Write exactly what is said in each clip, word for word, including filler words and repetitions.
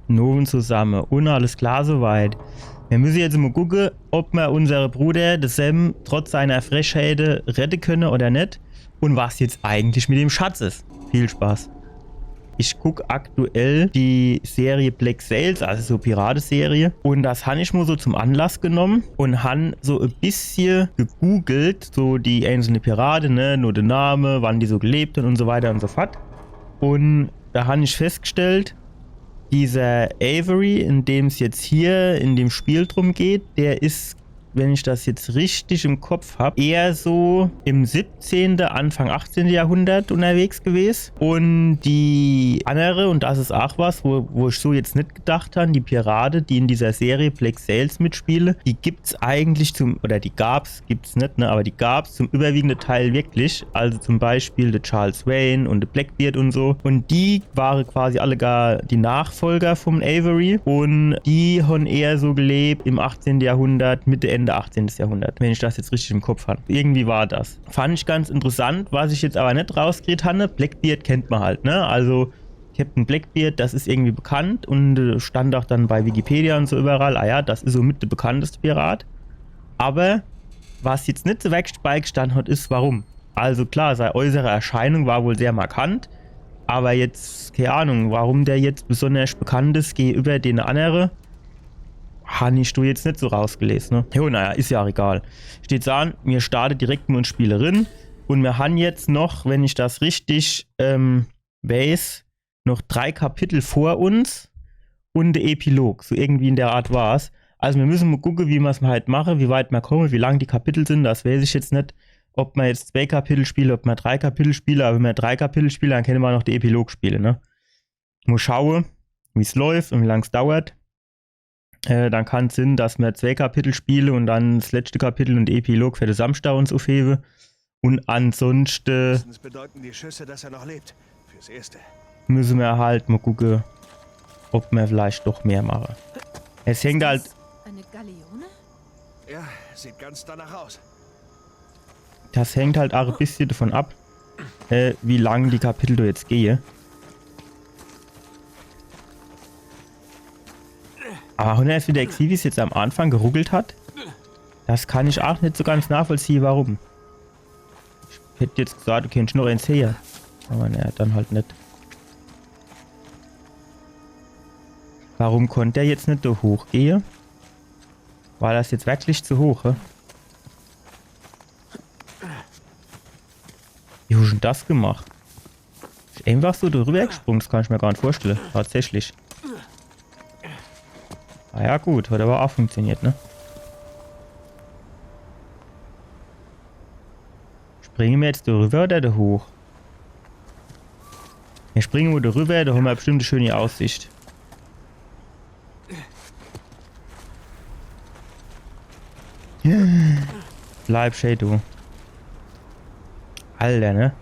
Nowen zusamme. Un alles klar soweit. Mir müsse jetzt mo gucke, ob mer unsere Bruder, de Sam, trotz seiner Frechheite rette könne oder net. Un was jetzt eigentlich mit dem Schatz is. Viel Spaß. Ich guck aktuell die Serie Black Sails, also so Pirateserie. Un das han ich mo so zum Anlass genommen un han so e bissje gegoogelt, so die einzelne Pirate, ne, nur de Name, wann die so gelebt han un so weiter un so fort. Un da han ich festgestellt, dieser Avery, in dem's jetzt hier in dem Spiel drum geht, der is, wenn ich das jetzt richtig im Kopf hab, eher so im siebzehnte, Anfang achtzehnte Jahrhundert unterwegs gewes. Un die andere, un das is aach was, wo, wo ich so jetzt net gedacht han, die Pirate, die in dieser Serie Black Sails mitspiele, die gibt's eigentlich zum, oder die gab's, gibt's net, ne, aber die gab's zum überwiegende Teil wirklich. Also zum Beispiel de Charles Vane un de Blackbeard un so. Un die ware quasi alle gar die Nachfolger vom Avery. Un die han eher so gelebt im achtzehnte Jahrhundert, Mitte, Ende achtzehntes Jahrhundert, wenn ich das jetzt richtig im Kopf han. Irgendwie war das. Fand ich ganz interessant. Was ich jetzt aber net rausgekriet han, Blackbeard kennt mer halt, ne? Also Captain Blackbeard, das is irgendwie bekannt un, äh, stand aach dann bei Wikipedia un so überall, ah ja, das is so mit de bekannteste Pirat. Aber was jetzt net so wirklich beigestanden hat, is, warum. Also klar, sei äußere Erscheinung war wohl sehr markant, aber jetzt, keine Ahnung, warum der jetzt besonders bekannt is gegenüber den andere, han ich do jetzt net so rausgelesen, ne? Jo, naja, is ja aach egal. Steht so an, mir starte direkt mo ins Spiel rin un mir han jetzt noch, wenn ich das richtig, ähm, weiß, noch drei Kapitel vor uns un de Epilog. So irgendwie in der Art war's. Also mir müsse mo gucke, wie mer's halt mache, wie weit mer komme, wie lang die Kapitel sin, das weiß ich jetzt net, ob mer jetzt zwei Kapitel spiele, ob mer drei Kapitel spiele, aber wenn mer drei Kapitel spiele, dann kenne mer noch de Epilog spiele, ne? Mo schaue, wie's läuft un wie lang's dauert. Äh, dann kann's sin, dass mer zwei Kapitel spiele un dann das letzte Kapitel un Epilog für de Samstag uns uffhewe. Un ansonschte Höchstens bedeuten die Schüsse, dass er noch lebt. Fürs Erste. Müsse mer halt mo gucke, ob mer vielleicht doch mehr mache. Es hängt halt, eine Galeone? Ja, sieht ganz danach aus. Das hängt halt aach e bissje davon ab, äh, wie lang die Kapitel do jetzt gehe. Aber hunner jetzt wieder Xivis jetzt am Anfang geruckelt hat? Das kann ich aach net so ganz nachvollziehe, warum. Ich hätt jetzt gesagt, du kennst noch eins her. Aber naja, dann halt net. Warum konnt der jetzt net do hochgehe? War das jetzt wirklich zu hoch, hä? Wie hast du denn das gemacht? Ist einfach so drüber gesprungen, das kann ich mir gar nicht vorstellen. Tatsächlich. Ah ja, gut, hat aber auch funktioniert, ne? Springen wir jetzt da rüber oder da hoch? Wir springen wohl da rüber, da haben wir bestimmt eine schöne Aussicht. Bleib schön, du. Alter, ne?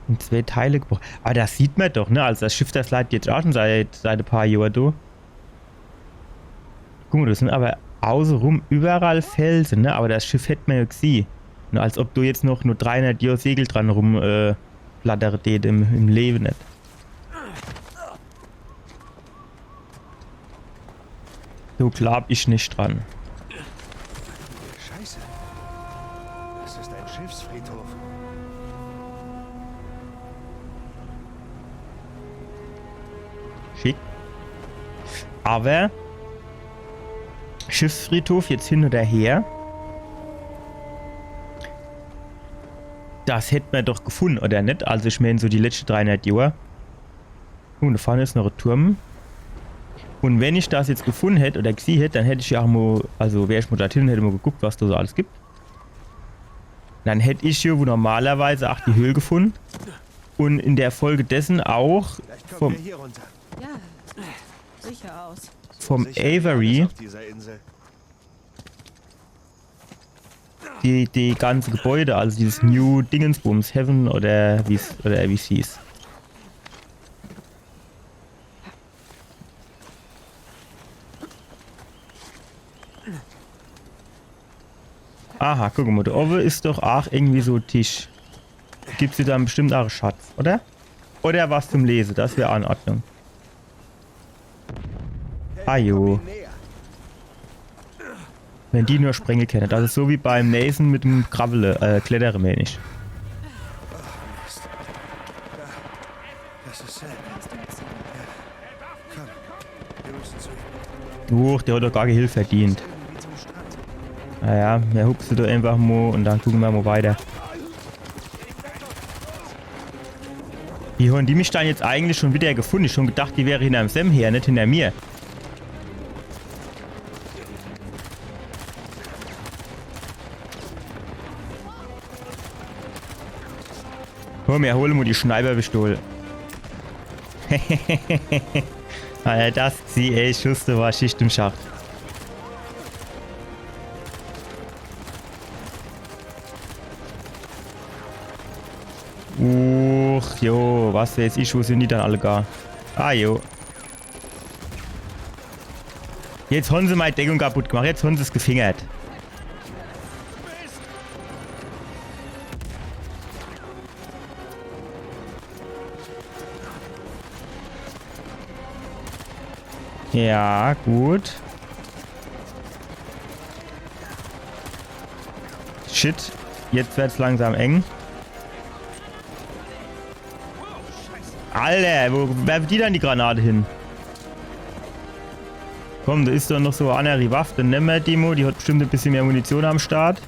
In zwei Teile gebrochen. Aber das sieht man doch, ne? Also das Schiff, das leidet jetzt auch schon seit, seit ein paar Jahren, du. Guck mal, das sind aber außenrum überall Felsen, ne? Aber das Schiff hätt man ja gesehen. Nur als ob du jetzt noch nur dreihundert Jahre Segel dran rum, äh, flattert, im, im Leben nicht. Do glaub ich nicht dran. Scheiße. Das ist ein Schiffsfriedhof. Schick. Aber Schiffsfriedhof jetzt hin oder her. Das hätt man doch gefunden, oder nicht? Also ich mein, so die letzten dreihundert Jahre. Guck mal, da vorne ist noch ein Turm. Und wenn ich das jetzt gefunden hätte oder gesehen hätte, dann hätte ich ja auch mal, also wär ich mal dorthin und hätte mal geguckt, was da so alles gibt. Dann hätte ich hier, wo normalerweise auch die Höhle gefunden. Und in der Folge dessen auch vom, hier runter. Ja, sicher aus. Vom Avery. Auf dieser Insel. Die, die ganze Gebäude, also dieses New Dingensbums, Heaven oder wie's, oder wie's hieß. Aha, guck mal, da oben ist doch auch irgendwie so ein Tisch. Gibt's da dann bestimmt auch einen Schatz, oder? Oder was zum Lesen, das wär auch in Ordnung. Ah jo. Wenn die nur springe kenne. Das is so wie beim Nathan mit dem Krawwele, äh, Klettere, meen ich. Das ist Sam. Komm, wir müssen zu ihm. Huch, der hat doch gar kee Hilf verdient. Naja, mer hupse do einfach mo un dann gucke mer mo weiter. Wie hon die mich dann jetzt eigentlich schun widder gefunn? Ich hon gedacht, die wäre hinnerm Sam her, net hinner mir. Komm, mer hole mo die Sniper-Pistol. Alter, das, sie, ey, Schuster war Schicht im Schacht. Uch, jo, was weeß ich, wo sin die dann alle gar? Ah, jo. Jetzt hon se mei Deckung kaputt gemacht, jetzt hon se's gefingert. Ja, gut. Shit, jetzt werd's langsam eng. Alter, wo werfe die dann die Granate hin? Komm, do is doch noch so e anneri Waff, dann nemme mer die mo, die hat bestimmt e bissje mehr Munition am Start.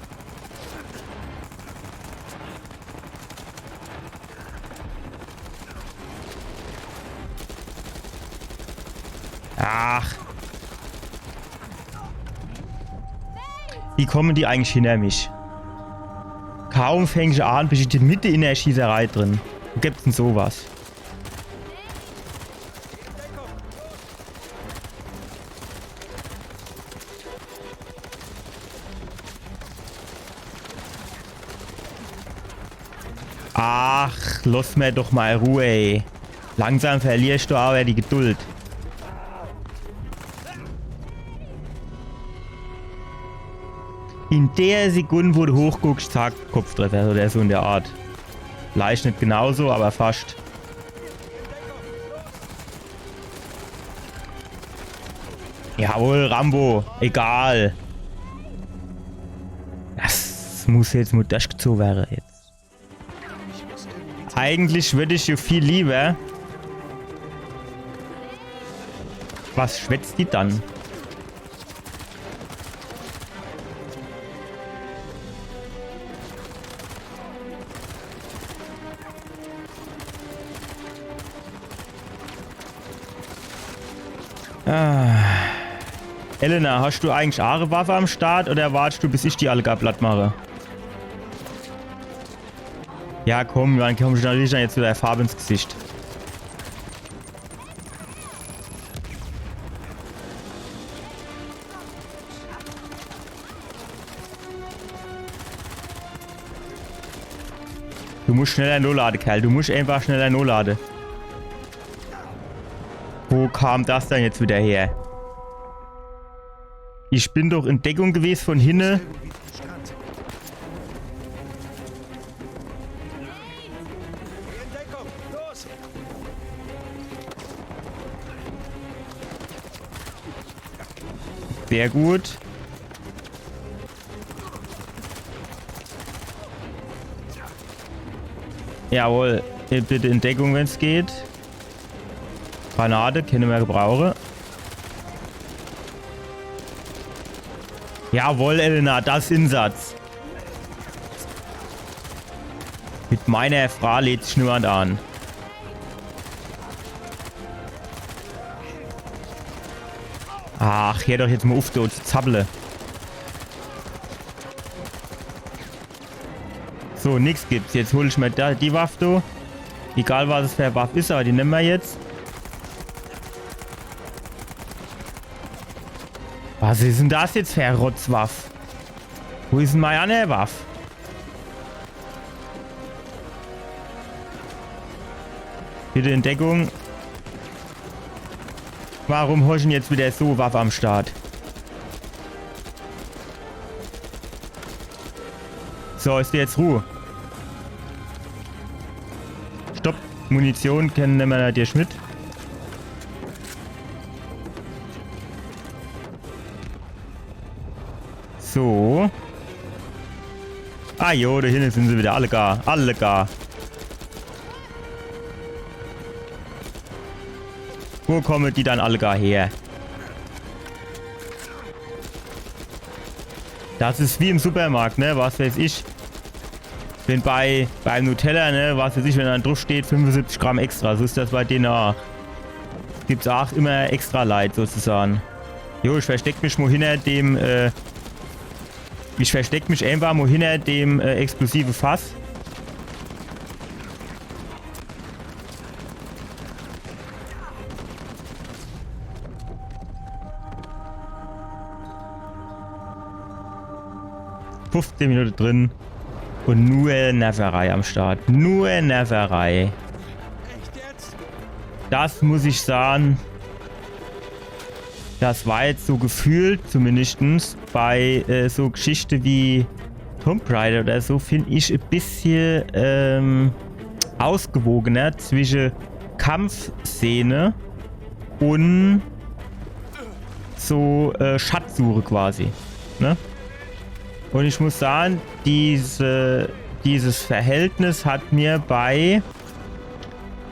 Ach. Wie komme die eigentlich hinner mich? Kaum fäng ich an, bin ich in de Mitte in de Schießerei drin. Wo gibt's dann so was? Ach, loss mer doch mo Ruh, ey. Langsam verlier ich do awwer die Geduld. In der Sekund, wo du hochgucksch, zack, Kopftreffer oder so in der Art. Vielleicht net genauso, awwer fascht. Jawohl, Rambo. Egal. Das muss jetzt mo durchgezoge werre jetzt. Eigentlich würd ich jo viel lieber. Was schwätzt die dann? Ah. Elena, hasch du eigentlich aa e Waff am Start oder wartscht du, bis ich die alle gar platt mache? Ja, komm, dann kommsch du natürlich dann jetzt widder Farb ins Gesicht. Du musch schneller nolade, Kerl. Du musch einfach schneller nolade. Wo kam das dann jetzt widder her? Ich bin doch in Deckung gewes von hinne. Sehr gut. Jawohl. Äh, bitte in Deckung, wenn's geht. Granate, kenne mer gebrauche. Jawohl, Elena, das is Insatz. Mit meiner Fraa legt sich niemand an. Ach, heer doch jetzt mo uff, do zu zappele. So, nix gibt's. Jetzt hol ich mer do die Waff do. Egal, was es für e Waff is, awwer die nemme mer jetzt. Was is dann das jetzt für e Rotzwaff? Wo is dann mei anner Waff? Bitte in Deckung. Warum hosch dann jetzt widder so Waff am Start? So, is do jetzt Ruh? Stopp. Munition kenne mer natürlich mit. So. Ah jo, do hinne sin se widder. Alle gar. Alle gar. Wo komme die dann alle gar her? Das is wie im Supermarkt, ne? Was weiß ich. Wenn bei, beim Nutella, ne, was weiß ich, wenn dann druff steht, fünfesiebzig Gramm extra, so is das bei dene aa. Gibt's aa immer extra Leit sozusage. Jo, ich versteck mich mo hinner dem, äh, ich versteck mich einfach mo hinner dem, äh, explosive Fass. Fuffzeh Minute drin un nur Nerverei am Start. Nur Nerverei. Das muss ich sage, das war jetzt so gefühlt zumindestens bei, äh, so Geschichte wie Tomb Raider oder so, find ich e bissje, ähm, ausgewogener zwische Kampfszene un so, äh, Schatzsuche quasi, ne? Un ich muss sage, diese, dieses Verhältnis hat mir bei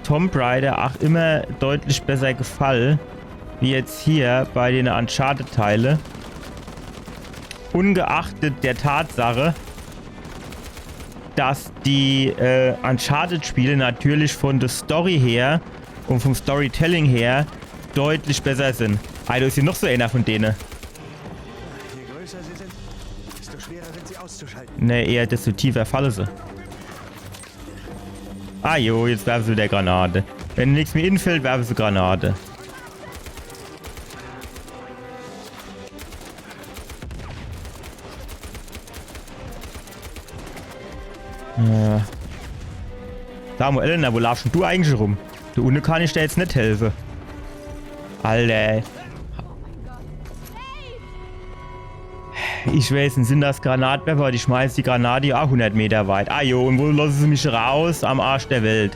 Tomb Raider aa immer deutlich besser gefall, wie jetzt hier bei dene Uncharted-Teile. Ungeachtet der Tatsache, dass die, äh, Uncharted-Spiele natürlich von der Story her un vom Storytelling her deutlich besser sin. Alter, is hier noch so eener von dene? Je größer sie sind, desto schwerer sind sie auszuschalten. Nee, eher desto tiefer falle se. Ah jo, jetzt werfe se widder Granate. Wenn nix mehr infällt, werfe se Granate. Äh. Sag mo, Elena, wo laafsch dann du eigentlich rum? Do unne kann ich der jetzt net helfe. Alter. Ich weiß, sin das Granatwerfer, die schmeißt die Granate aa hunnert Meter weit. Ah jo, un wo losse se mich raus? Am Arsch der Welt.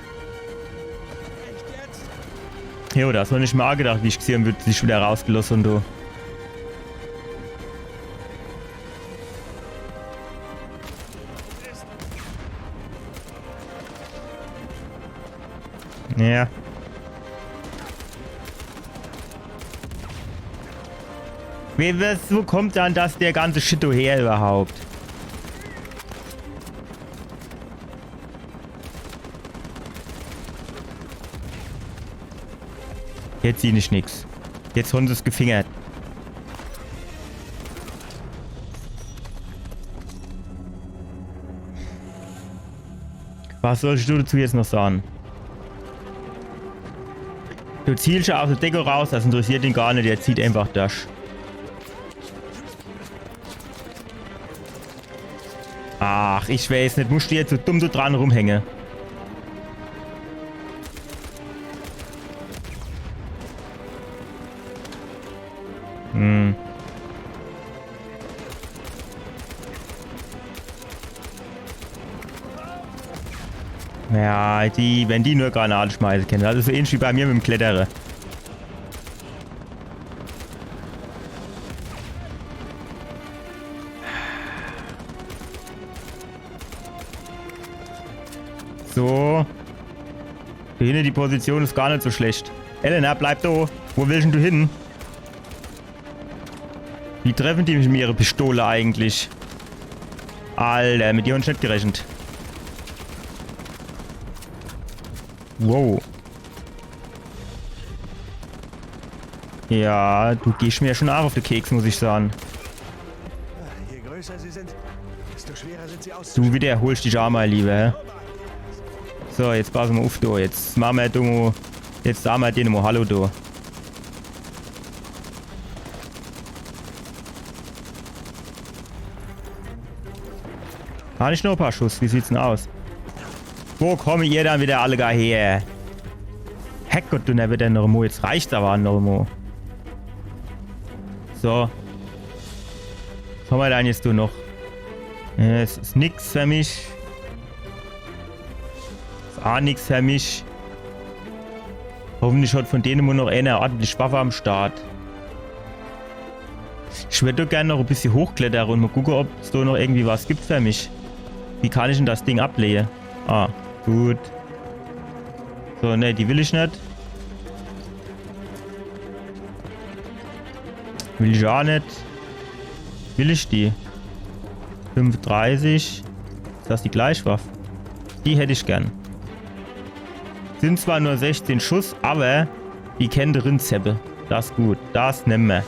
Jo, das hab ich mer aa gedacht, wie ich gsehe hab, wie se mich widder rausgelosse hon, du. Ja. Wie, was, wo kommt dann das, der ganze Shit do her überhaupt? Jetzt sieh ich nix. Jetzt hon se's gefingert. Was soll ich dazu jetzt noch sage? Du zielsch jo aus de Deckung raus, das interessiert ihn gar net, der zieht einfach durch. Ach, ich weiß net, muscht du jetzt so dumm so dran rumhänge? Hm. Ja, die, wenn die nur Granate schmeiße kenne. Das is so ähnlich wie bei mir mit dem Klettere. So. Hier hinne, die Position is gar net so schlecht. Elena, bleib do. Wo willsch dann du hin? Wie treffen die mich mit ihrer Pistole eigentlich? Alter, mit dir hon ich net gerechnet. Wow. Ja, du gehsch mir schon arg auf de Keks, muss ich sage. Je größer sie sind, desto schwerer sind sie aus. Du wiederholsch dich aa mol, lieber, hä? So, jetzt pass mol uff, du. Jetzt mache mer, du, jetzt sage mer dene mol Hallo, du. Hab ich noch e paar Schuss? Wie sieht's dann aus? Wo komme ihr dann wieder alle gar her? Herrgott, du, na wieder noch mo. Jetzt reicht's aber noch mo. So. Was hammer dann jetzt do noch? Äh, es is nix für mich. Is aa nix für mich. Hoffentlich hat von dene mo noch eener ordentlich Waffe am Start. Ich würd doch gern noch e bissje hochklettere un mol gucke, ob's do noch irgendwie was gibt für mich. Wie kann ich denn das Ding ablehe? Ah, gut. So, nee, die will ich net. Will ich aa net. Will ich die? Fünfunddreißig. Is das die gleich Waff? Die hätt ich gern. Sin zwar nur sechzehn Schuss, awwer die kennt rinzeppe. Das is gut. Das nemme mer.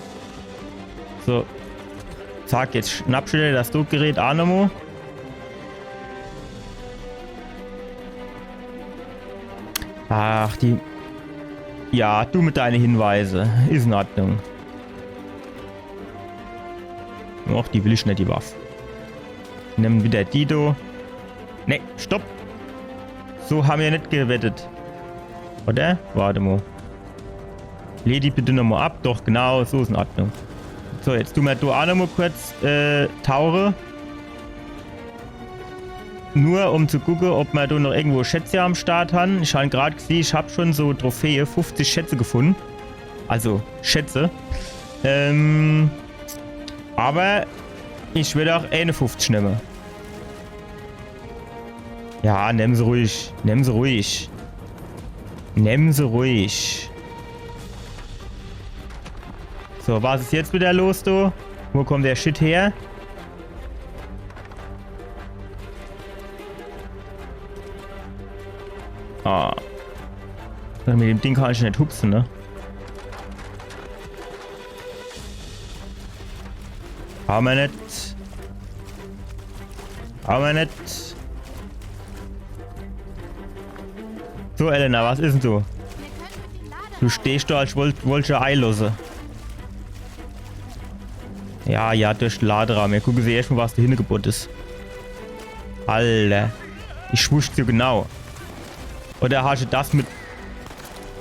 So. Zack, jetzt schnappsch du der das Druckgerät aa nochmol. Ach, die. Ja, du mit deine Hinweise. Is in Ordnung. Och, die will ich net, die Waff. Nemm wieder die do. Nee, stopp. So ha mer net gewettet. Oder? Wart emol. Leh die bitte nochmol ab. Doch, genau, so is in Ordnung. So, jetzt du mer do aa nochmol kurz, äh, tauche. Nur um zu gucke, ob mer do noch irgendwo Schätze am Start han. Ich han grad gesieh, ich hab schon so Trophäe, fünfzig Schätze gefunn. Also, Schätze. Ähm, awwer ich würd aa eenuffzig nemme. Ja, nemm se ruhig. Nemm se ruhig. Nemm se ruhig. So, was is jetzt wieder los, du? Wo kommt der Shit her? Ah. Mit dem Ding kann ich net hupse, ne? Hammer net. Hammer net. So, Elena, was is denn du? Du stehsch do, als wollt, wollt ich eilosse. Ja, ja, durch de Laderaum. Mir gucke se erscht mol, was do hinne gebot is. Alter. Ich wusst so genau. Oder hasche das mit...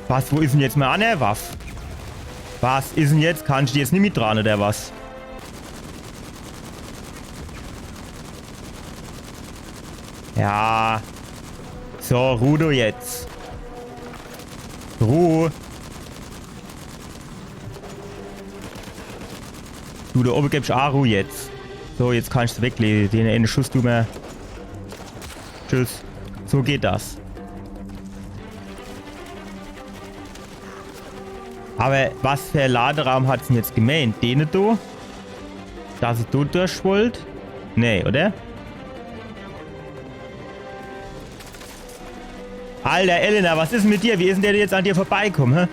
Was, wo is denn jetzt mei anner Waff? Was is denn jetzt? Kannsch du jetzt nimmi dran, oder was? Ja. So, Ruh du jetzt. Ruh. Du, do owwe gebsch aa Ruh jetzt. So, jetzt kannsch du weglege. Den ene Schuss du mer. Tschüss. So geht das. Awwer was für e Laderaum hat's denn jetzt gemeent? Dene do? Dass se do durch wollt? Nee, oder? Alter, Elena, was is denn mit dir? Wie is denn der jetzt an dir vorbeikomm, hä?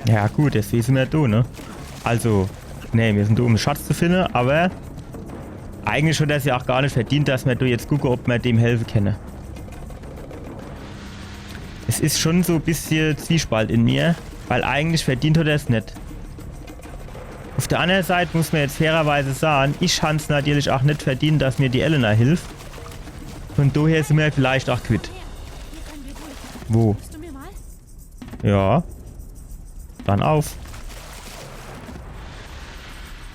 Ja gut, jetzt is mer do, ne? Also, nee, mir sin do, um de Schatz zu finne, awwer eigentlich hat er's ja aa gar net verdient, dass mer do jetzt gucke, ob mer dem helfe kenne. Es is schon so e bissje Zwiespalt in mir, weil eigentlich verdient hat er's net. Uff der anner Seit muss mer jetzt fairerweise sage, ich han's natürlich aa net verdient, dass mir die Elena hilft. Vun doher sin mer vielleicht aa quitt. Wo? Ja. Dann uff.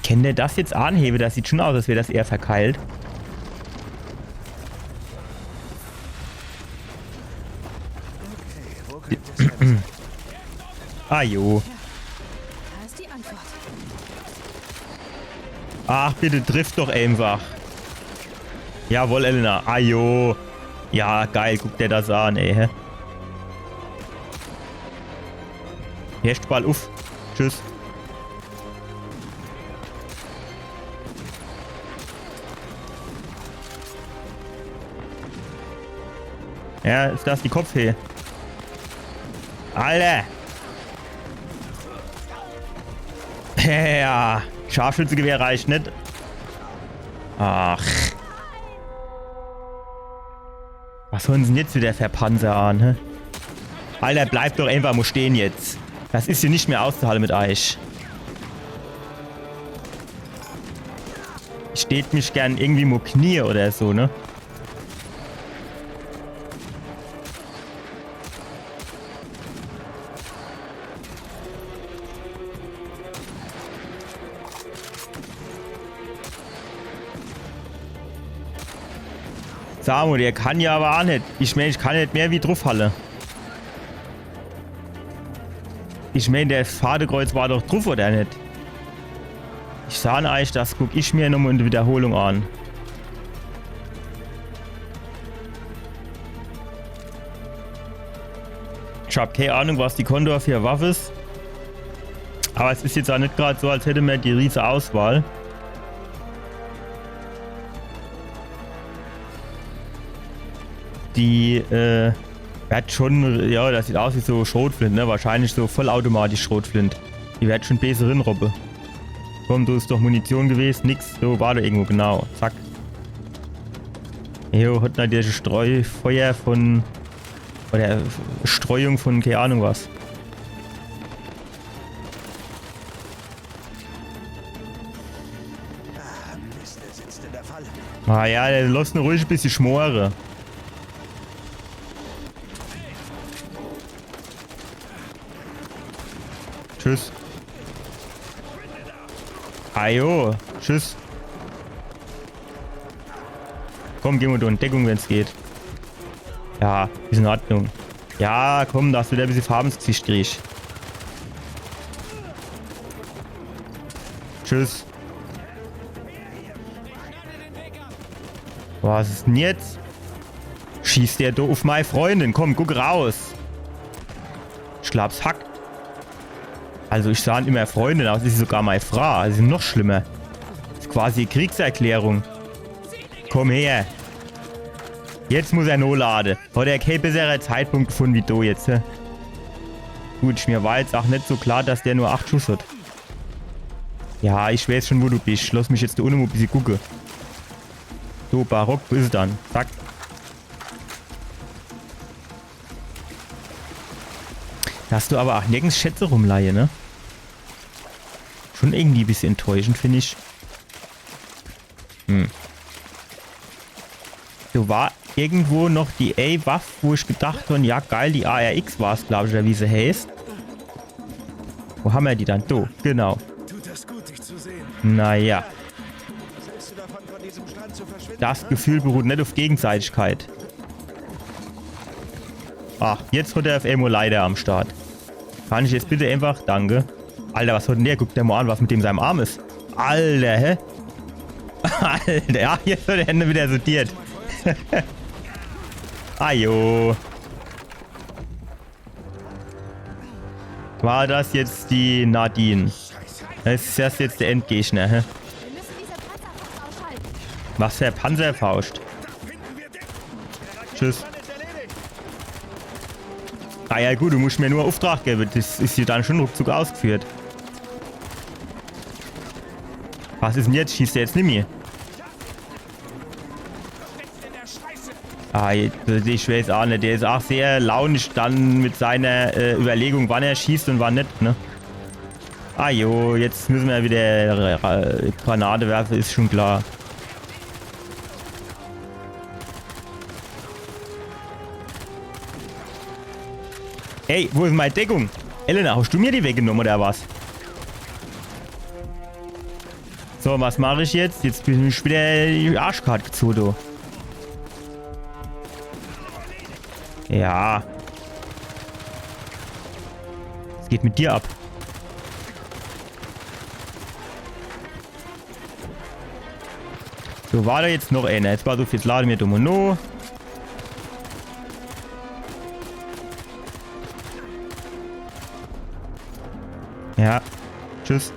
Kennt der das jetzt anhewe? Das sieht schon aus, als wär das eher verkeilt. Ah jo. Da ist die Antwort. Ach, bitte triff doch einfach. Jawohl, Elena. Ah jo. Ja, geil. Guck der das an, ey. Hä? Herrscht bald uff. Tschüss. Ja, is das die Kopfhee? Alter! Ja, Scharfschützegewehr reicht net. Ach. Was hunn se dann jetzt wieder für Panzer an, hä? Alter, bleibt doch einfach mo stehn jetzt. Das is hier net mehr auszuhalle mit eich. Ich tät mich gern irgendwie mo knie oder so, ne? Sa mo, der kann ja awwer aa net. Ich mään, ich kann net mehr wie druffhalle. Ich mein, der Fadekreuz war doch druff, oder net? Ich sahn eigentlich, das guck ich mir nochmol in de Wiederholung an. Ich hab kee Ahnung, was die Condor für e Waff is. Aber es is jetzt aa net grad so, als hätte mer die riese Auswahl. Die, äh, hat schon, ja, das sieht aus wie so Schrotflint, ne? Wahrscheinlich so vollautomatisch Schrotflint. Die werd schon bees rinrobbe. Komm, do is doch Munition gewesen. Nix. So, war do irgendwo, genau. Zack. Jo, hat natürlich Streufeuer von, oder Streuung von, kee Ahnung was. Ah, Mist, der sitzt in der Falle. Ah ja, der losst ne ruhig e bissje schmore. Tschüss. Ajo, tschüss. Komm, geh mol do in Deckung, wenn's geht. Ja, is in Ordnung. Ja, komm, dass du wieder e bissje Farb ins Gesicht kriegst. Tschüss. Was is denn jetzt? Schießt der do uff mei Freundin? Komm, guck raus. Ich glaab's hackt. Also ich sahn immer Freundin, aber sie is sogar mei Fraa. Das is noch schlimmer. Das is quasi Kriegserklärung. Komm her. Jetzt muss er nolade. Hat er kee bessere Zeitpunkt gefunn wie do jetzt, hä? Gut, mir war jetzt aa net so klar, dass der nur acht Schuss hat. Ja, ich weiß schon, wo du bist. Lass mich jetzt do unne mol e bissje gucke. So, Barock, wo is er dann? Zack. Dass do aber aa nirgends Schätze rumleie, ne? Schon irgendwie e bissje enttäuschend, find ich. Hm. Do war irgendwo noch die ee Waff, wo ich gedacht hon, ja geil, die A R X war's, glaab ich, oder wie se heißt. Wo hammer die dann? Do, genau. Tut das gut, dich zu sehen. Naja. Was hältst du davon, von diesem Strand zu verschwinden? Das Gefühl beruht net uff Gegenseitigkeit. Ach, jetzt hat er uff emol Leiter am Start. Kann ich jetzt bitte einfach, danke. Alter, was hat denn der? Guck der mol an, was mit dem seinem Arm is. Alter, hä? Alter, ja, jetzt wird er wieder sortiert. Ajo. War das jetzt die Nadine? Is das jetzt der Endgegner, hä? Wir müssen diese Panzerfaust ausschalten. Was für Panzerfaust? Tschüss. Ah ja gut, du musst mir nur Ufftrag gewwe. Das is jo dann schon ruckzuck ausgeführt. Was is denn jetzt? Schießt der jetzt nimmi? Ah, ich weiß aa net. Der is aa sehr launisch dann mit seiner, äh, Überlegung, wann er schießt und wann net, ne? Ah jo, jetzt müssen wir wieder, äh, Granate werfen, is schon klar. Ey, wo is mei Deckung? Elena, hast du mir die weggenomm oder was? So, was mach ich jetzt? Jetzt bin ich wieder die Arschkart gezoge, du. Ja. Was geht mit dir ab? So, war do jetzt noch eener? Jetzt war so viel, lade mir dumm und no. Ja. Tschüss.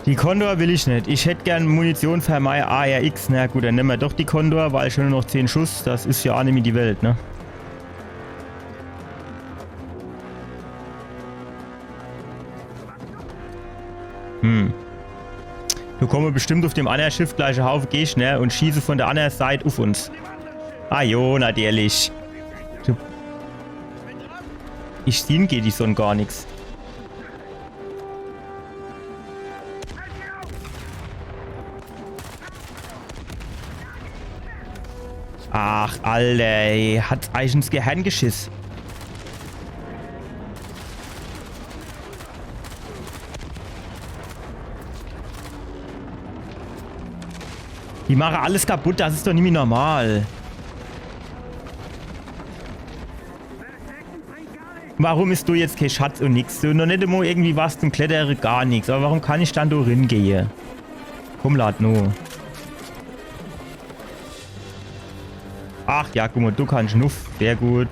Die Condor will ich net. Ich hätt gern Munition für mei A R X. Na gut, dann nemme mer doch die Condor, weil schon nur noch zehn Schuss. Das is jo aa nimmi die Welt, ne? Hm. Do komme bestimmt uff dem annere Schiff gleich e Haufe Gegner und schieße von der annere Seit uff uns. Ah jo, natürlich. Du, ich seh gege die Sonn gar nix. Ach, Alter, ey. Hat eigentlich ins Gehirn geschiss. Die mache alles kaputt, das is doch nimmi normal. Warum is do jetzt kee Schatz un nix? Do noch net emol irgendwie was zum Klettere, gar nix. Awwer warum kann ich dann do ringehe? Komm, lad no. Ach ja, guck mol, du kannsch nuff. Sehr gut.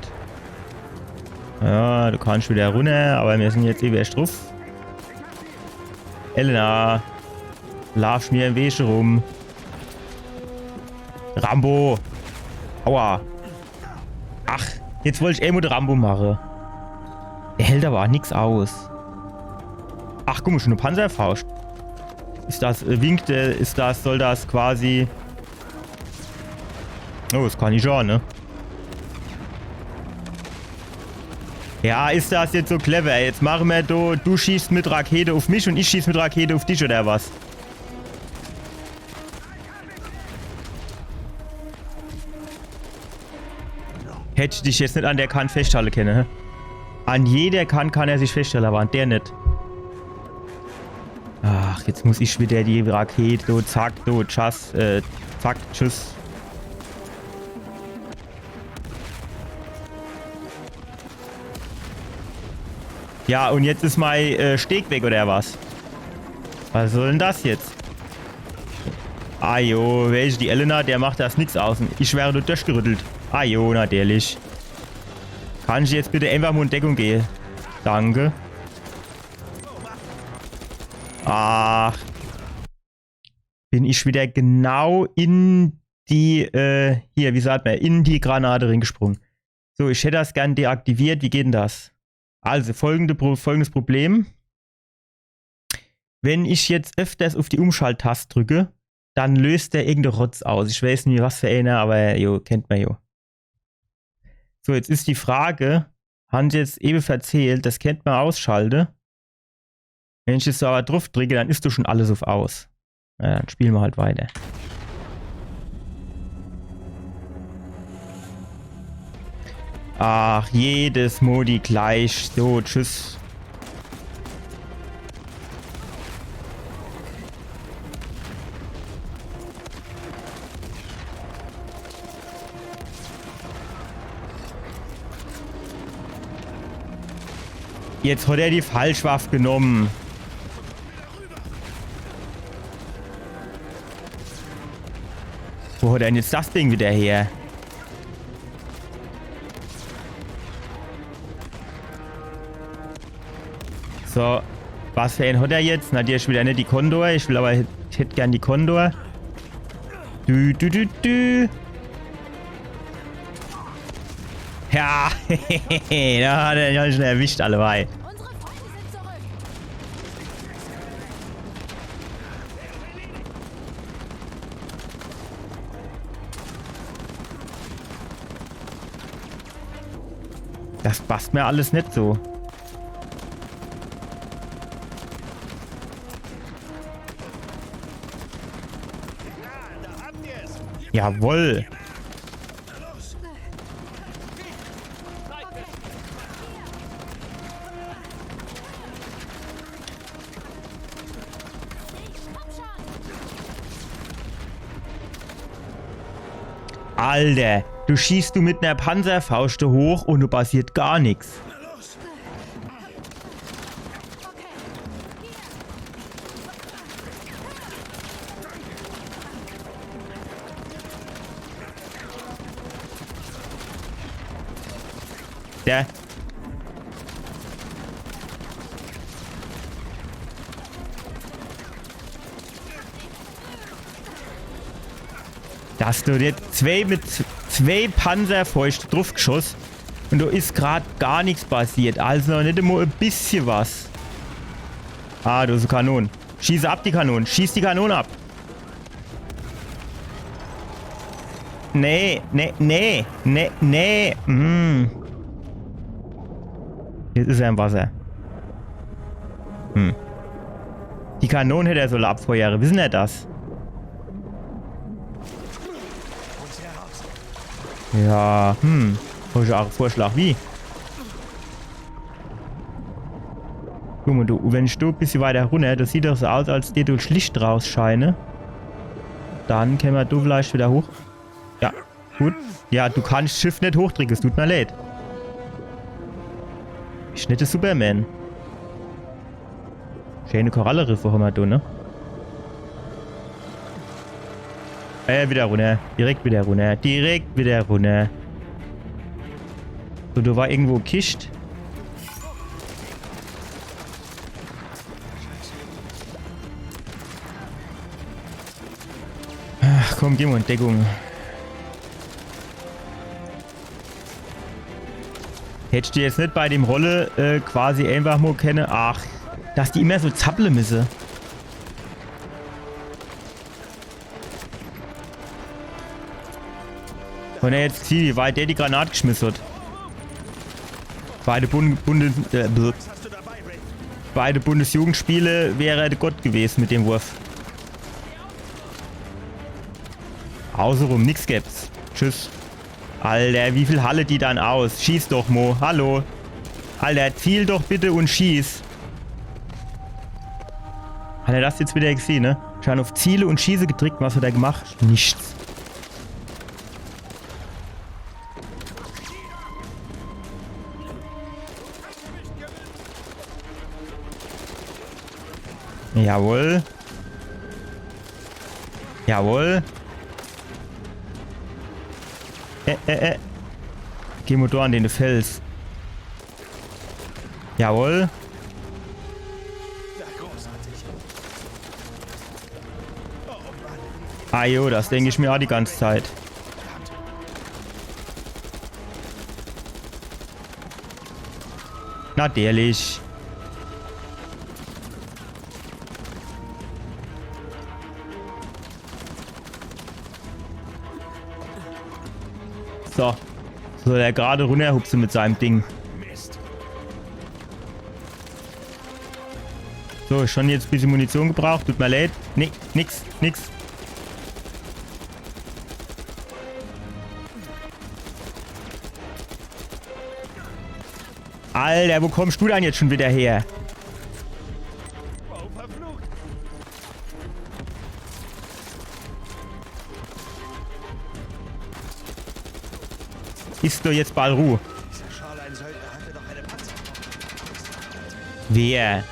Ja, du kannsch widder runner, awwer mir sin jetzt ewe erscht druff. Elena, laafsch mir im Weg rum. Rambo. Aua. Ach, jetzt wollt ich emol de Rambo mache. Der hält awwer ach nix aus. Ach, guck mol, schun e Panzerfauscht. Is das, äh, winkt, äh, is das, soll das quasi... Oh, das kann ich ach, ne? Ja, is das jetzt so clever? Jetzt mache mer do, du schießt mit Rakete uff mich un ich schieß mit Rakete uff dich, oder was? Hätt ich dich jetzt net an der Kant feschthalle kenne, hä? An jeder Kant kann er sich feschthalle, awwer an der net. Ach, jetzt muss ich widder die Rakete, do, zack, do, tschüss, äh, zack, tschüss. Ja, un jetzt is mei, äh, Steg weg, oder was? Was soll dann das jetzt? Ajo, welche, die Elena, der macht das nix aus. Ich wär do durchgerüttelt. Ajo, natürlich. Kann ich jetzt bitte einfach mol in Deckung gehe? Danke. Ach. Bin ich widder genau in die, äh, hier, wie sagt mer, in die Granate ringesprung. So, ich hätt das gern deaktiviert. Wie geht dann das? Also, folgende Pro-, folgendes Problem. Wenn ich jetzt öfters uff die Umschalttast drücke, dann löst der irgende Rotz aus. Ich weiß net, was für eener, awwer jo, kennt mer jo. So, jetzt is die Frage, han se jetzt ewe verzählt, das kennt mer ausschalte. Wenn ich jetzt awwer druff drücke, dann is do schun alles uff aus. Na, dann spiele mer halt weiter. Ach, jedes Mol die gleich. So, tschüss. Jetzt hat er die Falschwaff genomm. Wo hat er dann jetzt das Ding widder her? So, was für een hat er jetzt? Natürlich widder net die Condor. Ich will awwer, ich hätt gern die Condor. Du, du, du, du. Ja, do hat er die schun erwischt, alleweil. Unsere Feinde sind zurück. Das passt mer alles net so. Jawoll. Alter, du schießt du mit ner Panzerfauscht hoch un do passiert gar nix. Der. Dass du dir zwee mit z-, zwee Panzerfäuscht druffgeschoss un do is grad gar nix passiert. Also net emol e bissje was. Ah, du, so Kanon. Schieß ab die Kanon. Schieß die Kanon ab. Nee, nee, nee, nee, nee. Mm. Jetzt is er im Wasser. Hm. Die Kanon hätt er solle abfeuere. Wissen er das? Ja, hm. Hab ich ach en Vorschlag. Wie? Guck mol, du, wenn ich do e bissje weiter runner, das sieht doch so aus, als dät do Licht rausscheine. Dann kenne mer do vielleicht wieder hoch. Ja, gut. Ja, du kannst Shift net hochdricke, es tut mer leid. Is net de Superman. Scheene Koralleriffe hammer do, ne? Äh, wieder runner. Direkt wieder runner. Direkt wieder runner. So, do war irgendwo Kischt. Ach, komm, geh mo in Deckung. Hättst du jetzt net bei dem Rolle, äh, quasi einfach mo kenne? Ach, dass die immer so zapple misse. Wenn er jetzt sieht, wie weit der die Granat geschmiss hat. Bei de Bund Bundes äh, bl- bei de Bundesjugendspiele wär er de Gott gewese mit dem Wurf. Außerum, nix gibt's. Tschüss. Alter, wie viel halle die dann aus? Schieß doch mo. Hallo. Alter, ziel doch bitte und schieß. Hat er das jetzt wieder gesehen, ne? Schon auf Ziele und Schieße gedrückt, was hat er gemacht? Nichts. Jawohl. Jawohl. Äh, äh, äh. Geh mo do an den Fels. Jawohl. Ah jo, das denk ich mir auch die ganze Zeit. Natürlich. So. Soll er gerade runterhupse mit seinem Ding. So, schon jetzt bissje Munition gebraucht. Tut mir leid. Nee, nix, nix. Alter, wo kommst du dann jetzt schon wieder her? Is doch jetzt bald Ruhe. Wer?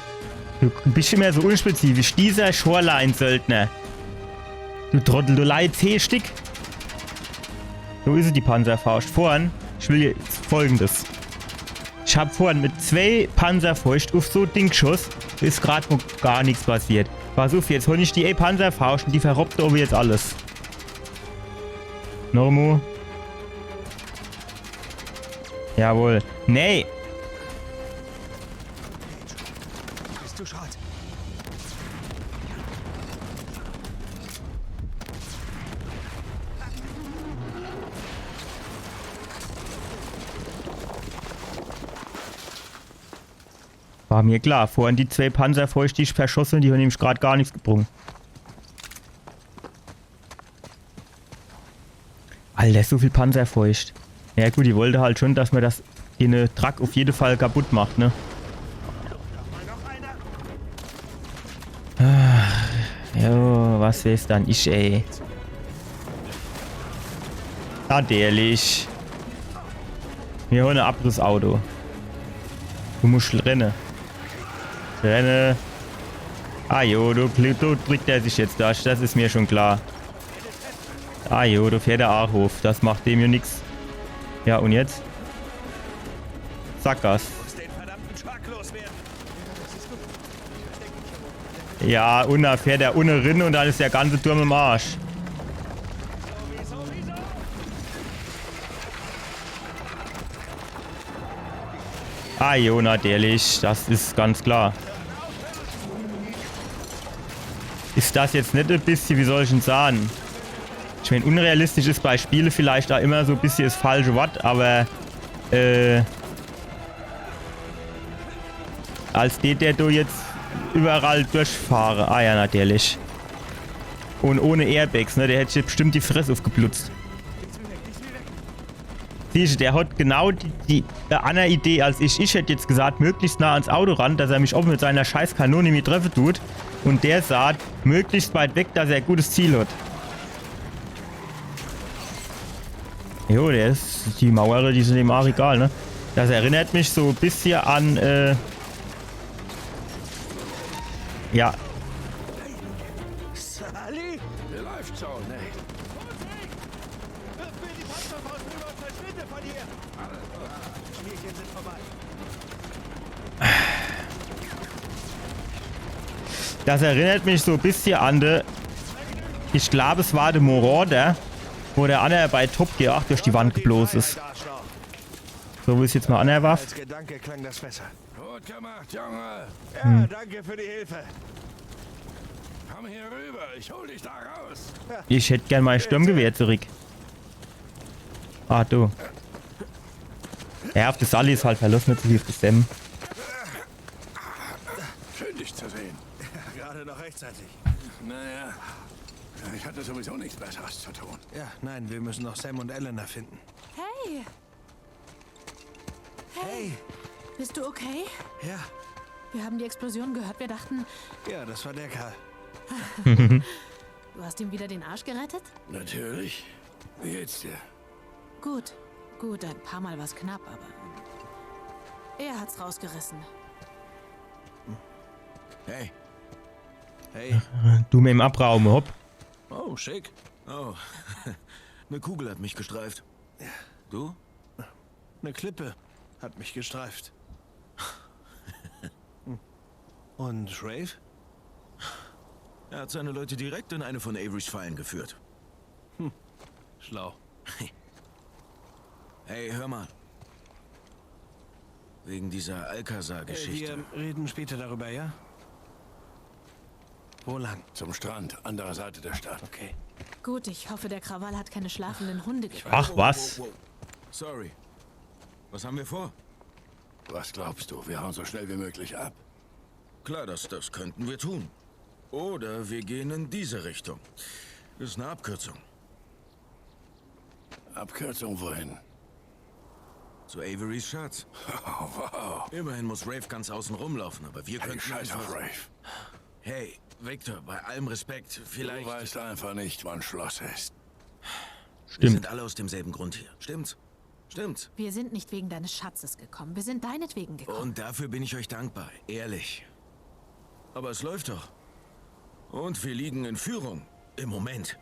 Du bist immer so unspezifisch. Dieser Shoreline-Söldner. Du Trottel, du Leit, zeh Stick. Wo is die Panzerfaust? Vorn, ich will jetzt Folgendes. Ich hab vorhin mit zwei Panzerfäuscht uff so Ding geschoss. Is grad noch gar nix passiert. Pass uff, jetzt hol ich die e Panzerfaust und die verrobbt aber jetzt alles. Normo. Jawohl. Nee. Bist du schad? War mir klar. Vorhin die zwei Panzerfäuscht, die ich verschoss, die hon nämlich grad gar nix gebrung. Alter, so viel Panzerfäuscht. Ja gut, die wollte halt schon, dass man das in de Truck uff jede Fall kaputt macht, ne? Ach, jo, was weeß dann ich, ey. Natürlich. Mir hole e Abrissauto. Du muscht renne. Renne. Ah jo, du, du drückt er sich jetzt das. Das is mir schon klar. Ah jo, du fährt der Aach uff. Das macht dem jo nix. Ja, und jetzt? Sackgass. Ja, und da fährt er unne rin und dann is der ganze Turm im Arsch. Ah jo, natürlich, das is ganz klar. Is das jetzt net e bissje, wie soll ich'n sahn? Ich mein, unrealistisch is bei Spiele vielleicht aa immer so e bissje es falsche Wort, aber, äh, als dät der do jetzt überall durchfahre. Ah ja, natürlich. Und ohne Airbags, ne? Der hätt jetzt bestimmt die Fress uffgeblutzt. Siehscht, der hat genau die, die, äh, andere Idee als ich. Ich hätt jetzt gesagt, möglichst nah ans Auto ran, dass er mich aa mit seiner scheiß Kanone nimmi treffe tut. Und der sagt, möglichst weit weg, dass er e gutes Ziel hat. Jo, der is, die Mauere, die sin dem Aach egal, ne? Das erinnert mich so e bissje an, äh, ja. Sully? Läuft schon, Nate. Wirf mir die Panzerfaust rüber und verschwinde von hier. Spielchen sind vorbei. Das erinnert mich so e bissje an de, ich glaub, es war de Marauder, wo der anner bei Top Gear ach durch die Wand geblos is. So wie es jetzt mal anner war. Als Gedanke klang das besser. Gut gemacht, Junge. Ja, danke für die Hilfe. Komm hier rüber, ich hol dich da raus. Ich hätt gern mei Sturmgewehr zurück. Ah, du. Ja, uff de Sully is halt Verlust, net so viel uff de Sam. Schön, dich zu sehen. Gerade noch rechtzeitig. Naja, ich hatte sowieso nichts Besseres zu tun. Ja, nein, wir müssen noch Sam und Elena finden. Hey, Hey, bist du okay? Ja, Wir haben die Explosion gehört. Wir dachten, ja, das war der Kerl. Du hast ihm wieder den Arsch gerettet? Natürlich. Wie geht's dir? Gut, gut, ein paar Mal war's knapp, aber er hat's rausgerissen. Hey. Du mit em Abraume, hopp. Oh, schick. Oh. Eine Kugel hat mich gestreift. Du? Eine Klippe hat mich gestreift. Und Rafe? Er hat seine Leute direkt in eine von Averys Fallen geführt. Schlau. Hey, hör mal. Wegen dieser Alcazar-Geschichte. Wir reden später darüber, ja? Wo lang? Zum Strand, andere Seite der Stadt. Okay. Gut, ich hoffe, der Krawall hat keine schlafenden Hunde gebracht. Ach was. Sorry. Was haben wir vor? Was glaubst du? Wir hauen so schnell wie möglich ab. Klar, das, das könnten wir tun. Oder wir gehen in diese Richtung. Ist eine Abkürzung. Abkürzung wohin? Zu Averys Schatz. Wow. Immerhin muss Rafe ganz außen rumlaufen, aber wir Hey, könnten scheiß einfach auf Rafe. Hey, Victor, bei allem Respekt, Du vielleicht. Weißt einfach nicht, wann Schluss ist. Wir Stimmt. Sind alle aus demselben Grund hier. Stimmt's? Stimmt's? Wir sind nicht wegen deines Schatzes gekommen. Wir sind deinetwegen gekommen. Und dafür bin ich euch dankbar, ehrlich. Aber es läuft doch. Und wir liegen in Führung. Im Moment.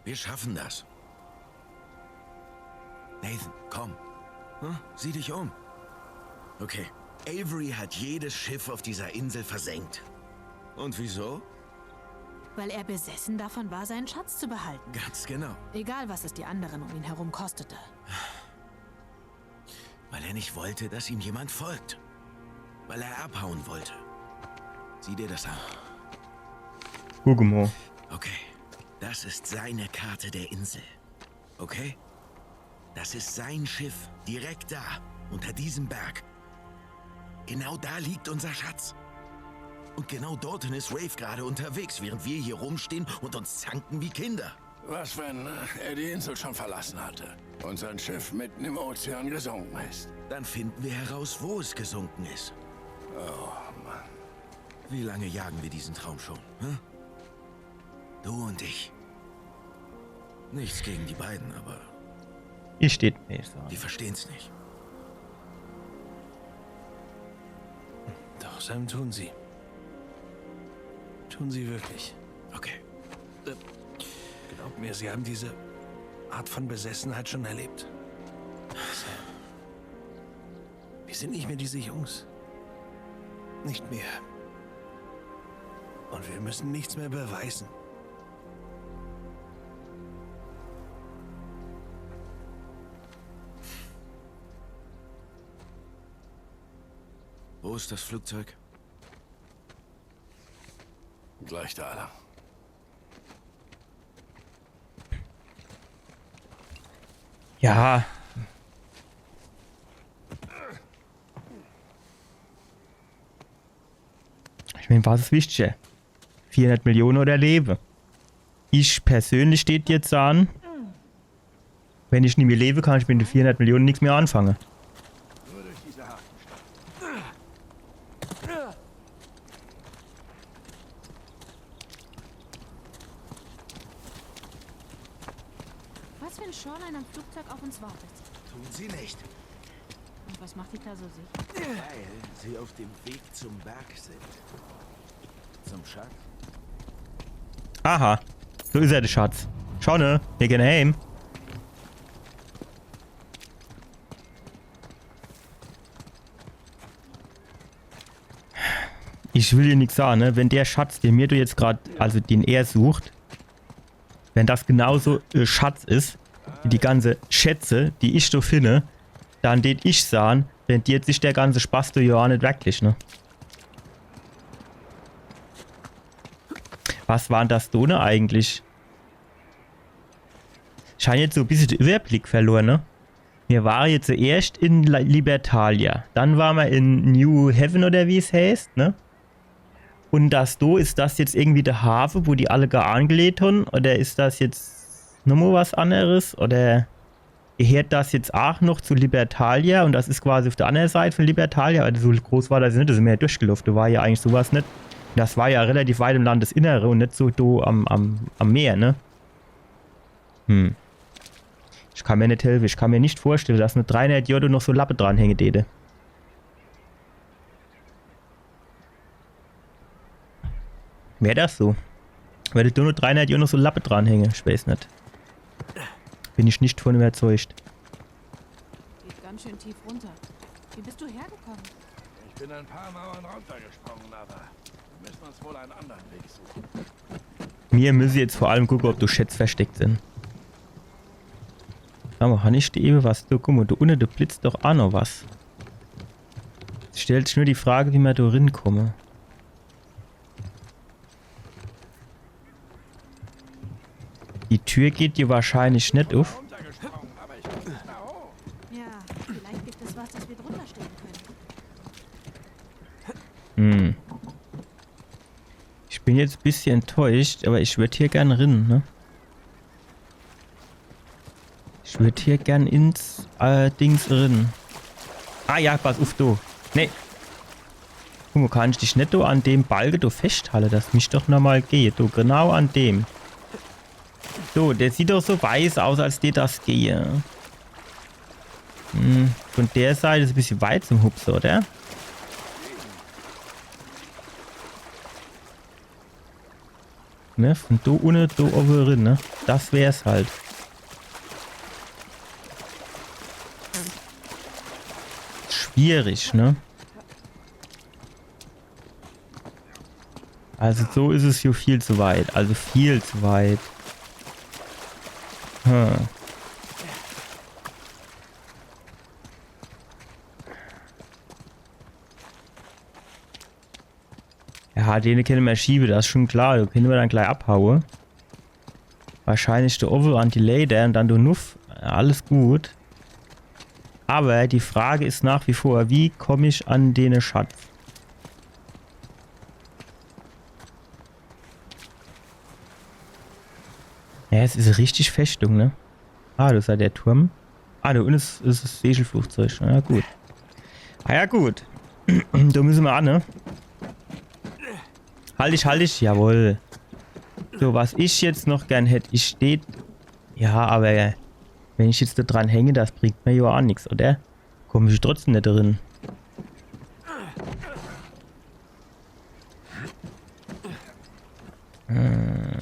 Wir schaffen das. Nathan, komm. Hm? Sieh dich um. Okay. Avery hat jedes Schiff auf dieser Insel versenkt. Und wieso? Weil er besessen davon war, seinen Schatz zu behalten. Ganz genau. Egal, was es die anderen um ihn herum kostete. Weil er nicht wollte, dass ihm jemand folgt. Weil er abhauen wollte. Sieh dir das an. Guck mal. Okay, das ist seine Karte der Insel. Okay? Das ist sein Schiff, direkt da, unter diesem Berg. Genau da liegt unser Schatz. Und genau dorthin ist Rafe gerade unterwegs, während wir hier rumstehen und uns zanken wie Kinder. Was, wenn äh, er die Insel schon verlassen hatte und sein Schiff mitten im Ozean gesunken ist? Dann finden wir heraus, wo es gesunken ist. Oh Mann. Wie lange jagen wir diesen Traum schon? Hm? Du und ich. Nichts gegen die beiden, aber Ich steht nicht so. Die verstehen's nicht. Doch, Sam, tun sie. Tun sie wirklich. Okay. Glaub mir, sie haben diese Art von Besessenheit schon erlebt. Sam. Wir sind nicht mehr diese Jungs. Nicht mehr. Und wir müssen nichts mehr beweisen. Wo ist das Flugzeug? Gleich da lang. Ja. Ich mein, was is wichtiger? Vierhundert Millionen oder Leben? Ich persönlich steht jetzt an, wenn ich nimmer leben kann, ich mit de vierhundert Millionen nix mehr anfangen. Was, wenn Shoreline am Flugzeug auf uns wartet? Tun Sie nicht. Was macht dich da so sicher? Weil sie auf dem Weg zum Berg sind. Zum Schatz? Aha. So is er, de Schatz. Schau, ne? Mir gehn heim. Ich will dir nix sage, ne? Wenn der Schatz, den mir do jetzt grad, also den er sucht, wenn das genauso äh, Schatz is, wie die ganze Schätze, die ich do finde, dann tät ich sage, rentiert sich der ganze Spaß do jo net wirklich, ne? Was war dann das do ne eigentlich? Ich han jetzt so e bissje de Überblick verlor, ne? Mir ware jetzt erscht in La- Libertalia, dann ware mer in New Haven oder wie's heißt, ne? Un das do, is das jetzt irgendwie de Hafe, wo die alle gar angelegt han? Oder is das jetzt nochmo was anneres? Oder gehört das jetzt aach noch zu Libertalia un das is quasi auf der annere Seit von Libertalia? Weil so groß war das net, do sin mer jo durchgeloff, do war jo eigentlich sowas net. Das war jo relativ weit im Landesinnere un net so do am, am, am Meer, ne? Hm. Ich kann mir net helfe, ich kann mir net vorstelle, dass no dreihundert Johr do noch so Lappe dranhänge däte. Wär das so? Wär do no dreihundert Johr noch so Lappe dranhänge? Ich weiß net. Bin ich net von überzeugt. Geht ganz schön tief runter. Wie bist du hergekommen? Ich bin ein paar Mauern runtergesprungen, aber wir müssen uns wohl einen anderen Weg suchen. Mir müsse jetzt vor allem gucke, ob do Schätz versteckt sin. Awwer han ich do ewe was? Do, guck mo, do unne, do blitzt doch aach noch was. Es stellt sich nur die Frage, wie mer do rinkomme. Die Tür geht jo wahrscheinlich net uff. Ja, vielleicht gibt es was, das wir drunter stellen können. Hm. Ich bin jetzt e bissje enttäuscht, awwer ich würd hier gern rin, ne? Ich würd hier gern ins äh, Dings rin. Ah ja, pass uff, do. Nee. Guck mo, kann ich dich net do an dem Balke do feschthalle? Das misst doch normal gehe. Do, genau an dem. So, der sieht doch so weiß aus, als dät das gehe. Hm, von der Seit is e bissje weit zum Hupse, oder? Ne, von do unne, do owwe rin, ne? Das wär's halt. Schwierig, ne? Also so is es hier viel zu weit. Also viel zu weit. Hm. Ja, dene kenne mer schiebe, das is schon klar. Do kenne mer dann gleich abhaue. Wahrscheinlich do owwe an die Läder un dann do nuff. Ja, alles gut. Awwer die Frage is nach wie vor, wie komm ich an dene Schatz? Ja, es is richtig Festung, ne? Ah, do is jo der Turm. Ah, do unne is, is es Segelflugzeug. Na gut. Ah ja, gut. Do müsse mer an, ne? Halt dich, halt dich. Jawohl. So, was ich jetzt noch gern hätt, ich steh. Ja, awwer wenn ich jetzt do dran hänge, das bringt mer jo aach nix, oder? Komm ich trotzdem net drin. Hm.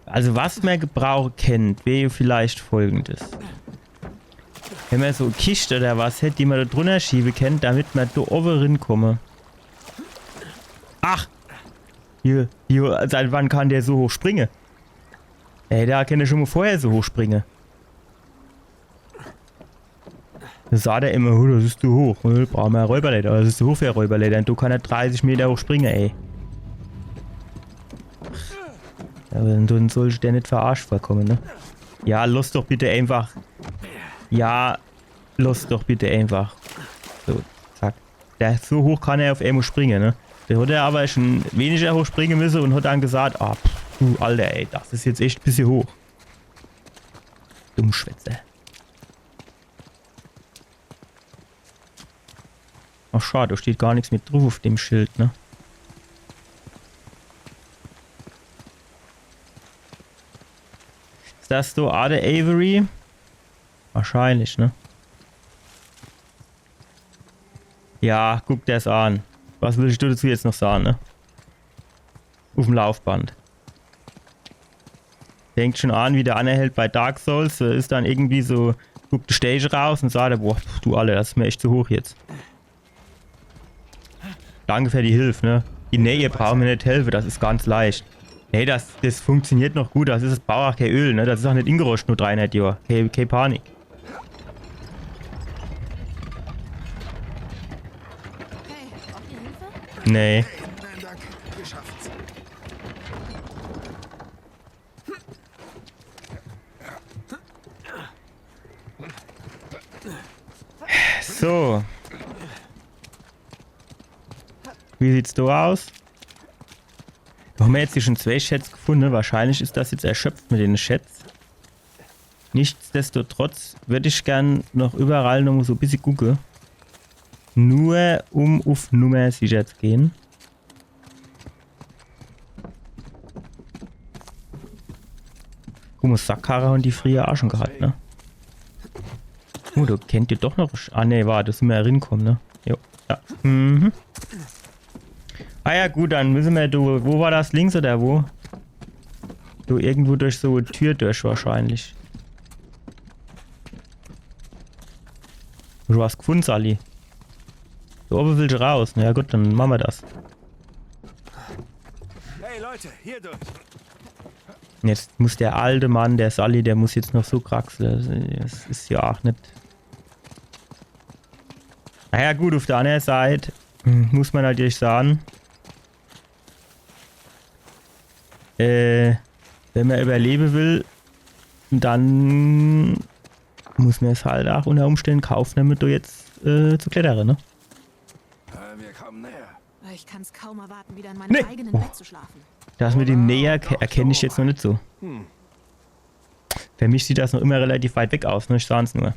Also was mer gebrauche kennt, wär vielleicht folgendes. Wenn mer so Kischt oder was hätt, die mer do drunner schiebe kennt, damit mer do owwe rinkomme. Ach! Hier, hier, seit wann kann der so hoch springe? Ey, der kann jo schon mo vorher so hoch springe. Do sagt er immer, „Oh, das is zu hoch. Äh, brauche mer e Räuberleiter. Das is zu hoch für e Räuberleiter.“ Un do kann er dreißig Meter hoch springe, ey. Ja, awwer dann sollt der net verarscht vorkomme, ne? Ja, loss doch bitte einfach. Ja, loss doch bitte einfach. So, zack. Der, so hoch kann er uff emol springe, ne? Do hat er awwer schon weniger hoch springe müsse un hat dann gesagt, „Ah, pff, du, Alter, ey, das is jetzt echt e bissje hoch.“ Dummschwätzer. Ach, schad, do steht gar nix mit druff uff dem Schild, ne? Das do aa de Avery? Wahrscheinlich, ne? Ja, guck der's an. Was will ich dazu jetzt noch sage, ne? Uf'm Laufband. Fängt schon an wie der anner Held bei Dark Souls. Äh, is dann irgendwie so, guckt die Stage raus und sagt, boah, pf, du Alter, das is mir echt zu hoch jetzt. Danke für die Hilfe, ne? Nee, ihr braucht mir net helfe, das is ganz leicht. Nee, das, das funktioniert noch gut, das is, das braucht aa kee Öl, ne? Das is aa net ingeroscht, nur dreihundert Johr. Kee, kee Panik. Okay, braucht ihr Hilfe? Nee. Nein, danke. Wir schaffen's. So. Wie sieht's do aus? Do hammer jetzt hier schon zwee Schätz gefunne. Wahrscheinlich is das jetzt erschöpft mit dene Schätz. Nichtsdestotrotz würd ich gern noch überall noch so bissje gucke. Nur um uf Nummer sicher zu gehn. Guck mol, Sackkarre hon die frieher aa schon gehat, ne? Oh, do kennt ihr doch noch. Ah, nee, wart, do simmer jo rinkomm, ne? Jo. Ja. Mhm. Ah ja, gut, dann müsse mer, do, wo war das? Links oder wo? Do irgendwo durch so e Tür durch wahrscheinlich. Du hast gefunne, Sully. Do owwe will ich raus. Na ja, gut, dann mache mer das. Hey Leute, hier durch. Jetzt muss der alte Mann, der Sully, der muss jetzt noch so kraxle. Das is jo aa net. Na ja, gut, uf der anner Seit, hm, muss mer natürlich sage, äh, wenn mer überlewe will, dann muss mer's halt aa unter Umstände in Kauf nemme, do jetzt, äh, zu klettere, ne? Äh, wir kommen näher. Ich kann's kaum erwarten, wieder in meinem eigenen Bett zu schlafen. Nee. Oh. Das mit dem Näher ke-, erkenn ich jetzt noch net so. Hm. Für mich sieht das noch immer relativ weit weg aus, ne? Ich sag's nur.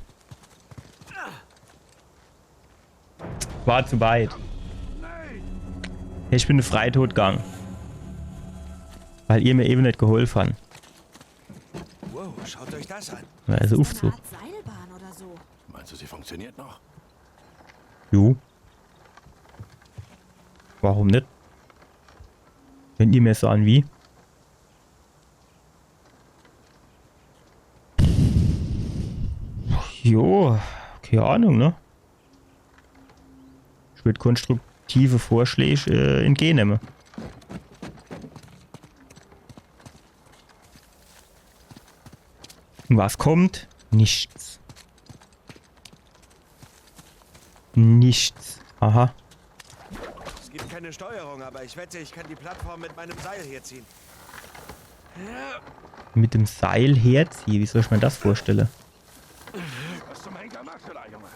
War zu weit. Ich bin Freitod gang. Weil ihr mir ewe net geholfe han. Wow, schaut euch das an. Na, also Ufzug. So eine Art Seilbahn oder so. Meinst du, sie funktioniert noch? Jo. Warum net? Wenn ihr mir sage, wie. Jo, kee Ahnung, ne? Ich würd konstruktive Vorschläg, äh, entgegennemme. Und was kommt? Nichts. Nichts. Aha. Es gibt keine Steuerung, aber ich wette, ich kann die Plattform mit meinem Seil herziehen. Mit dem Seil herziehen? Wie soll ich mir das vorstellen? Was zum Henker machst du da, Junge?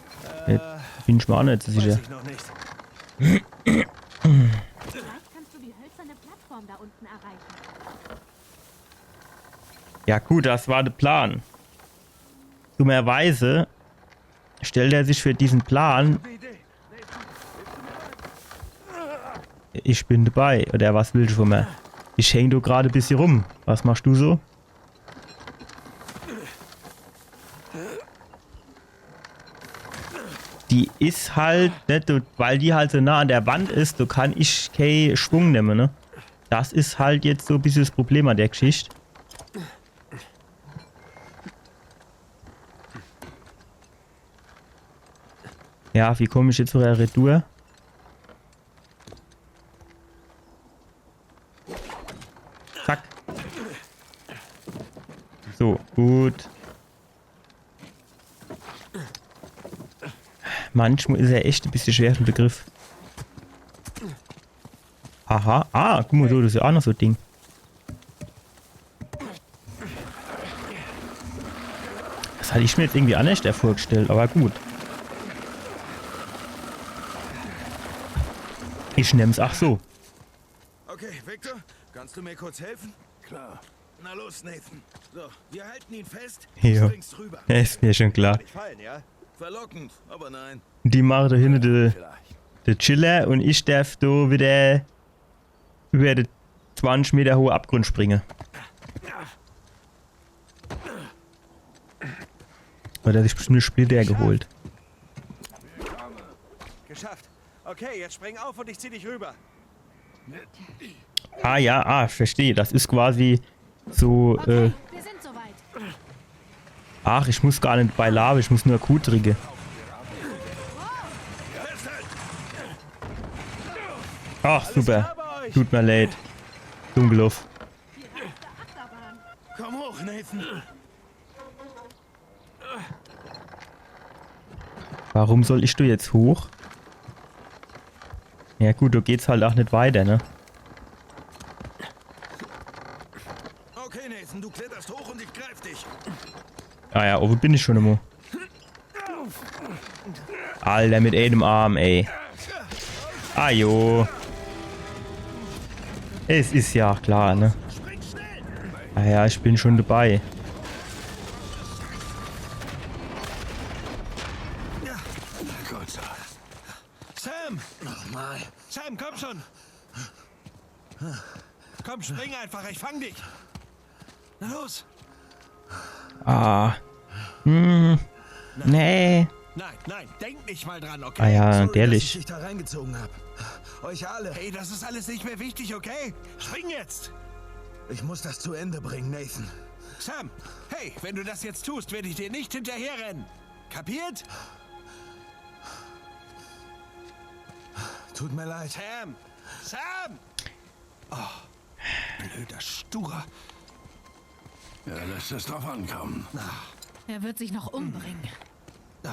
Äh, bin ich mir auch nicht so sicher. Weiß ich noch nicht. Vielleicht kannst du die hölzerne Plattform da unten erreichen. Ja gut, das war der Plan. Dummerweise stellt er sich für diesen Plan. Ich bin dabei. Oder was willst du von mir? Ich häng do grad e bissje rum. Was machst du so? Die is halt, ne, do, weil die halt so nah an der Wand is, do kann ich kee Schwung nemme, ne? Das is halt jetzt so e bissje das Problem an der Geschicht. Ja, wie komm ich jetzt wieder retour? Zack. So, gut. Manchmal is er echt e bissje schwer im Begriff. Aha. Ah, guck mol, do, das is jo aa noch so e Ding. Das hat ich mir jetzt irgendwie annerschter vorgestellt, aber gut. Ich nemm's aa so. Okay, Victor, kannst du mir kurz helfen? Klar. Na los, Nathan. So, wir halten ihn fest. Jo. Du springst rüber. Is mir schon klar. Nicht fallen, ja? Verlockend, aber nein. Die mache do hinne de, vielleicht, de Chiller und ich derf do wieder über de zwanzig Meter hohe Abgrund springe. Hat er sich bestimmt e Splitter geholt. Geschafft. Okay, jetzt spring auf und ich zieh dich rüber. Ah ja, ah, ich verstehe. Das is quasi so, äh, Wir sind soweit. Ach, ich muss gar net bei Lava, ich muss nur Q dricke. Ach, super. Tut mir leid. Dumm geloff. Komm hoch, Nathan. Warum soll ich do jetzt hoch? Ja gut, do geht's halt ach net weiter, ne? Okay, Nathan, du kletterst hoch und ich greif dich. Ah ja, oh, wo bin ich schon immer? Alter, mit eenem Arm, ey. Ah jo. Es is ja klar, ne? Ah ja, ich bin schon dabei. Sam! Nochmal. Sam, komm schon! Komm, spring einfach, ich fang dich! Na los! Ah. Hm. Nee. Nein, nein, denk nicht mal dran, okay? Ah ja, Sorry, dass ich ehrlich. dich da reingezogen hab. Euch alle. Hey, das ist alles nicht mehr wichtig, okay? Spring jetzt! Ich muss das zu Ende bringen, Nathan. Sam, hey, wenn du das jetzt tust, werde ich dir nicht hinterherrennen. Kapiert? Tut mir leid. Sam! Sam! Oh, blöder Sturer. Er lässt es drauf ankommen. Er wird sich noch umbringen. Oh,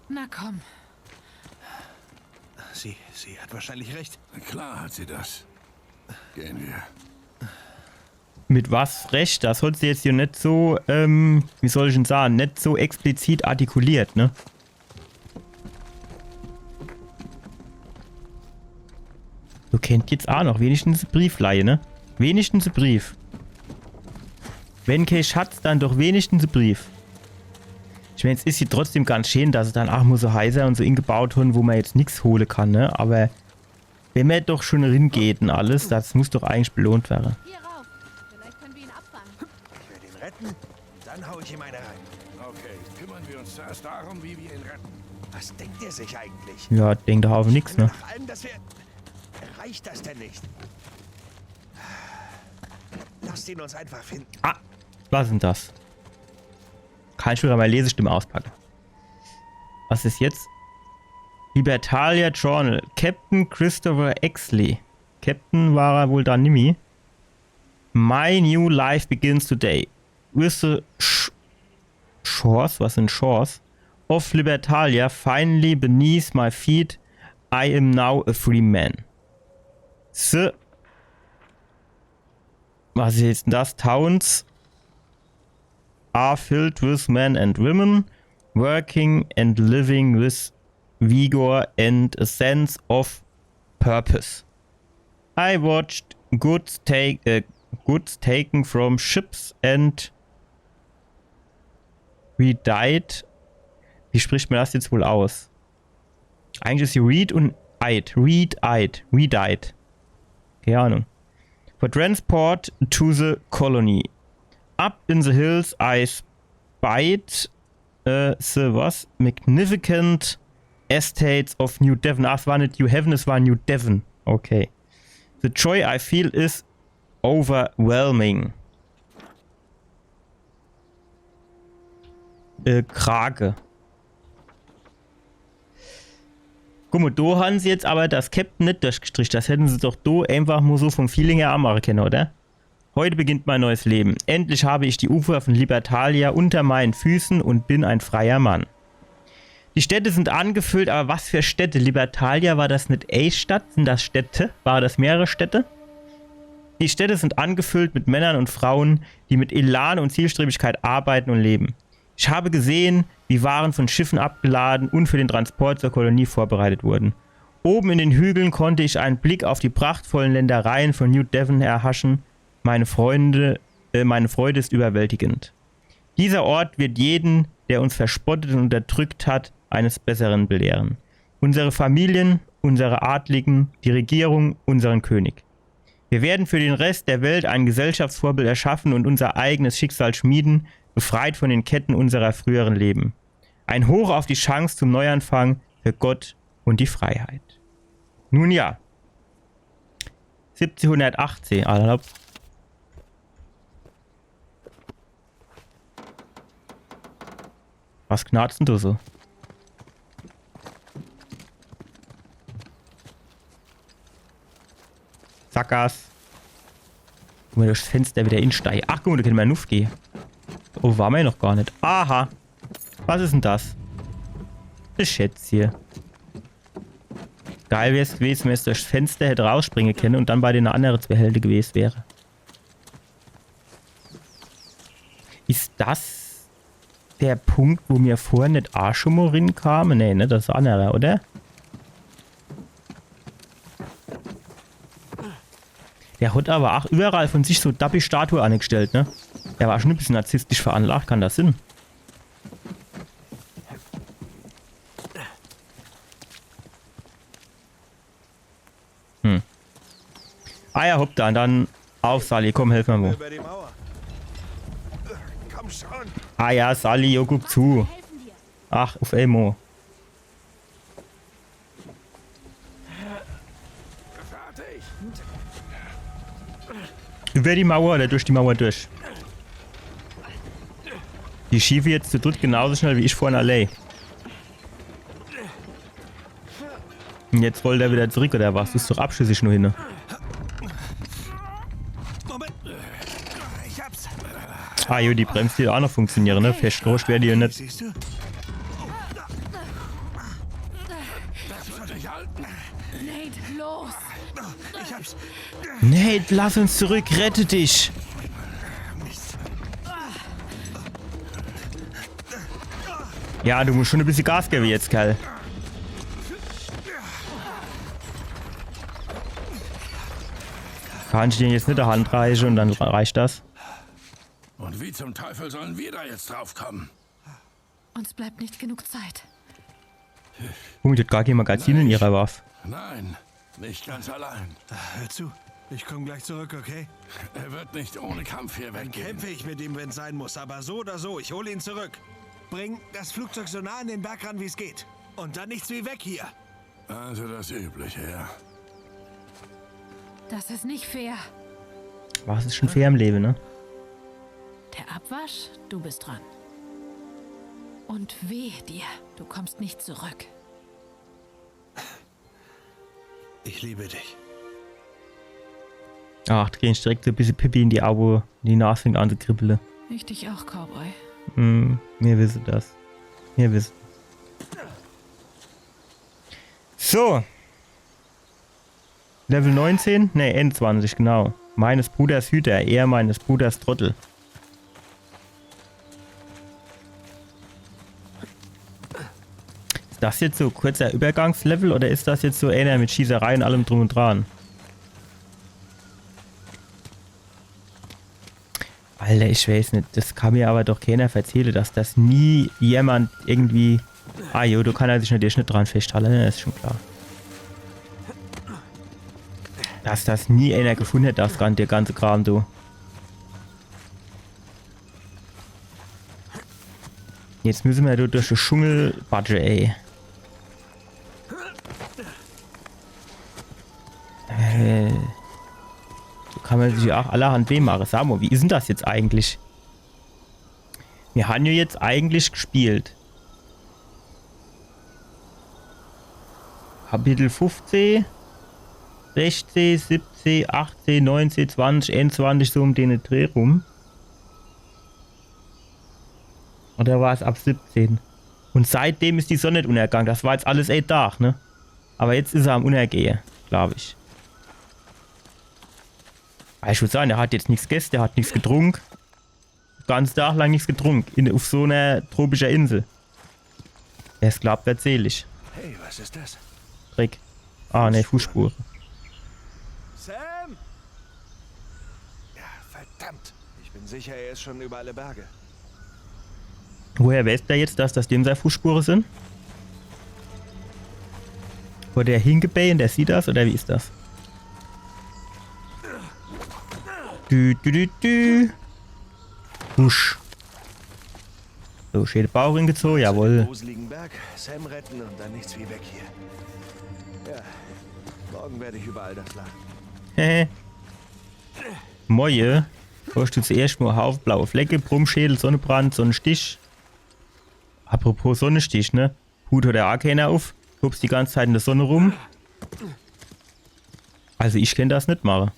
Na komm. sie, sie hat wahrscheinlich recht. Klar hat sie das. Gehen wir. Mit was Recht? Das hat se jetzt hier net so, ähm, wie soll ich denn sagen, net so explizit artikuliert, ne? Du kennt jetzt ach noch wenigstens e Brief leihe, ne? Wenigstens e Brief. Wenn kee Schatz, dann doch wenigstens e Brief. Ich mein, es is hier trotzdem ganz schön, dass se dann ach mo so Heiser und so ingebaut hun, wo man jetzt nix hole kann, ne? Aber wenn man doch schon ringeht und alles, das muss doch eigentlich belohnt werre. Hier rauf. Vielleicht können wir ihn abfangen. Ich werde ihn retten und dann hau ich ihm eine rein. Okay, kümmern wir uns zuerst darum, wie wir ihn retten. Was denkt er sich eigentlich? Ja, denkt doch auf nix, ne? Nach allem, dass wir... Reicht das denn nicht? Lasst ihn uns einfach finden. Ah, was is denn das? Kann ich wieder meine Lesestimme auspacke? Was is jetzt? Libertalia Journal. Captain Christopher Exley. Captain war er wohl dann nimmi. My new life begins today. With the sh shores, was sind shores? Of Libertalia finally beneath my feet. I am now a free man. The Was is jetzt denn das? Towns are filled with men and women working and living with vigor and a sense of purpose. I watched goods take, äh, goods taken from ships and we died. Wie spricht man das jetzt wohl aus? Eigentlich is hier read und eyed. Read eyed. We died. Keine Ahnung. For transport to the colony. Up in the hills I spied, äh, the was? Magnificent estates of New Devon. Ah, es war net New Heaven, es war New Devon. Okay. The joy I feel is overwhelming. Äh, Krage. Guck mo, do han se jetzt aber das Captain net durchgestriche. Das hätten se doch do einfach mo so vom Feeling her ach mache kenne, oder? Heute beginnt mein neues Leben. Endlich habe ich die Ufer von Libertalia unter meinen Füßen und bin ein freier Mann. Die Städte sind angefüllt, aber was für Städte? Libertalia, war das net e Stadt? Sind das Städte? Waren das mehrere Städte? Die Städte sind angefüllt mit Männern und Frauen, die mit Elan und Zielstrebigkeit arbeiten und leben. Ich habe gesehen, wie Waren von Schiffen abgeladen und für den Transport zur Kolonie vorbereitet wurden. Oben in den Hügeln konnte ich einen Blick auf die prachtvollen Ländereien von New Devon erhaschen. Meine Freunde, äh, meine Freude ist überwältigend. Dieser Ort wird jeden, der uns verspottet und unterdrückt hat, eines Besseren belehren. Unsere Familien, unsere Adligen, die Regierung, unseren König. Wir werden für den Rest der Welt ein Gesellschaftsvorbild erschaffen und unser eigenes Schicksal schmieden, befreit von den Ketten unserer früheren Leben. Ein Hoch auf die Chance zum Neuanfang für Gott und die Freiheit. Nun ja. Siebzehnhundertachtzehn, Alter. Was knarzt denn do so? Sackgass. Guck mol, durchs Fenster wieder insteige. Ach, guck mol, do kenne mer nuffgehe. Oh, ware mer jo noch gar net. Aha. Was is denn das? Das Schätzche. Geil wär's gewese, wenn mer jetzt durchs Fenster hätt rausspringe kenne und dann bei dene annere zwee Helde gewese wär. Is das der Punkt, wo mer vorher net aa schon mol rinkame? Nee, ne, das is e annerer, oder? Der hat awwer aa iwwerall vun sich so dappi Statue anegestellt, ne? Der war schon e bissel narzisstisch veranlagt, kann das sinn? Hm. Ah ja, hopp dann, dann uff, Sully, komm, helf mer mol. Über die Mauer. Komm schon. Ah ja, Sully, jo, guck zu. Ach, uff emol. Fertig. Über die Mauer oder durch die Mauer durch? Die schiefe jetzt zu dritt genauso schnell wie ich vorhin allee. Und jetzt rollt er wieder zurück, oder was? Das is doch abschüssig nur hin. Moment. Ich hab's. Ah, jo, die Bremse, die aa noch funktioniere, ne? Festgerutscht wär die jo net. Siehst du? Das wird dich halten. Nate, los! Ich hab's. Nate, lass uns zurück, rette dich! Ja, du musst schon e bissel Gas gewwe jetzt, Kerl. Kann ich den jetzt net die Hand reiche und dann reicht das? Und wie zum Teufel sollen wir da jetzt drauf kommen? Uns bleibt nicht genug Zeit. Guck mol, die hat gar kee Magazin in ihrer Waff. Nein, nicht ganz allein. Hör zu, ich komm gleich zurück, okay? Er wird nicht ohne Kampf hier weggehen. Dann kämpfe ich mit ihm, wenn's sein muss, aber so oder so, ich hole ihn zurück. Bring das Flugzeug so nah an den Berg ran, wie's geht. Und dann nichts wie weg hier. Also das Übliche, ja. Das ist nicht fair. Was is schon fair im Lewe, ne? Der Abwasch, du bist dran. Und wehe dir, du kommst nicht zurück. Ich liebe dich. Ach, do krieg ich direkt so e bissel Pipi in die Auge, die Nas fängt an zu kribbele. Ich dich auch, Cowboy. Hm, mir wisse das. Mir wisse. So. Level neunzehn? Ne, einundzwanzig, genau. Meines Bruders Hüter, er meines Bruders Trottel. Is das jetzt so kurzer Übergangslevel oder is das jetzt so eener mit Schießerei und allem drum und dran? Alter, ich weiß net, das kann mir aber doch keiner verzähle, dass das nie jemand irgendwie. Ah jo, do kann er sich natürlich net dran festhalle, ne? Das is schon klar. Dass das nie eener gefunn hätt, das gan-, der ganze Kram, du. Jetzt müsse mer do durch de Schungel batsche, ey. Äh, so kann mer sich jo ach allerhand weh mache. Sa mol, wie is denn das jetzt eigentlich? Mir han jo jetzt eigentlich gespielt. Kapitel fünfzehn, sechzehn, siebzehn, achtzehn, neunzehn, zwanzig, einundzwanzig, so um dene Dreh rum. Oder war's ab siebzehn? Und seitdem is die Sonn net unnergang. Das war jetzt alles ee Dag, ne? Aber jetzt is er am Unnergehe, glaub ich. Aber ich würd sagen, der hat jetzt nix gesse, der hat nix getrunk. Ganze Dag lang nix getrunk. In, uff so ner tropischer Insel. Wer's glaubt, werd selig. Hey, was ist das? Dreck. Ah, ne, Fußspure. Fußspure. Sam! Ja, verdammt. Ich bin sicher, er ist schon über alle Berge. Woher weiß der jetzt, dass das dem sei Fußspure sin? Wurde er hingebäht und der sieht das, oder wie is das? Dü, dü, dü, dü. Husch. So, schön de Bauch hingezogen, jawohl. Gruseligen Berg, Sam retten und dann nichts wie weg hier. Ja, morgen werde ich über all das lachen. Hehe. Moje. Hoscht du zuerscht mol Haufe blaue Flecke, Brummschädel, Sonnebrand, Sonnestich. Apropos Sonnestich, ne? Hut hat der Arcana uff, hupst die ganze Zeit in der Sonne rum. Also ich kennt das net mache.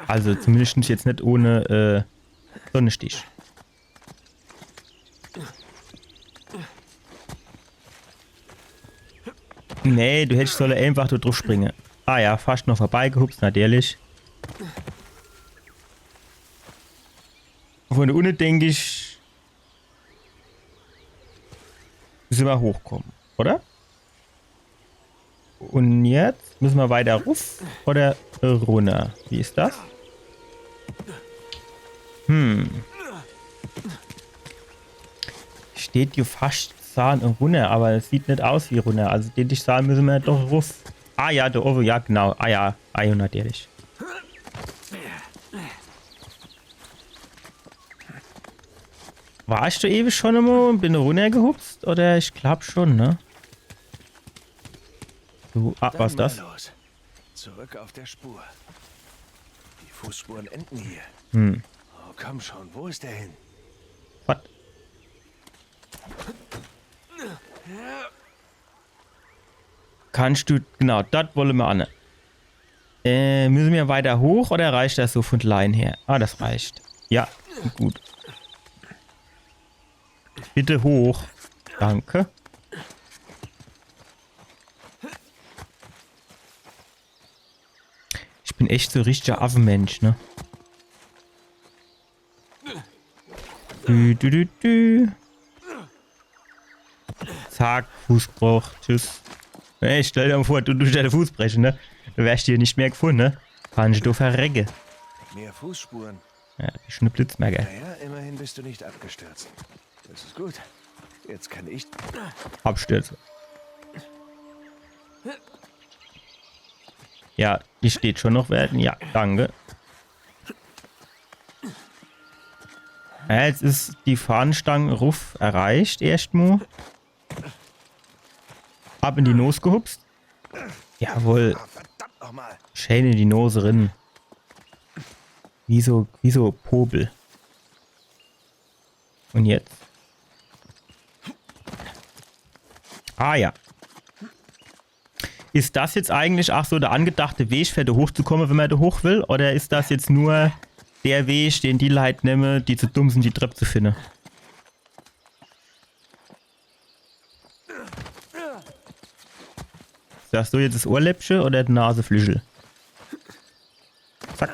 Also zumindest jetzt net ohne äh, Sonnestich. Nee, du hättst solle einfach do druff springe. Ah ja, fascht noch vorbeigehupst, natürlich. Von do unne, denk ich, sin mer hochkomme, oder? Und jetzt müsse mer weiter ruff oder runner? Wie is das? Hm. Steht do fascht sahn runner, aber es sieht net aus wie runner. Also denk ich, sahn müsse mer doch ruff. Ah ja, do owwe, ja genau. Ah ja, ah ja, natürlich. War ich do ewig schon emol und bin runnergehupst? Oder ich glaub schon, ne? Du, ah, was is Dann das? Mal los. Zurück auf der Spur. Die Fußspuren enden hier. Hm. Oh, komm schon, wo ist er hin? Was? Kannst du, genau, das wolle mer an. Äh, müsse mer weiter hoch oder reicht das so von Line her? Ah, das reicht. Ja, gut. Bitte hoch. Danke. Ich bin echt so richtiger Affemensch, ne? Dü, dü, dü, dü. Zack, Fuß gebroch. Tschüss. Ey, stell dir mal vor, du, du deine Fuß brechen, ne? Du wärst hier net mehr gefunne, ne? Kannst du verrecke. Mehr Fußspuren. Ja, das is schon e Blitzmerker. Naja, immerhin bist du nicht abgestürzt. Das ist gut. Jetzt kann ich. Abstürze. Ja, die steht schon noch wer. Ja, danke. Ja, jetzt is die Fahnenstange ruff erreicht, erscht mo. Ab in die Nos gehupst. Jawohl. Ah, verdammt nochmal. Schön in die Nose rin. Wie so, wie so Popel. Und jetzt? Ah ja. Is das jetzt eigentlich ach so der angedachte Weg, für do hochzukomme, wenn mer do hoch will? Oder is das jetzt nur der Weg, den die Leit nemme, die zu dumm sin, die Trepp zu finde? Is das so jetzt das Ohrläppche oder de Naseflügel? Zack.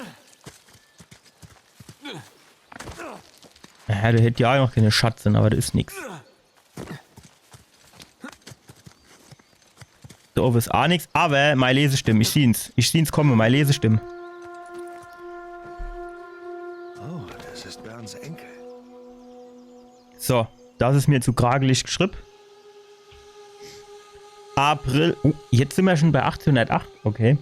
Ja, do hätt ja ach noch keine Schatze, aber do is nix. Do owwe is ach nix, aber mei Lesestimm, ich sieh's. Ich sieh's komme, mei Lesestimm. Oh, das ist Burns Enkel. So, das is mir zu kragelig geschrieb. April. Oh, jetzt sin mer schon bei achtzehnhundertacht. Okay.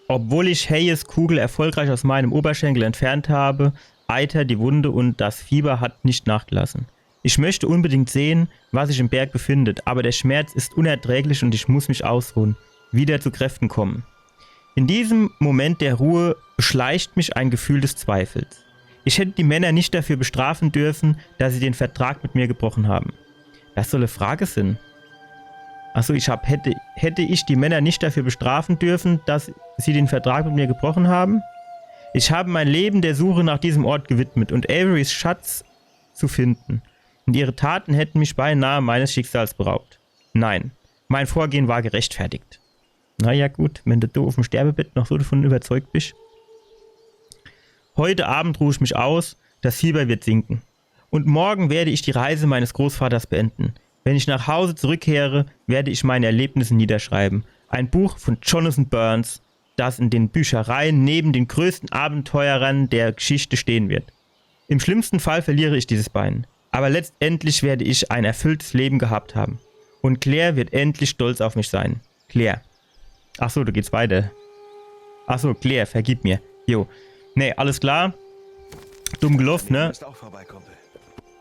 Obwohl ich Hayes Kugel erfolgreich aus meinem Oberschenkel entfernt habe, eitert die Wunde und das Fieber hat nicht nachgelassen. Ich möchte unbedingt sehen, was sich im Berg befindet, aber der Schmerz ist unerträglich und ich muss mich ausruhen, wieder zu Kräften kommen. In diesem Moment der Ruhe beschleicht mich ein Gefühl des Zweifels. Ich hätte die Männer nicht dafür bestrafen dürfen, dass sie den Vertrag mit mir gebrochen haben. Das soll e Frage sin. Achso, ich hab, hätte, hätte ich die Männer nicht dafür bestrafen dürfen, dass sie den Vertrag mit mir gebrochen haben? Ich habe mein Leben der Suche nach diesem Ort gewidmet und Averys Schatz zu finden. Und ihre Taten hätten mich beinahe meines Schicksals beraubt. Nein, mein Vorgehen war gerechtfertigt. Naja gut, wenn du, du uffm Sterbebett noch so davon überzeugt bist. Heute Abend ruhe ich mich aus, das Fieber wird sinken. Und morgen werde ich die Reise meines Großvaters beenden. Wenn ich nach Hause zurückkehre, werde ich meine Erlebnisse niederschreiben. Ein Buch von Jonathan Burns, das in den Büchereien neben den größten Abenteurern der Geschichte stehen wird. Im schlimmsten Fall verliere ich dieses Bein. Aber letztendlich werde ich ein erfülltes Leben gehabt haben. Und Claire wird endlich stolz auf mich sein. Claire. Achso, do geht's weiter. Achso, Claire, vergib mir. Jo. Nee, alles klar. Dumm geloff, ne? Ist auch vorbei, Kumpel.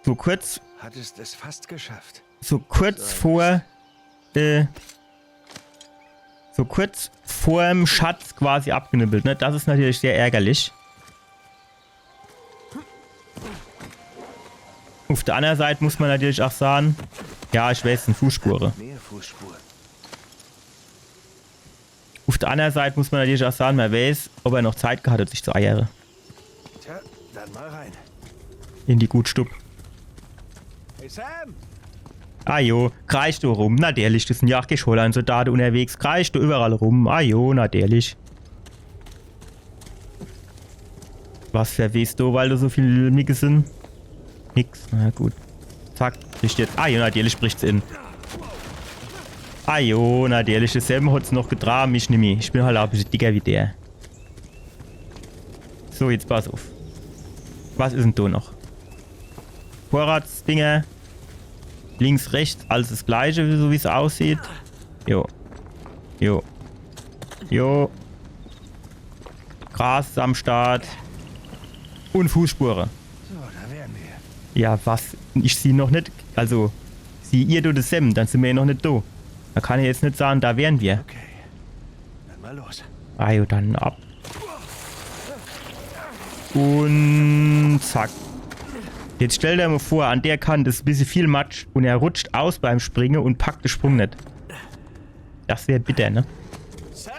So kurz Hattest es fast geschafft. So kurz vor, äh, so kurz vorm Schatz quasi abgenibbelt, ne? Das is natürlich sehr ärgerlich. Uf der anner Seit muss ma natürlich ach sage, ja, ich weiß, sin Fußspure. Mehr Fußspuren. Uf der anner Seit muss ma natürlich ach sage, ma weiß, ob er noch Zeit gehat hat, sich zu eiere. Tja, dann mal rein. In die gut Stub. Hey Sam! Ah jo, kreisch du rum. Natürlich, do sin ja ach Geschwoller un Soldate unnerwegs. Kreisch du iwwerall rum. Ah jo, natürlich. Was verwehst du, weil do so viel Migge sin? Nix. Na gut. Zack, bricht jetzt. Ah jo, natürlich bricht's in. Ah jo, natürlich, de Sam hat's noch getrage, ich nimmi. Ich bin halt ach e bissche dicker wie der. So, jetzt pass uf. Was is dann do noch? Vorratsdinger. Links, rechts, alles das gleiche, so wie's aussieht. Jo. Jo. Jo. Gras is am Start. Un Fußspure. So, da wären wir. Ja, was? Ich sieh noch net. Also, sieh ihr do de Sam, dann sin mir jo noch net do. Do kann ich jetzt net sage, da wären wir. Okay. Dann mal los. Ah jo, dann ab. Un zack. Jetzt stell der mo vor, an der Kant is e bissche viel Matsch un er rutscht aus beim Springe un packt de Sprung net. Das wär bitter, ne? Sam!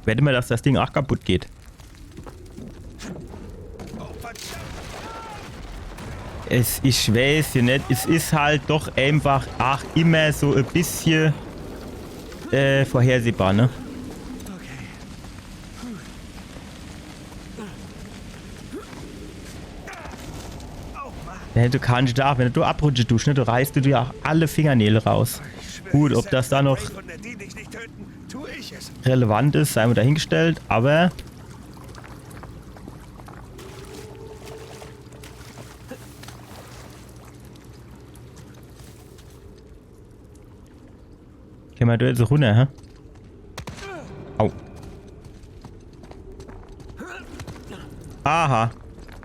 Wette mer, dass das Ding ach kaputt geht. Oh, verdammt! Es, ich weiß jo net, es is halt doch einfach ach immer so e bissche äh, vorhersehbar, ne? Okay. Ne, du kannst do ach, wenn du abrutsche duscht, ne, do reißt du dir ach alle Fingernägel raus. Gut, ob das do noch Von der die dich nicht töten, tu ich es. relevant is, sei mo dahingestellt, aber Kenne mer do jetzt runner, hä? Au. Aha.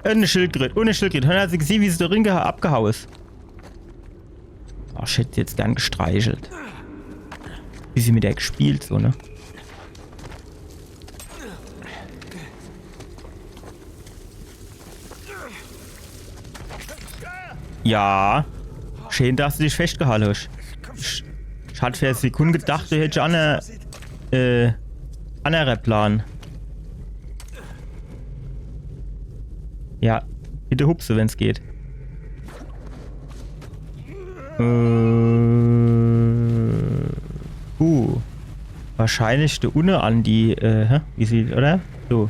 E Schildkröt, e Schildkröt. Hänner se gesieh, wie se do drin geha-, abgehau is? Oh, ich hätt se jetzt gern gestreichelt. Bissche mit der gespielt, so, ne? Ja. Schön, dass du dich festgehalte hast. Ich, ich hat für e Sekund gedacht, du hättest anner, äh, annerer Plan. Ja, bitte hupse, wenn's geht. Äh, uh. Wahrscheinlich do unne an die, äh, hä? Wie sieht, oder? So.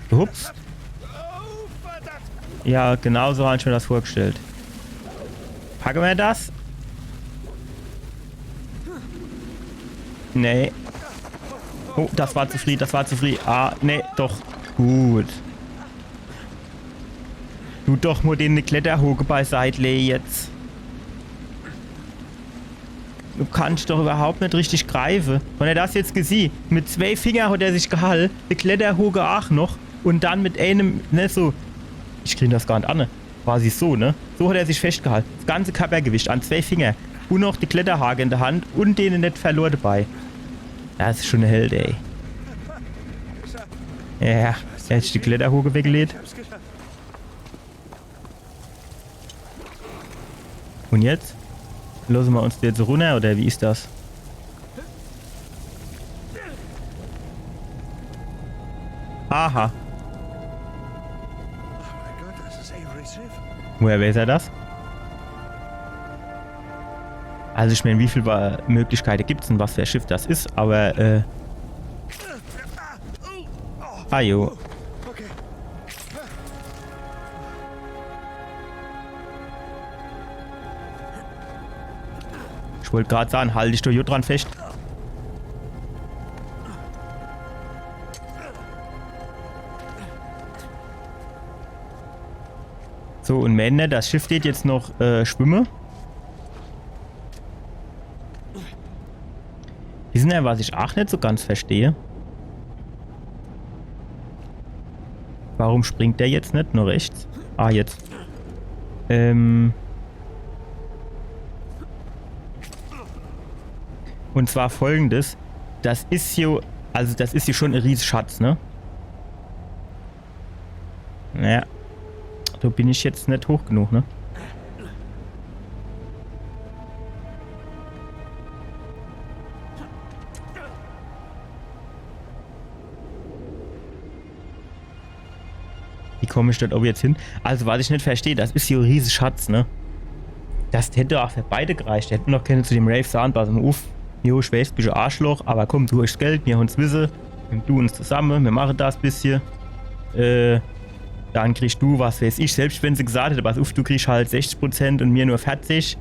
Gehups. Ja, genau so hab ich mir das vorgestellt. Packe mer das? Nee. Oh, das war zu frieh, das war zu frieh. Ah, nee, doch. Gut. Du doch mo den Kletterhoke beiseit lee jetzt. Du kannst doch überhaupt net richtig greife. Wenn er das jetzt gesieh, mit zwei Finger hat er sich gehall, de Kletterhoke ach noch und dann mit einem, ne, so. Ich krieg das gar net an, ne? Quasi so, ne? So hat er sich festgehalt. Das ganze Körpergewicht an zwei Finger. Und noch de Kletterhake in der Hand und den net verlor dabei. Das is schon e Held, ey. Ja, er hat sich de Kletterhoke weggelegt. Und jetzt? Losse mer uns jetzt runner, oder wie is das? Aha. Mein Gott, das ist Averys Schiff. Woher weiß er das? Also ich mein, wie viel Wa-, Möglichkeite gibt's denn, was für e Schiff das is, aber, äh... Ah jo. Okay. Ich wollt grad sage, halt dich doch hier dran fest. So, und Männer, das Schiff geht jetzt noch, äh, schwimme. Wissen er, was ich ach net so ganz verstehe? Warum springt der jetzt net nur rechts? Ah, jetzt. Ähm. Und zwar folgendes. Das is hier, also das is hier schon e Rieseschatz, ne? Naja. Do bin ich jetzt net hoch genug, ne? Wie komm ich dort obe jetzt hin? Also, was ich net versteh, das is hier e Rieseschatz, ne? Das hätt ach für beide gereicht. Hätt mer noch kenne zu dem Rafe sahn, pass mol uff, jo, ich weiß, bisch e Arschloch, aber komm, du hosch Geld, mir hon's Wisse, nimm du uns zusamme, mir mache das bissje. Äh, dann kriegsch du, was weiß ich, selbst wenn se gesagt hätte, pass uff, du kriegsch halt sechzig Prozent und mir nur vierzig.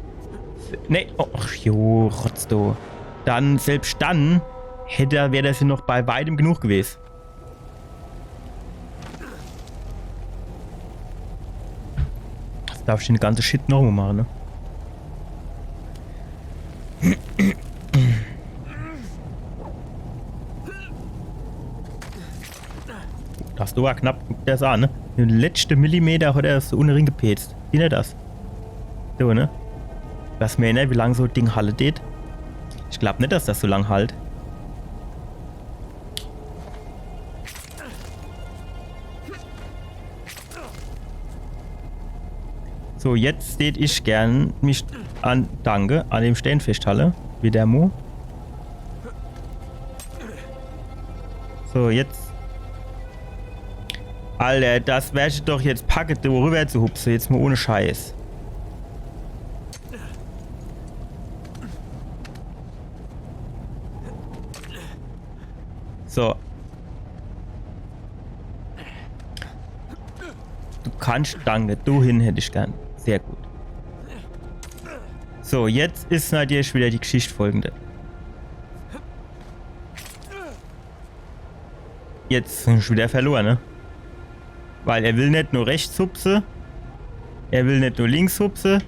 Nee, och, jo, Rotz, du. Dann, selbst dann, hätt, wär das hier noch bei weitem genug gewes. Jetzt darf ich den ganze Shit noch mol mache, ne? Das war knapp, guck der's an, ne? De letschte Millimeter hat er so unne ringepetzt. Siehn er das? So, ne? Was meint er, wie lang so e Ding halle tät? Ich glaub net, dass das so lang halt. So, jetzt tät ich gern mich an, danke, an dem Stern feschthalle. Wieder mo. So, jetzt. Alter, das werd ich doch jetzt packe, do rüber zu hupse. Jetzt mol ohne Scheiß. So. Du kannsch, danke. Du hin hätt ich gern. Sehr gut. So, jetzt is natürlich wieder die Geschicht folgende. Jetzt hab ich wieder verlor, ne? Weil er will net nur rechts hupse, er will net nur links hupse.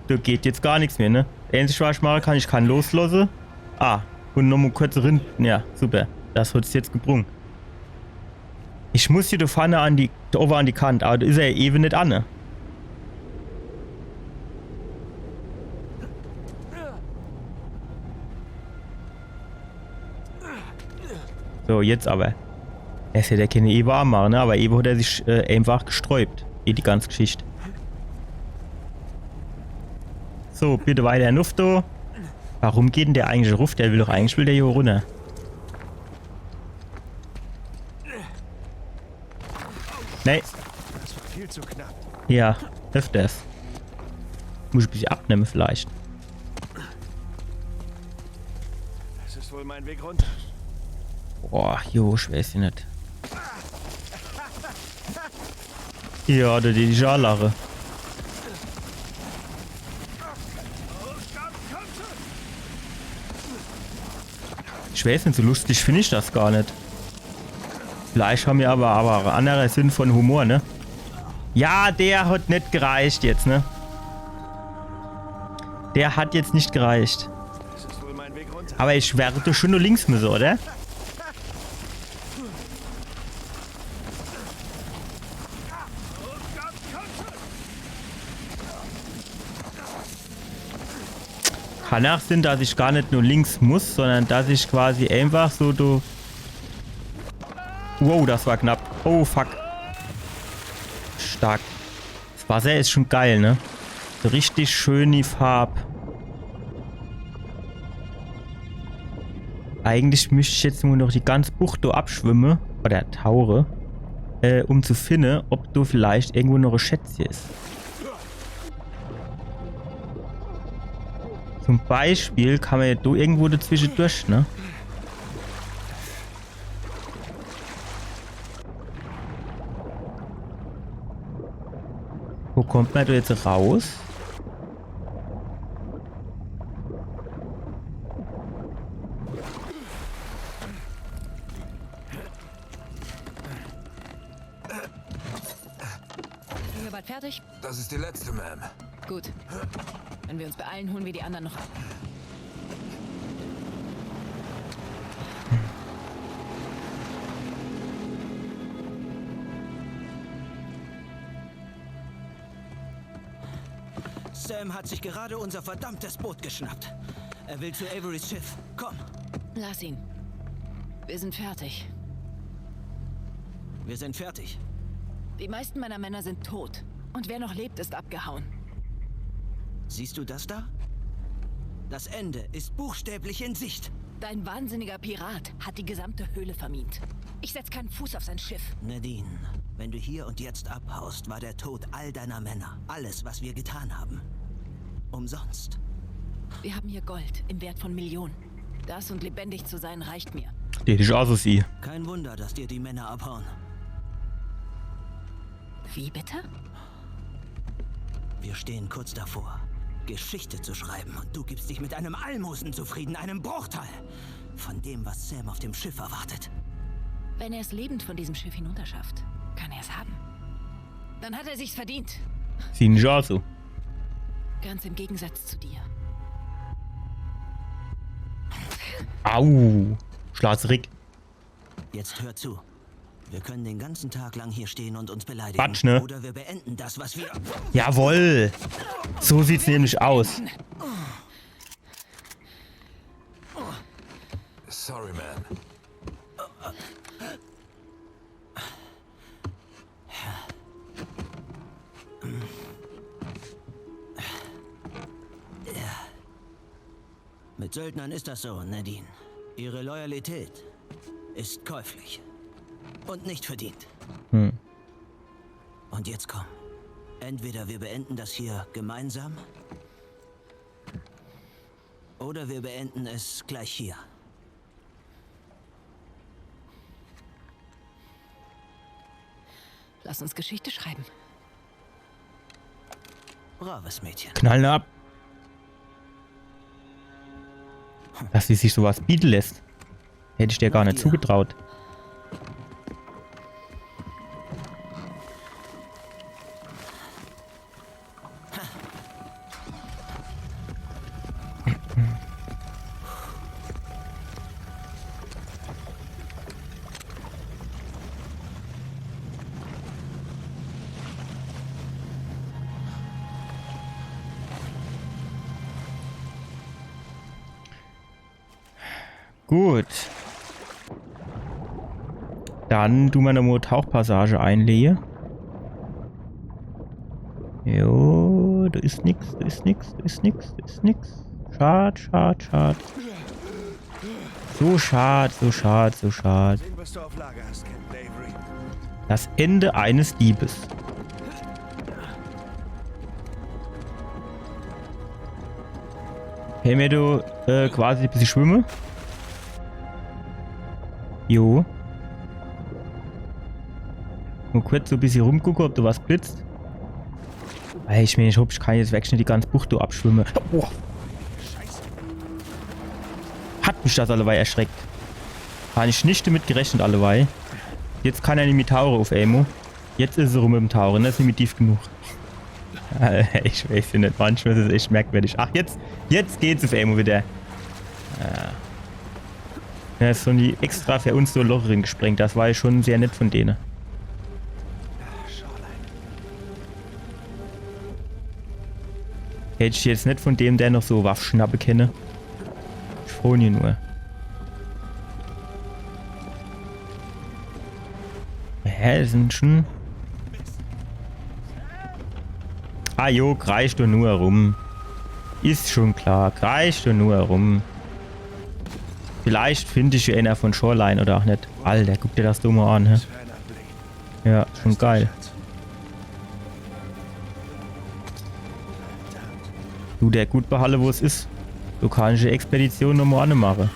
Do geht jetzt gar nix mehr, ne? Einzig, was ich mache kann, ich kann loslosse. Ah, und nochmal kurz rin. Ja, super. Das hat's jetzt gebrung. Ich muss hier do vorne an die, do oben an die Kant, aber do is er ewe net anne. So, jetzt aber. Er hätt ja kenne ewe anmache, ne? Aber ewe hat er sich äh, einfach gesträubt. Wie die ganze Geschicht. So, bitte weiter nuff do. Warum geht denn der eigentlich ruff? Der will doch eigentlich, will der hier runner. Nee. Das war viel zu knapp. Ja, öfters. Muss ich e bissje abnemme vielleicht. Das ist wohl mein Weg runter. Boah, jo, ich weiß ja net. Ja, do die Scharlache. Ich weiß net, so lustig find ich das gar net. Vielleicht haben wir aber, aber andere Sinn von Humor, ne? Ja, der hat net gereicht jetzt, ne? Der hat jetzt net gereicht. Das ist wohl mein Weg runter. Aber ich werd doch schon nur links müsse, oder? Kann auch sinn, dass ich gar net nur links muss, sondern dass ich quasi einfach so do. Wow, das war knapp. Oh, fuck. Stark. Das Wasser is schon geil, ne? So richtig schön die Farb. Eigentlich müsst ich jetzt nur noch die ganze Bucht do abschwimme. Oder tauche. Äh, um zu finne, ob do vielleicht irgendwo noch e Schätzche is. Zum Beispiel kann man ja do irgendwo dazwische durch, ne? Wo kommt man do jetzt raus? Sind wir bald fertig? Das ist die letzte, Ma'am. Gut. Wenn wir uns beeilen, holen wir die anderen noch ab. Sam hat sich gerade unser verdammtes Boot geschnappt. Er will zu Averys Schiff. Komm. Lass ihn. Wir sind fertig. Wir sind fertig. Die meisten meiner Männer sind tot. Und wer noch lebt, ist abgehauen. Siehst du das da? Das Ende ist buchstäblich in Sicht. Dein wahnsinniger Pirat hat die gesamte Höhle vermint. Ich setz keinen Fuß auf sein Schiff. Nadine, wenn du hier und jetzt abhaust, war der Tod all deiner Männer alles, was wir getan haben, umsonst. Wir haben hier Gold im Wert von Millionen. Das und lebendig zu sein reicht mir. Tät ich aa so siehe. Kein Wunder, dass dir die Männer abhauen. Wie bitte? Wir stehen kurz davor, Geschichte zu schreiben, und du gibst dich mit einem Almosen zufrieden, einem Bruchteil von dem, was Sam auf dem Schiff erwartet. Wenn er es lebend von diesem Schiff hinunterschafft, kann er es haben. Dann hat er sich's verdient. Sieh ich aa so. Ganz im Gegensatz zu dir. Au. Schlag's Rick. Jetzt hör zu. Wir können den ganzen Tag lang hier stehen und uns beleidigen. Quatsch, ne? Oder wir beenden das, was wir... Jawoll. So sieht's nämlich aus. Sorry, man. Mit Söldnern ist das so, Nadine. Ihre Loyalität ist käuflich. Und nicht verdient. Hm. Und jetzt komm. Entweder wir beenden das hier gemeinsam. Oder wir beenden es gleich hier. Lass uns Geschichte schreiben. Braves Mädchen. Knallen ab. Dass sie sich sowas biete lässt. Hätt ich der gar net zugetraut. Gut. Dann du mer nomo Tauchpassage einlehe. Jo, do is nix, do is nix, do is nix, do is nix. Schad, schad, schad. So schad, so schad, so schad. Sehen, was du auf Lager hast, Captain Avery. Das Ende eines Diebes. Hey, mir du äh, quasi e bissje schwimme. Jo. Nur kurz so e bissje rumgucke, ob do was blitzt. Ey, ich mein, ich hoff, ich kann jetzt wirklich net die ganze Bucht do abschwimme. Oh. Hat mich das allewei erschreckt. Hab ich net damit gerechnet, allewei. Jetzt kann er nimmi tauche uff emol. Jetzt is er rum mit em Tauche, ne? Is nimmi tief genug. Alter, ich weiß jo net, manchmal is es echt merkwürdig. Ach, jetzt, jetzt geht's uff emol wieder. Ja. Ja, is so nie extra für uns so e Loch ringesprengt. Das war jo schon sehr nett von dene. Hätt ich jetzt net von dem, der noch so Waff schnappe kenne. Ich froo jo nur. Hä, das sin schon. Ah jo, kreisch doch nur rum. Is schon klar, kreisch doch nur rum. Vielleicht find ich jo eener von Shoreline oder ach net. Alter, guck der das do mo an, hä? Ja, schon geil. Du, der gut behalle, wo's is. Du kannsch die Expedition nomo anne mache.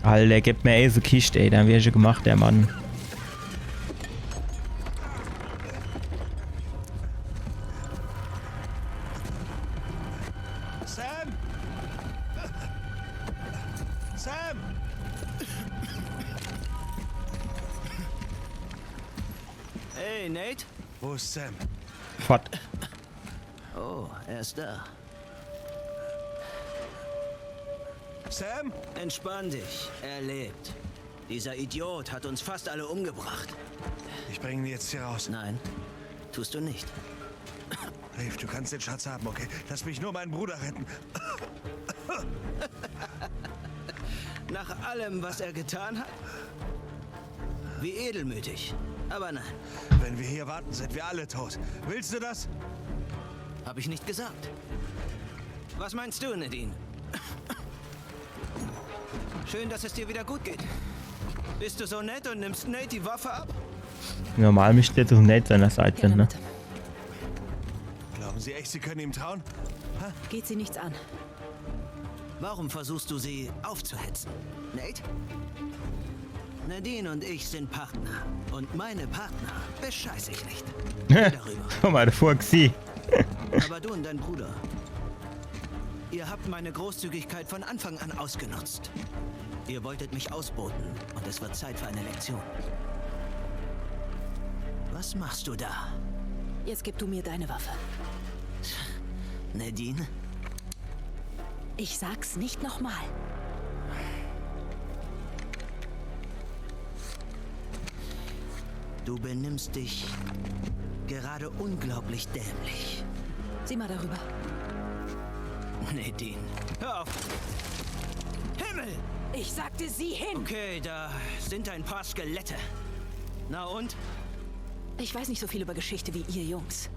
Alter, gib mir ey so Kischt, ey, dann wär ich jo gemacht, der Mann. Sam! Sam! Hey, Nate. Wo ist Sam? Fort. Oh, er ist da. Sam? Entspann dich, er lebt. Dieser Idiot hat uns fast alle umgebracht. Ich bringe ihn jetzt hier raus. Nein, tust du nicht. Rafe, du kannst den Schatz haben, okay? Lass mich nur meinen Bruder retten. Nach allem, was er getan hat? Wie edelmütig. Aber nein, Wenn wir hier warten, sind wir alle tot. Willst du das? hab ich nicht gesagt. Was meinst du, Nadine? Schön, dass es dir wieder gut geht. Bist du so nett und nimmst Nate die Waffe ab? Normal misst der doch net seiner Seit Gerne, sin, ne? Madame. Glauben Sie echt, Sie können ihm trauen? Geht sie nichts an. Warum versuchst du sie aufzuhetzen? Nate? Nadine und ich sind Partner. Und meine Partner bescheiß ich nicht. Darüber. Schau mal, der Fuchsi. Aber du und dein Bruder, ihr habt meine Großzügigkeit von Anfang an ausgenutzt. Ihr wolltet mich ausboten und es wird Zeit für eine Lektion. Was machst du da? Jetzt gib du mir deine Waffe. Nadine? Ich sag's nicht nochmal. Du benimmst dich gerade unglaublich dämlich. Sieh mal darüber. Nadine, hör auf. Himmel! Ich sagte, sieh hin! Okay, da sind ein paar Skelette. Na und? Ich weiß nicht so viel über Geschichte wie ihr Jungs.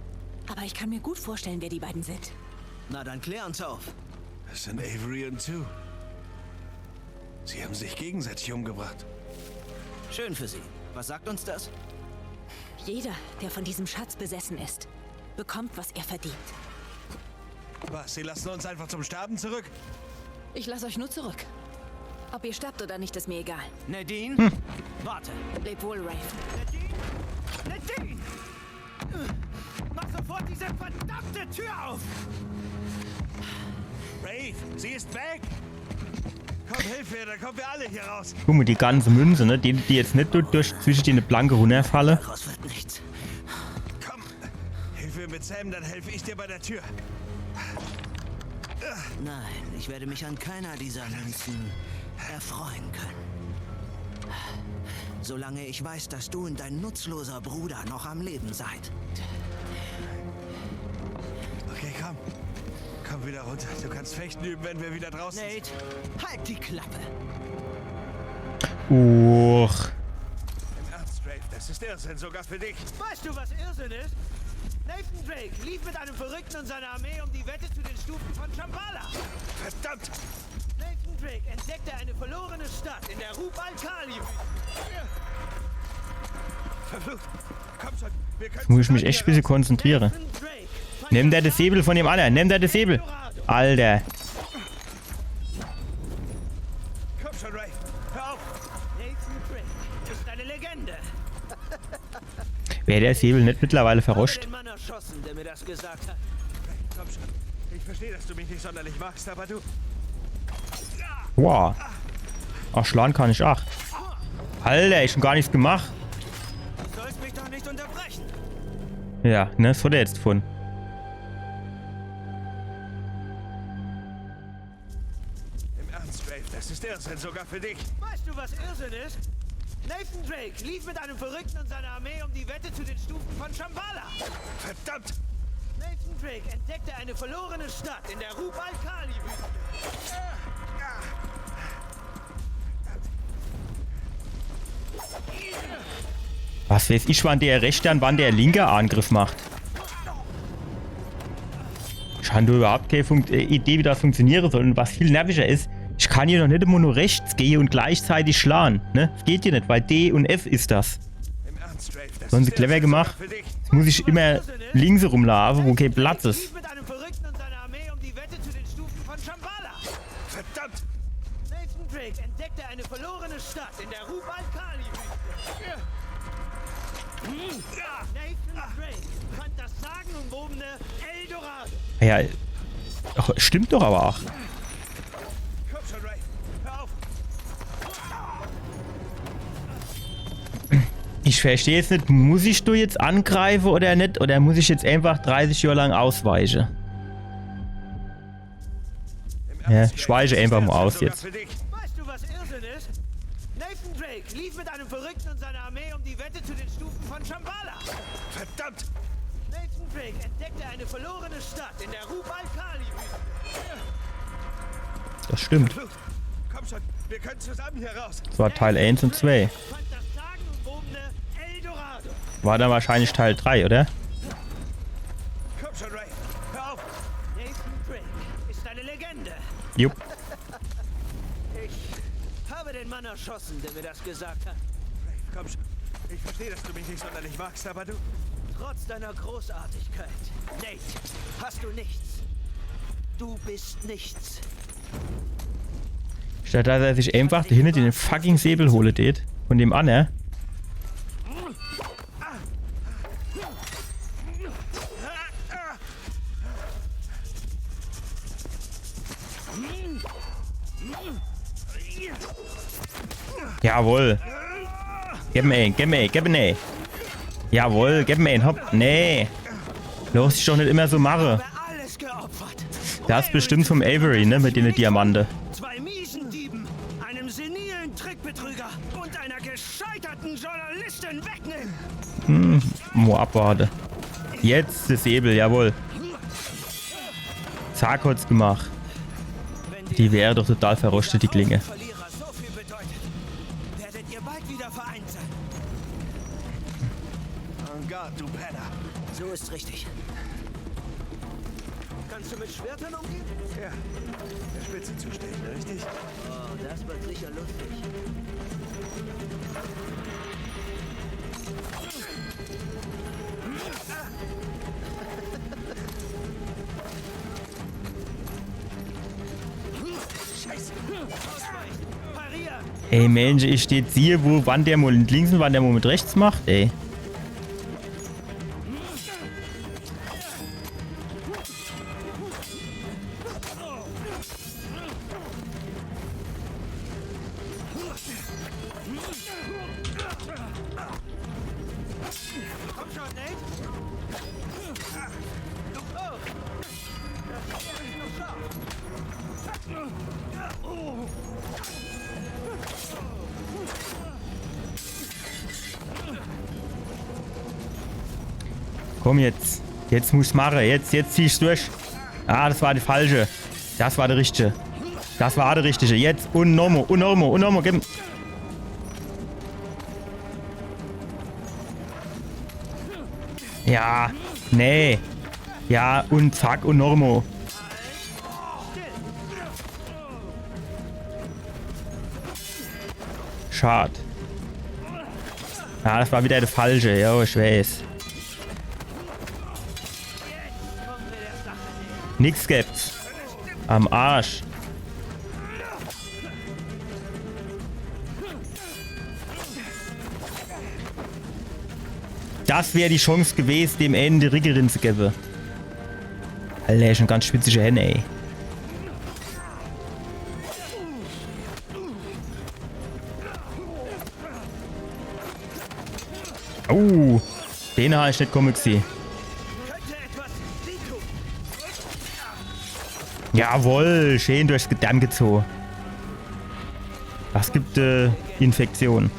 Aber ich kann mir gut vorstellen, wer die beiden sind. Na dann klär uns auf. Es sind Avery und Tew. Sie haben sich gegenseitig umgebracht. Schön für sie. Was sagt uns das? Jeder, der von diesem Schatz besessen ist, bekommt, was er verdient. Was, Sie lassen uns einfach zum Sterben zurück? Ich lasse euch nur zurück. Ob ihr sterbt oder nicht, ist mir egal. Nadine? Warte. Leb wohl, Rafe. Nadine! Nadine! Mach sofort diese verdammte Tür auf! Rafe, sie ist weg! Komm, hilf mir, dann kommen wir alle hier raus. Guck mal, die ganze Münze, ne? Die, die jetzt net durch, durch zwischen die Planke runterfalle. Daraus wird nichts. Komm, hilf mir mit Sam, dann helfe ich dir bei der Tür. Nein, ich werde mich an keiner dieser Münzen erfreuen können. Solange ich weiß, dass du und dein nutzloser Bruder noch am Leben seid. Okay, komm. Komm wieder runter. Du kannst Fechten üben, wenn wir wieder draußen sind. Nate, halt die Klappe! Uch. Im Ernst, Rafe, das ist Irrsinn, sogar für dich. Weißt du, was Irrsinn ist? Nathan Drake lief mit einem Verrückten und seiner Armee um die Wette zu den Stufen von Shambhala. Verdammt! Nathan Drake entdeckte eine verlorene Stadt in der Rub al-Khali. Verflucht! Komm schon, wir können Jetzt muss ich mich echt e bissje konzentriere. Nathan Drake fand Nimm der das de Säbel von dem annere. Nimm der de Säbel. Eldorado. Alter. Komm schon, Rafe, hör auf! Nathan Drake ist eine Legende. Wär der Säbel net mittlerweile Ich habe verroscht? Den Mann erschossen, der mir das gesagt hat. Komm schon. Ich verstehe, dass du mich nicht sonderlich magst, aber du... Wow. Ach, schlan kann ich ach. Alter, ich hab gar nix gemacht. Du sollst mich doch nicht unterbrechen. Ja, ne, was hat er jetzt davon? Im Ernst, Rafe, das ist Irrsinn, sogar für dich. Weißt du, was Irrsinn ist? Nathan Drake lief mit einem Verrückten und seiner Armee um die Wette zu den Stufen von Shambhala. Verdammt! Nathan Drake entdeckte eine verlorene Stadt in der Rub al-Khali-Wüste. Was weiß ich, wann der rechte und wann der linke Angriff macht. Ich hab nur überhaupt keine Fun äh, Idee, wie das funktionieren soll. Und was viel nervischer ist, ich kann hier noch net immer nur rechts gehen und gleichzeitig schlagen. Ne? Das geht hier net, weil D und F ist das. Im Ernst, Rafe, das Sollen sie ist clever Irrsinn, gemacht? Sogar für dich. Jetzt muss ich immer links rumlaufen, wo kein Platz ist. Lief mit einem Verrückten und seiner Armee um die Wette zu den Stufen von Shambhala. Verdammt! Nathan Drake entdeckte eine verlorene Stadt in der Rub al-Khali-Wüste. Nathan Drake fand das sagenumwobene Eldorado. Ja, ach, stimmt doch aber auch. Komm schon, Rafe, hör auf! Ich verstehe jetzt net, muss ich do jetzt angreifen oder net? Oder muss ich jetzt einfach dreißig Jahre lang ausweichen? Ja, ich weiche einfach mal aus jetzt. Weißt du, was Irrsinn ist? Nathan Drake lief mit einem Verrückten und seiner Armee um die Wette zu den Stufen von Shambhala. Verdammt! Nathan Drake entdeckte eine verlorene Stadt in der Rub al-Khali-Wüste. Das stimmt. Komm schon, wir können zusammen hier raus. Das war Teil eins und zwei. Fand das sagenumwobene Eldorado. War dann wahrscheinlich Teil drei, oder? Komm schon, Ray. Hör auf. Nathan Drake ist eine Legende. Jupp. Ich habe den Mann erschossen, der mir das gesagt hat. Komm schon. Ich verstehe, dass du mich nicht sonderlich magst, aber du. Trotz deiner Großartigkeit, Nate, hast du nichts. Du bist nichts. Statt dass er sich einfach hinter den fucking Säbel hole tät. Von dem an, ne? Jawohl. Gib mir einen, gib mir einen, gib mir einen. Jawohl, gib mir einen, hopp. Nee. Lass dich doch net immer so mache. Alles geopfert. Das bestimmt vom Avery, ne, mit den Diamante. Zwei miesen Dieben, einem senilen Trickbetrüger und einer gescheiterten Journalistin wegnehmen. Mo abwarte. Jetzt de Säbel, jawohl. Zack, hat's gemacht. Die wäre doch total verrostet, die Klinge. Verlierer so viel bedeutet, werdet ihr bald wieder vereint sein. En garde, du Penner. So ist richtig. Kannst du mit Schwertern umgehen? Ja, der Spitze zustellen, richtig? Oh, das wird sicher lustig. Scheiße. Ausweichen. Parieren. Ey, Mensch, ich steh jetzt hier, wo, wann der mal links und wann der mal mit rechts macht, ey. Komm schon, Nate. Komm jetzt. Jetzt muss ich mache. Jetzt, jetzt zieh ich's durch. Ah, das war die falsche. Das war die richtige. Das war die richtige. Jetzt und nochmo, und nochmo, und nochmo. Gib. Ja, nee. Ja, und zack, und nochmo. Schad. Ja, das war wieder der falsche. Ja, ich weiß. Nix gibt's. Am Arsch. Das wär die Chance gewesen, dem Ende Riggerin zu geben. Alter, schon ganz schwitzige Hände, ey. Oh, den hab ich net kommen gesehen. Jawohl, schön durchs Gedärm gezogen. Das gibt äh, Infektion.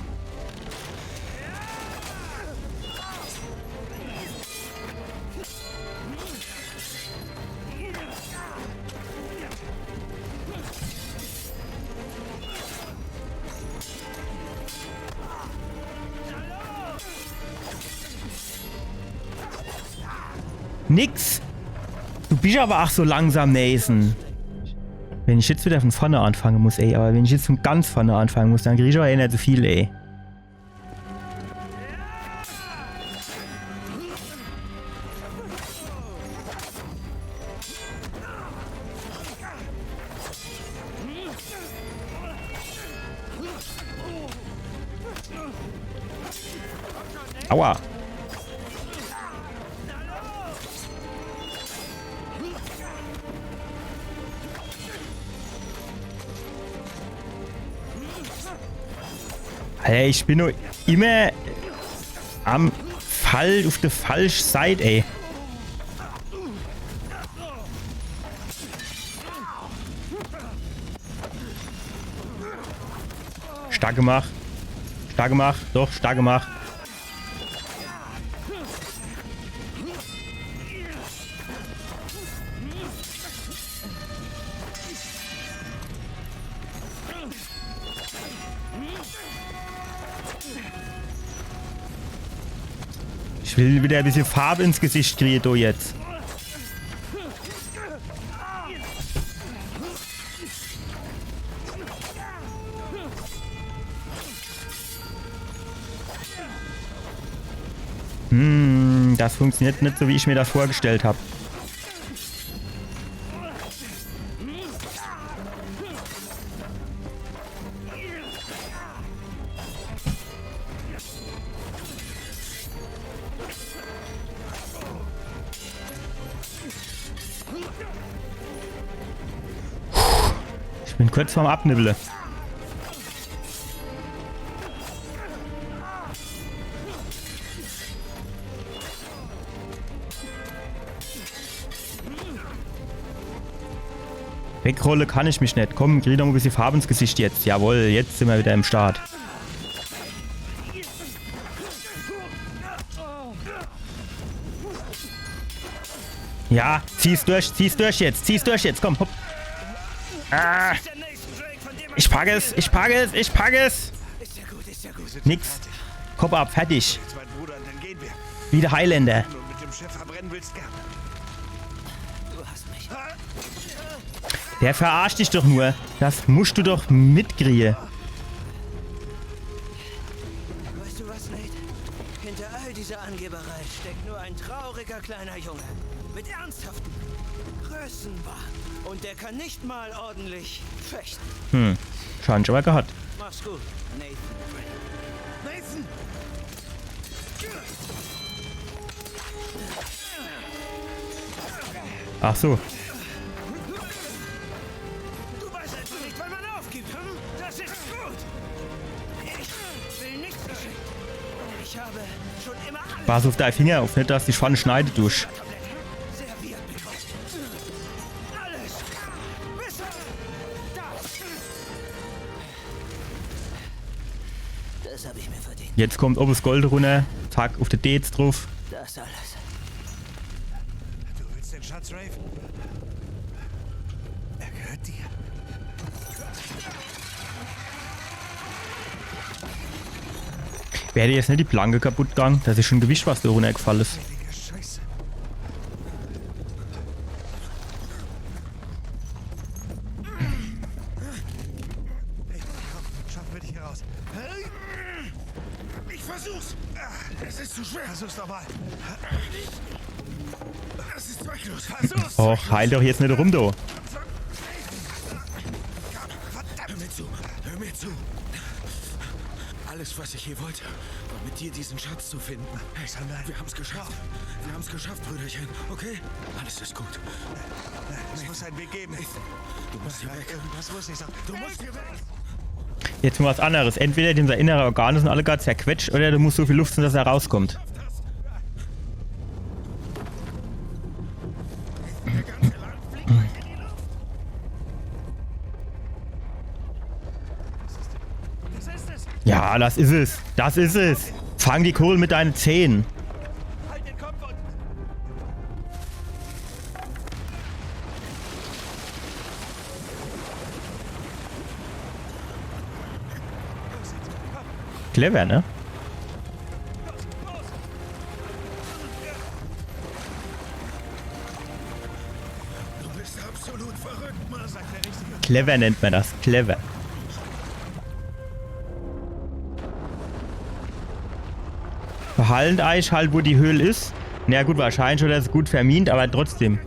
Nix. Du bist aber ach so langsam, Nathan. Wenn ich jetzt wieder von vorne anfangen muss, ey, aber wenn ich jetzt von ganz vorne anfangen muss, dann krieg ich aber eh net so viel, ey. Aua. Alter, ich bin nur immer am Fall, auf der falschen Seite, ey. Stark gemacht. Stark gemacht. Doch, stark gemacht. Ich will wieder e bissje Farb ins Gesicht kriege, do jetzt. Hm, das funktioniert net so, wie ich mir das vorgestellt hab. Ich bin kurz vorm Abnibbele. Wegrolle kann ich mich net. Komm, krieg doch e bissje Farb ins Gesicht jetzt. Jawohl, jetzt sin mer wieder im Start. Ja, zieh's durch, zieh's durch jetzt, zieh's durch jetzt, komm, hopp. Ah. Ich pack es, ich pack es, ich pack es. Nix. Kopp ab, fertig. Jetzt mein Bruder, und dann gehen wir. Wie de Highlander. Wenn du mit dem Schiff verbrennen willst, gern. Du hast mich. Der verarscht dich doch nur. Das musst du doch mitkriege. Weißt du was, Nate? Hinter all dieser Angeberei steckt nur ein trauriger kleiner Junge. Mit ernsthaften Größenwahn. Und der kann nicht mal ordentlich fechten. Hm. Schaden schon mal gehabt. Mach's gut, Nathan Drake. Nathan! Ach so. Du weißt einfach nicht, wann man aufgibt, hm? Das ist gut! Ich will nichts geschenkt. Ich habe schon immer alles. Pass auf dei Finger auf, net dass die Schwanne schneide dusch. Serviert bekommen. Alles. Bis das. Das hab ich mir verdient. Jetzt kommt obes Gold runner. Zack, auf de Deets drauf. Das alles. Du willst den Schatz, Rafe? Er gehört dir. Wär jetzt net die Planke kaputt gang, das is schon Gewicht, was do runnergefall is. Heilige Scheiße. Hey, komm, schaffen wir dich hier raus. Ich versuch's. Es ist zu schwer. Versuch's doch mal. Das ist zwecklos. Versuch's. Och, heil doch jetzt net rum, du. Hör mir zu, hör mir zu. Alles, was ich je wollte, war mit dir diesen Schatz zu finden. Hey, wir haben's geschafft. Wir haben's geschafft, Brüderchen. Okay? Alles ist gut. Es muss einen Weg geben. Du musst hier weg. Irgendwas muss ich sagen. Du musst hier weg. Jetzt mol was anneres. Entweder dem sei innere Organe sin alle grad zerquetscht oder du musst so viel Luft sin, dass er rauskommt. Ja, das is es. Das is es. Fang die Kugel mit deine Zähn. Clever, ne? Clever nennt mer das. Clever. Behaltet eich halt, wo die Höhl is. Na gut, wahrscheinlich hat er's gut vermient, awwer trotzdem.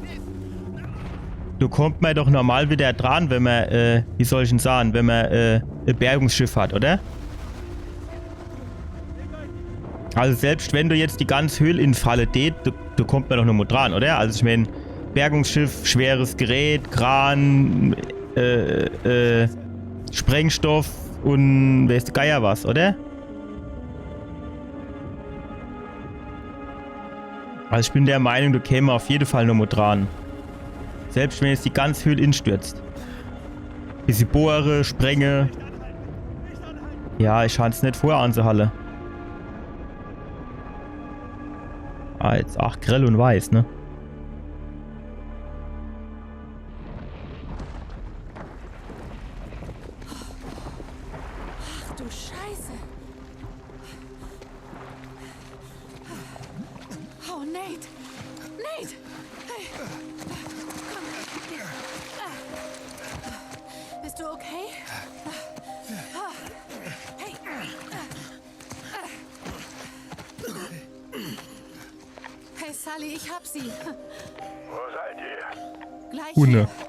Do kommt mer doch normal wieder dran, wenn mer, äh, wie soll ich'n sahn, wenn mer, äh, e Bergungsschiff hat, oder? Also selbst wenn do jetzt die ganz Höhl infalle deet, do, do kommt mer doch nochmo dran, oder? Also ich meen, Bergungsschiff, schweres Gerät, Kran, äh, äh, Sprengstoff un weeß de Geier was, oder? Also ich bin der Meinung, do käm mer auf jede Fall nochmo dran. Selbst wenn jetzt die ganz Höhl instürzt. Bissje bohre, sprenge. Ja, ich schein's net vor anzuhalle. Ah, jetzt, ach, grell und weiß, ne? Ach du Scheiße. Oh, Nate. Nate! Hey. Komm. Bist du okay? Hey. Hey, Sully, ich hab sie. Wo seid ihr? Gleich Hunde. Hier.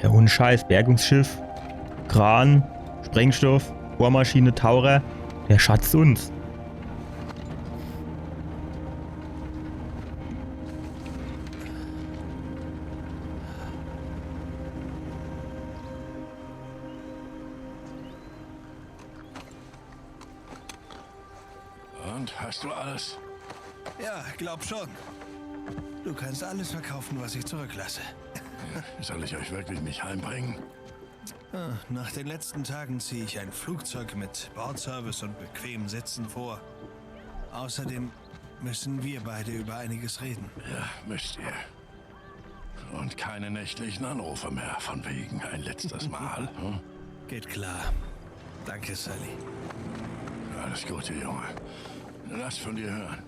Ja, ohne Scheiß, Bergungsschiff, Kran, Sprengstoff, Bohrmaschine, Taucher, der Schatz uns. Und, hast du alles? Ja, glaub schon. Du kannst alles verkaufen, was ich zurücklasse. Soll ich euch wirklich nicht heimbringen? Ah, nach den letzten Tagen ziehe ich ein Flugzeug mit Bordservice und bequemen Sitzen vor. Außerdem müssen wir beide über einiges reden. Ja, müsst ihr. Und keine nächtlichen Anrufe mehr, von wegen ein letztes Mal. Hm? Geht klar. Danke, Sully. Alles Gute, Junge. Lass von dir hören.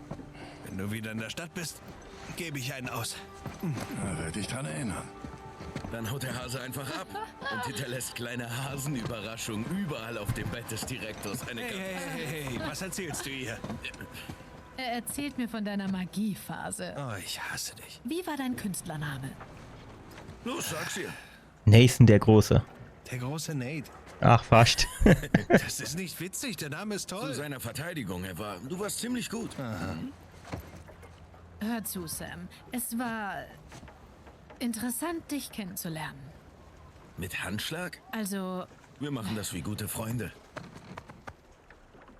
Wenn du wieder in der Stadt bist, gebe ich einen aus. Da werd ich dran erinnern. Dann haut der Hase einfach ab und hinterlässt kleine Hasenüberraschungen überall auf dem Bett des Direktors. Eine Hey, hey, hey, hey, was erzählst du ihr? Er erzählt mir von deiner Magiephase. Oh, ich hasse dich. Wie war dein Künstlername? Los, sag's ihr. Nathan der Große. Der große Nate. Ach, fast. Das ist nicht witzig, der Name ist toll. Zu seiner Verteidigung, er war, du warst ziemlich gut. Aha. Hör zu, Sam. Es war interessant, dich kennenzulernen. Mit Handschlag? Also, wir machen das wie gute Freunde.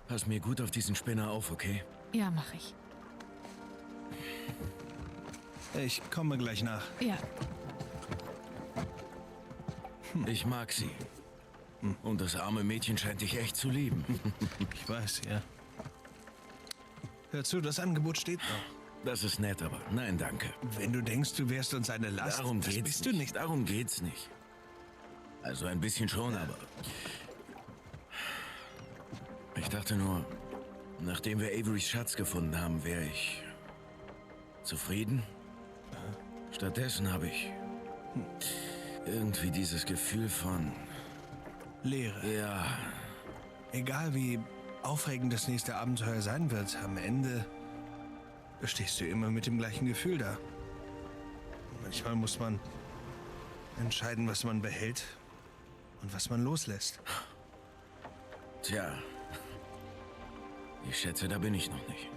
Pass mir gut auf diesen Spinner auf, okay? Ja, mach ich. Ich komme gleich nach. Ja. Ich mag sie. Und das arme Mädchen scheint dich echt zu lieben. Ich weiß, ja. Hör zu, das Angebot steht noch. Das ist nett, aber nein, danke. Wenn du denkst, du wärst uns eine Last, das bist du nicht. Darum geht's nicht. Also ein bisschen schon, aber ich dachte nur, nachdem wir Averys Schatz gefunden haben, wäre ich zufrieden. Stattdessen habe ich irgendwie dieses Gefühl von Leere. Ja. Egal wie aufregend das nächste Abenteuer sein wird, am Ende stehst du immer mit dem gleichen Gefühl da. Manchmal muss man entscheiden, was man behält und was man loslässt. Tja, ich schätze, da bin ich noch nicht.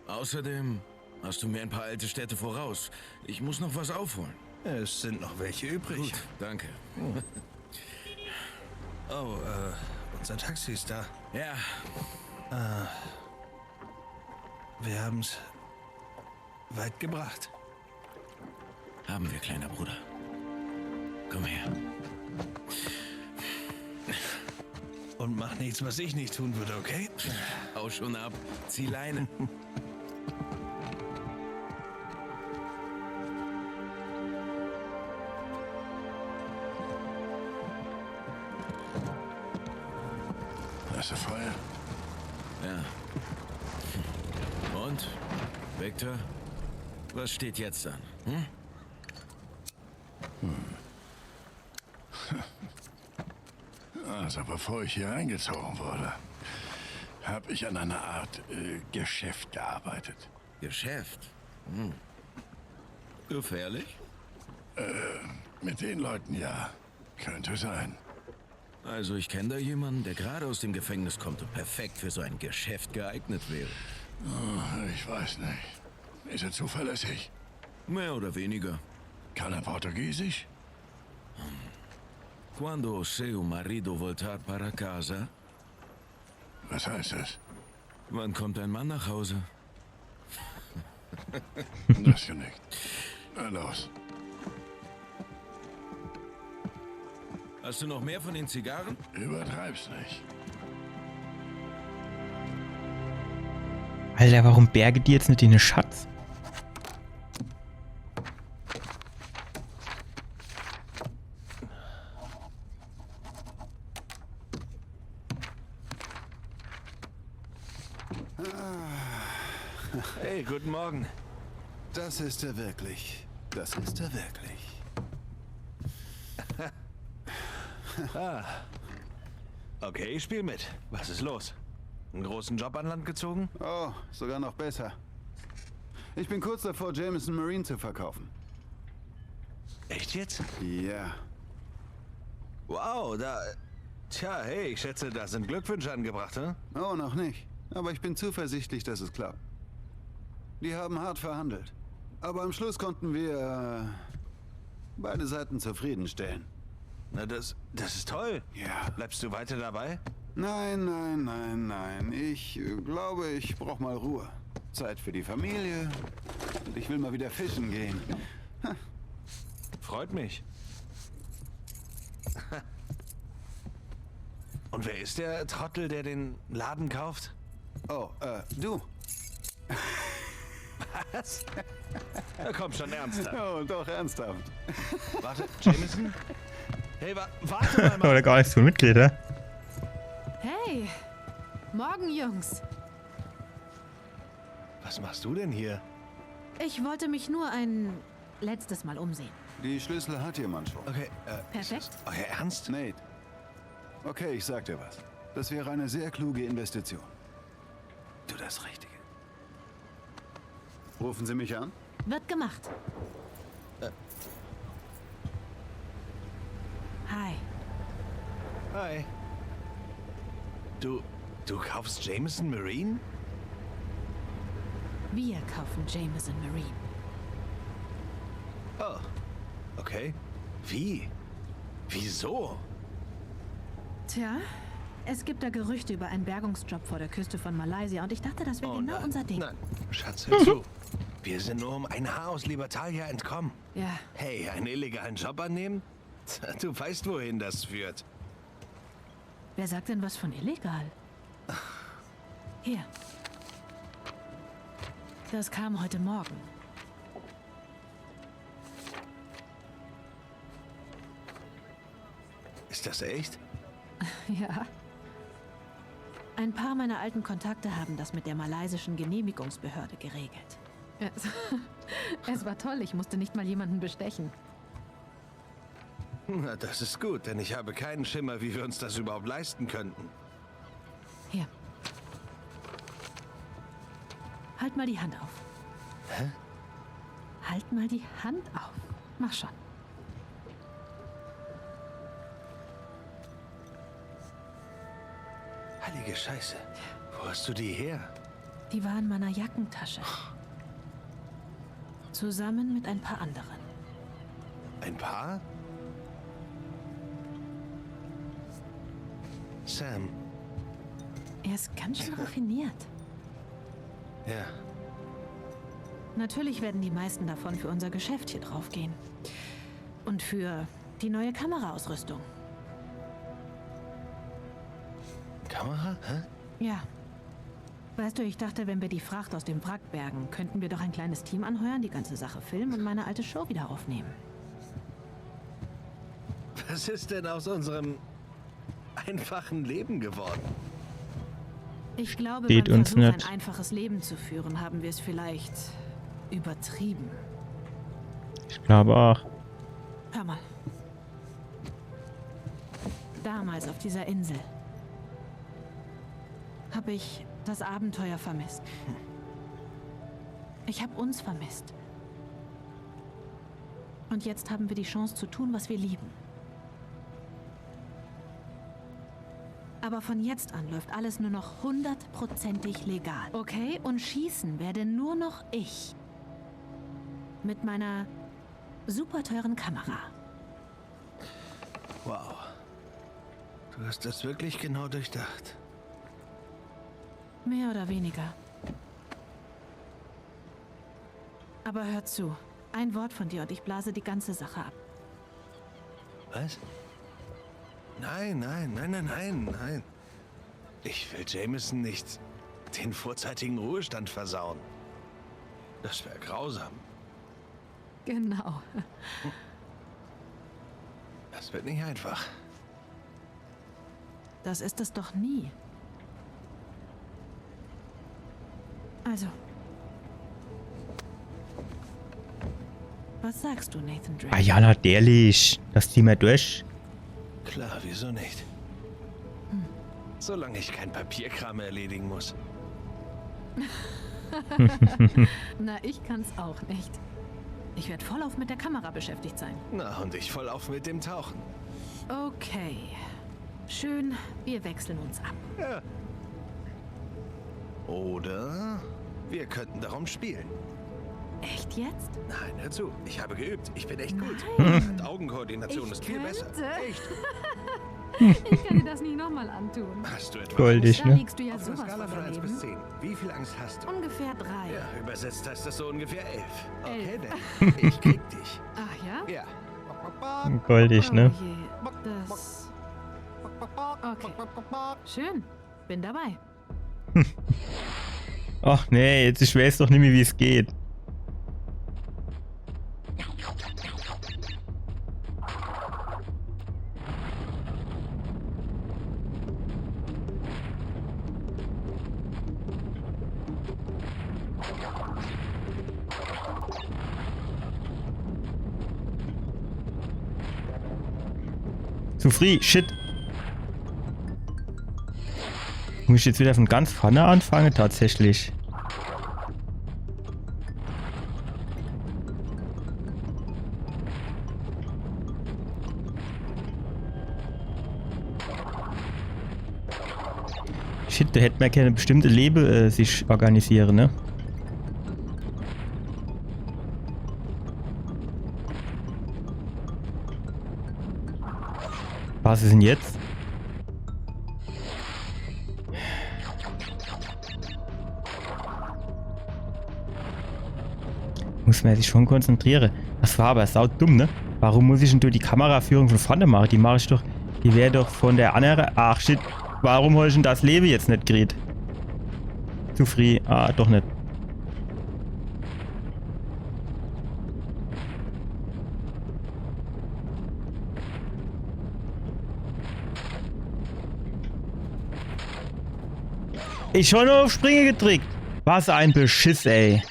Außerdem hast du mir ein paar alte Städte voraus. Ich muss noch was aufholen. Es sind noch welche übrig. Gut, danke. Oh, äh, unser Taxi ist da. Ja. Äh, wir haben's weit gebracht. Haben wir, kleiner Bruder. Komm her. Und mach nichts, was ich nicht tun würde, okay? Hau schon ab. Zieh Leine. Hast du Feuer? Ja. Und? Victor? Was steht jetzt an? Hm? Also, bevor ich hier eingezogen wurde, hab ich an einer Art, äh, Geschäft gearbeitet. Geschäft? Hm. Gefährlich? Äh, mit den Leuten ja. Könnte sein. Also, ich kenne da jemanden, der gerade aus dem Gefängnis kommt und perfekt für so ein Geschäft geeignet wäre. Oh, ich weiß nicht. Ist er zuverlässig? Mehr oder weniger. Kann er Portugiesisch? Quando seu marido voltar para casa? Was heißt das? Wann kommt dein Mann nach Hause? Das hier nicht. Na los. Hast du noch mehr von den Zigarren? Übertreib's nicht. Alter, warum berge die jetzt net den Schatz? Hey, guten Morgen. Das ist er wirklich. Das ist er wirklich. Ah. Okay, ich spiel mit. Was ist los? Einen großen Job an Land gezogen? Oh, sogar noch besser. Ich bin kurz davor, Jameson Marine zu verkaufen. Echt jetzt? Ja. Wow, da. Tja, hey, ich schätze, da sind Glückwünsche angebracht, hä? Oh, noch nicht. Aber ich bin zuversichtlich, dass es klappt. Die haben hart verhandelt. Aber am Schluss konnten wir äh, beide Seiten zufriedenstellen. Na, das, das ist toll. Ja. Bleibst du weiter dabei? Nein, nein, nein, nein. Ich äh, glaube, ich brauche mal Ruhe. Zeit für die Familie. Und ich will mal wieder fischen gehen. Freut mich. Und wer ist der Trottel, der den Laden kauft? Oh, äh, du. Was? Na komm schon, ernsthaft. Oh, doch, ernsthaft. Warte, Jameson? Hey, wa warte mal, Oder gar nichts von mitgekriegt, ja? Hey, morgen, Jungs. Was machst du denn hier? Ich wollte mich nur ein letztes Mal umsehen. Die Schlüssel hat jemand schon. Okay, äh, Perfekt. Euer Ernst? Nate. Okay, ich sag dir was. Das wäre eine sehr kluge Investition. Tu das Richtige. Rufen Sie mich an? Wird gemacht. Hi. Hi. Du, du kaufst Jameson Marine? Wir kaufen Jameson Marine. Oh, okay. Wie? Wieso? Tja, es gibt da Gerüchte über einen Bergungsjob vor der Küste von Malaysia und ich dachte, das wäre Oh, genau nein. Unser Ding. Nein, Schatz, hör zu. Wir sind nur um ein Haar aus Libertalia entkommen. Ja, Hey, einen illegalen Job annehmen? Du weißt, wohin das führt. Wer sagt denn was von illegal? Hier. Das kam heute Morgen. Ist das echt? Ja. Ein paar meiner alten Kontakte haben das mit der malaysischen Genehmigungsbehörde geregelt. Es, es war toll, ich musste nicht mal jemanden bestechen. Na, das ist gut, denn ich habe keinen Schimmer, wie wir uns das überhaupt leisten könnten. Hier. Halt mal die Hand auf. Hä? Halt mal die Hand auf. Mach schon. Heilige Scheiße. Wo hast du die her? Die war in meiner Jackentasche. Zusammen mit ein paar anderen. Ein Paar? Sam, Er ist ganz schön raffiniert. Ja. Natürlich werden die meisten davon für unser Geschäft hier draufgehen. Und für die neue Kameraausrüstung. Kamera? Hä? Ja. Weißt du, ich dachte, wenn wir die Fracht aus dem Wrack bergen, könnten wir doch ein kleines Team anheuern, die ganze Sache filmen und meine alte Show wieder aufnehmen. Was ist denn aus unserem einfachen Leben geworden? Ich glaube, Steht beim uns Versuch, nicht. Ein einfaches Leben zu führen, haben wir es vielleicht übertrieben. Ich glaube auch. Hör mal. Damals auf dieser Insel habe ich das Abenteuer vermisst. Ich habe uns vermisst. Und jetzt haben wir die Chance zu tun, was wir lieben. Aber von jetzt an läuft alles nur noch hundertprozentig legal. Okay? Und schießen werde nur noch ich. Mit meiner super teuren Kamera. Wow. Du hast das wirklich genau durchdacht. Mehr oder weniger. Aber hör zu. Ein Wort von dir und ich blase die ganze Sache ab. Was? Nein, nein, nein, nein, nein, nein. Ich will Jameson nicht den vorzeitigen Ruhestand versauen. Das wäre grausam. Genau. Das wird nicht einfach. Das ist es doch nie. Also. Was sagst du, Nathan Drake? Ah ja, natürlich. Das ziehen wir durch. Klar, wieso nicht? Solange ich keinen Papierkram erledigen muss. Na, ich kann's auch nicht. Ich werde vollauf mit der Kamera beschäftigt sein. Na, und ich vollauf mit dem Tauchen. Okay. Schön, wir wechseln uns ab. Oder wir könnten darum spielen. Echt jetzt? Nein, hör zu. Ich habe geübt. Ich bin echt gut. Nein. Und Augenkoordination Ich ist viel besser. könnte. Echt. Ich kann dir das nie nochmal antun. Hast du etwas? Goldig, Da ne? liegst du ja Auf einer sowas Skala von von eins bis daneben. zehn, wie viel Angst hast du? Ungefähr drei. Ja, übersetzt heißt das so ungefähr elf. Okay, Elf. dann. Ich krieg dich. Ach ja? Ja. Goldig, ne? Oh je. Das. Okay. Schön. Bin dabei. Ach nee, jetzt ich weiß doch nimmi, wie's geht. Zu früh, shit. Muss ich jetzt wieder von ganz vorne anfangen, tatsächlich? Shit, do hätt mer kenne bestimmte Lebe äh, sich organisiere, ne? Was is denn jetzt? Muss mer sich schon konzentriere. Das war aber saudumm, ne? Warum muss ich denn do die Kameraführung von vorne mache? Die mach ich doch, die wär doch von der annere. Ach shit, warum hab ich denn das Lebe jetzt net kriet? Zu früh. Ah, doch net. Ich schon nur auf Springe gedrückt. Was ein Beschiss, ey.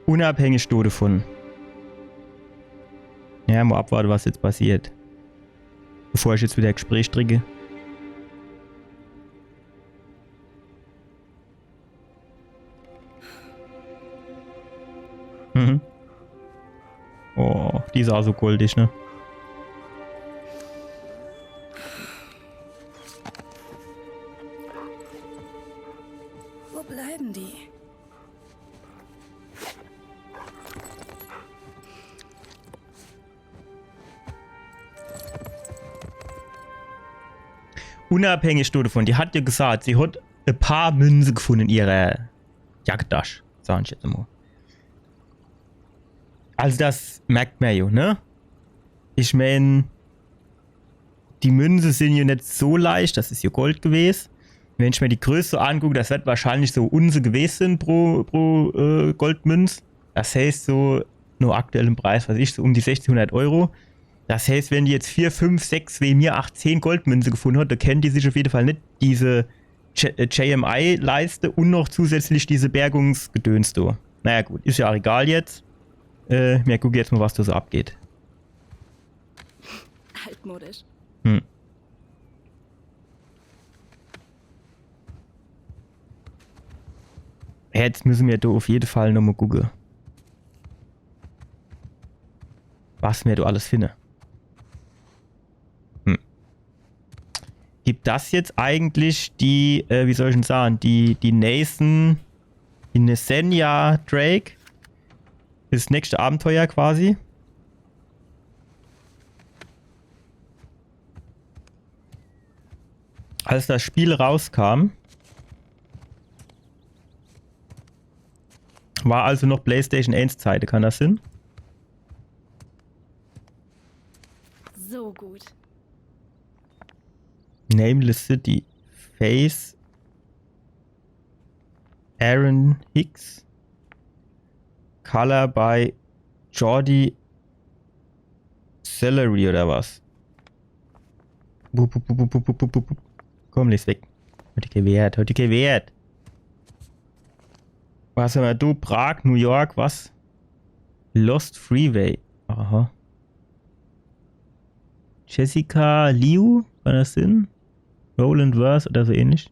Unabhängig do davon. Ja, mo abwarte, was jetzt passiert. Bevor ich jetzt wieder Gespräch drücke. Mhm. Oh, die is aa so goldig, ne? Wo bleiben die? Unabhängig davon, die hat ja gesagt, sie hat e paar Münze gefunde in ihrer Jacketasche, sag ich jetzt mo. Also das merkt mer jo, ne? Ich mein, die Münze sin jo net so leicht, das is jo Gold gewes. Wenn ich mer die Größe anguck, das wird wahrscheinlich so Unze gewes sin pro, pro äh, Goldmünz. Das heißt so, no aktuellem Preis, was ich, so um die sechzehnhundert Euro. Das heißt, wenn die jetzt vier, fünf, sechs, wie mir acht, zehn Goldmünze gefunde hat, do kennt die sich auf jeden Fall net diese J äh, J M I leiste und noch zusätzlich diese Bergungsgedöns do. Naja gut, is ja auch egal jetzt. Äh, mir gucke jetzt mo, was do so abgeht. Altmodisch. Hm. Jetzt müsse mir do auf jeden Fall nomo gucke, was mir do alles finde. Hm. Gibt das jetzt eigentlich die, äh, wie soll ich denn sagen, die, die nächsten Innocentia Drake. Das nächste Abenteuer quasi. Als das Spiel rauskam, war also noch PlayStation eins Zeite, kann das sinn? So gut. Nameless City. Face Aaron Hicks. Color by Jordi Celery oder was? Bup, bup, bup. Komm, leg weg. Hat die kee Wert, hat die kee Wert. Was hammer do? Prag, New York, was? Lost Freeway. Aha. Jessica Liu, kann das sinn? Roland Worth oder so ähnlich.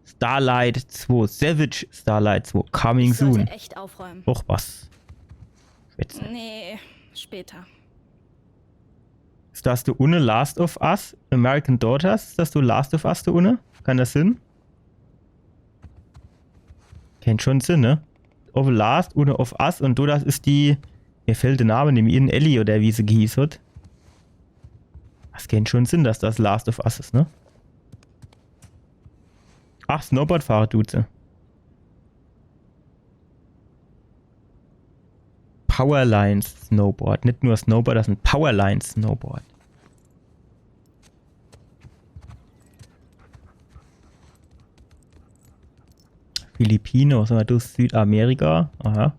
Starlight zwei, Savage Starlight zwei, coming Ich sollte soon. Echt aufräumen. Och was. Schwätze. Nee, später. Is das do unne Last of Us? American Daughters? Is das do Last of Us do unne? Kann das sinn? Kennt schon sinn, ne? Of Last, unne of Us un do, das is die. Mir fällt de Name nimmi in, Ellie oder wie se gehieß hat. Das kennt schon sinn, dass das Last of Us is, ne? Ach, Snowboard-Fahrer, Duze. Powerline Snowboard. Net nur Snowboard, das is e Powerline Snowboard. Philippine, was hammer do? Südamerika. Aha.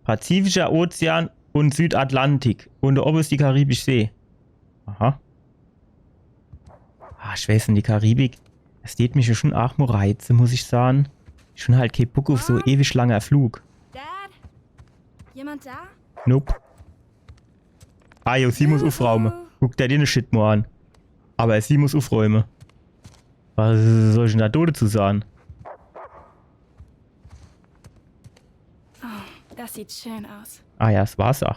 Pazifischer Ozean un Südatlantik. Un do owwe is die Karibische See. Aha. Ah, ich weeß net, die Karibik. Das deet mich jo schon aach mo reize, muss ich saan. Schon halt kee Bock uff so ewig langer Flug. Dad? Jemand da? Nope. Ah, jo, sie muss uffraume. Guck der den Shit mo an. Awwer sie muss uffräume. Was soll ich dann do dezu saan? Das sieht schön aus. Ah jo, das Wasser.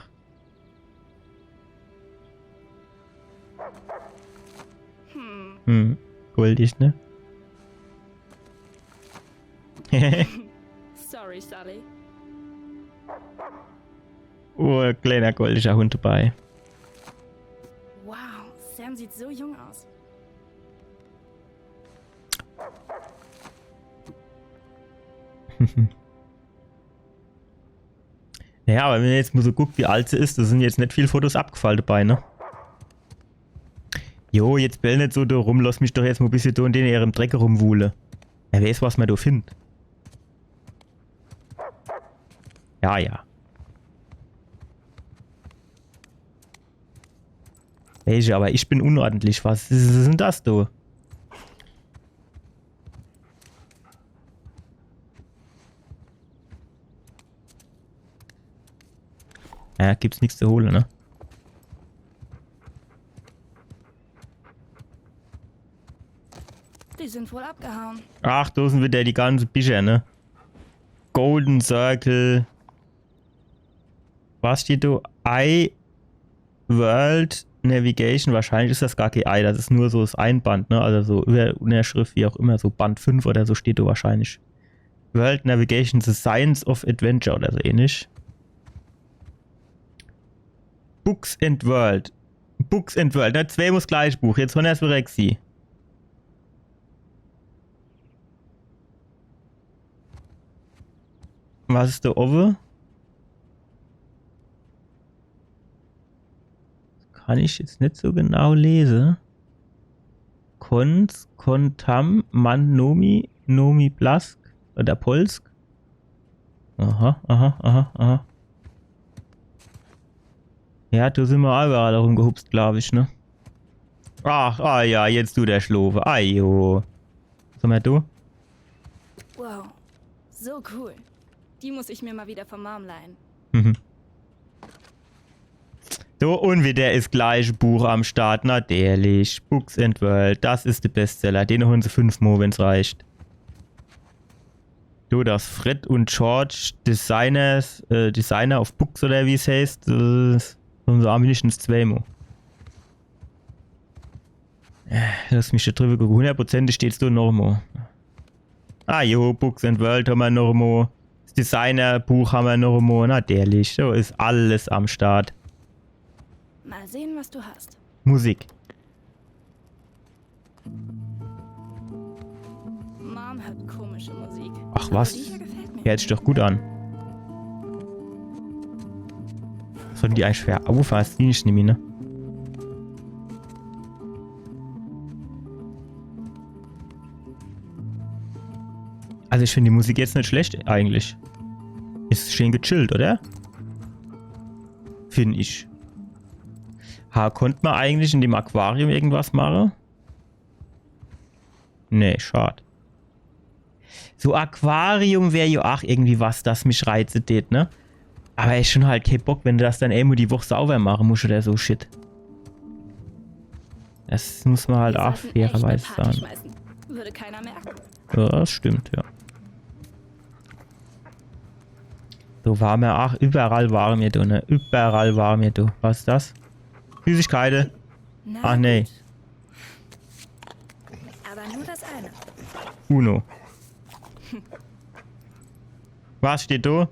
Hm, goldig, ne? Sorry, Sully. Oh, e kleener goldiger Hund debei. Wow, Sam sieht so jung aus. Naja, awwer wenn mer jetzt mo so guckt, wie alt se is, do sin jetzt net viel Fotos abgefall debei, ne? Jo, jetzt bell net so do rum, lass mich doch jetzt mo e bissje do in dene ihrem Dreck rumwuhle. Wer weeß, was mer do findt. Ja, ja. Weesch, awwer ich bin unordentlich. Was is, is dann das do? Ja, gibt's nix zu hole, ne? Die sind wohl abgehauen. Ach, do sin widder die ganze Bicher, ne? Golden Circle. Was steht do? I World Navigation. Wahrscheinlich is das gar kee I, das is nur so das Einband, ne? Also so Iwwer-, Unnerschrift, wie aach immer, so Band fünf oder so steht do wahrscheinlich. World Navigation, The Science of Adventure oder so ähnlich. Books and World. Books and World. Ne, zwee mol das gleiche Buch. Jetzt hunnertwirexi. Was is do owwe? Kann ich jetzt net so genau lese. Konz, Kontam, Man, Nomi, Nomi, Blask oder Polsk. Aha, aha, aha, aha. Ja, do sin mer all grad rumgehupst, glaab ich, ne? Ach, ah ja, jetzt dut er schlofe. Ah jo. Was hammer do? Wow, so cool. Die muss ich mir mal wieder von Mom leihen. Mhm. So, un widder is gleich e Buch am Start, natürlich. Books and World, das is de Bestseller. Den holen se fünfmol, wenn's reicht. Du, das Fred und George Designers, äh, Designer of Books oder wie's heißt, das holen se aa mindestens zweemol. Äh, lass mich do driwwe gucke. Hunnertprozentig steht's do nochmol. Ah jo, Books and World hammer noch emol. Das Designer-Buch hammer noch emol. Natürlich, so is alles am Start. Mal sehen, was du hast. Musik. Mom hört komische Musik. Ach was? Aber die hier gefällt mir. Hört sich doch gut an. Sollten die eigentlich schwer auffassen? Die nicht, nimmi, ne? Also ich find die Musik jetzt net schlecht eigentlich. Is schön gechillt, oder? Find ich. Ha, konnt mer eigentlich in dem Aquarium irgendwas mache? Nee, schad. So Aquarium wär jo ach irgendwie was, das mich reize tät, ne? Aber ich schon halt kee Bock, wenn du das dann emol die Woch sauber mache musst oder so Shit. Das muss mer halt Wir ach sollten echt eine fairerweise Party sagen. Schmeißen. Würde keiner merken. Ja, das stimmt, ja. So ware mer ach, überall ware mer do, ne? Überall ware mer do. Was is das? Süßigkeite. Na Ach nee. Gut. Aber nur das eine. Uno. Was steht do?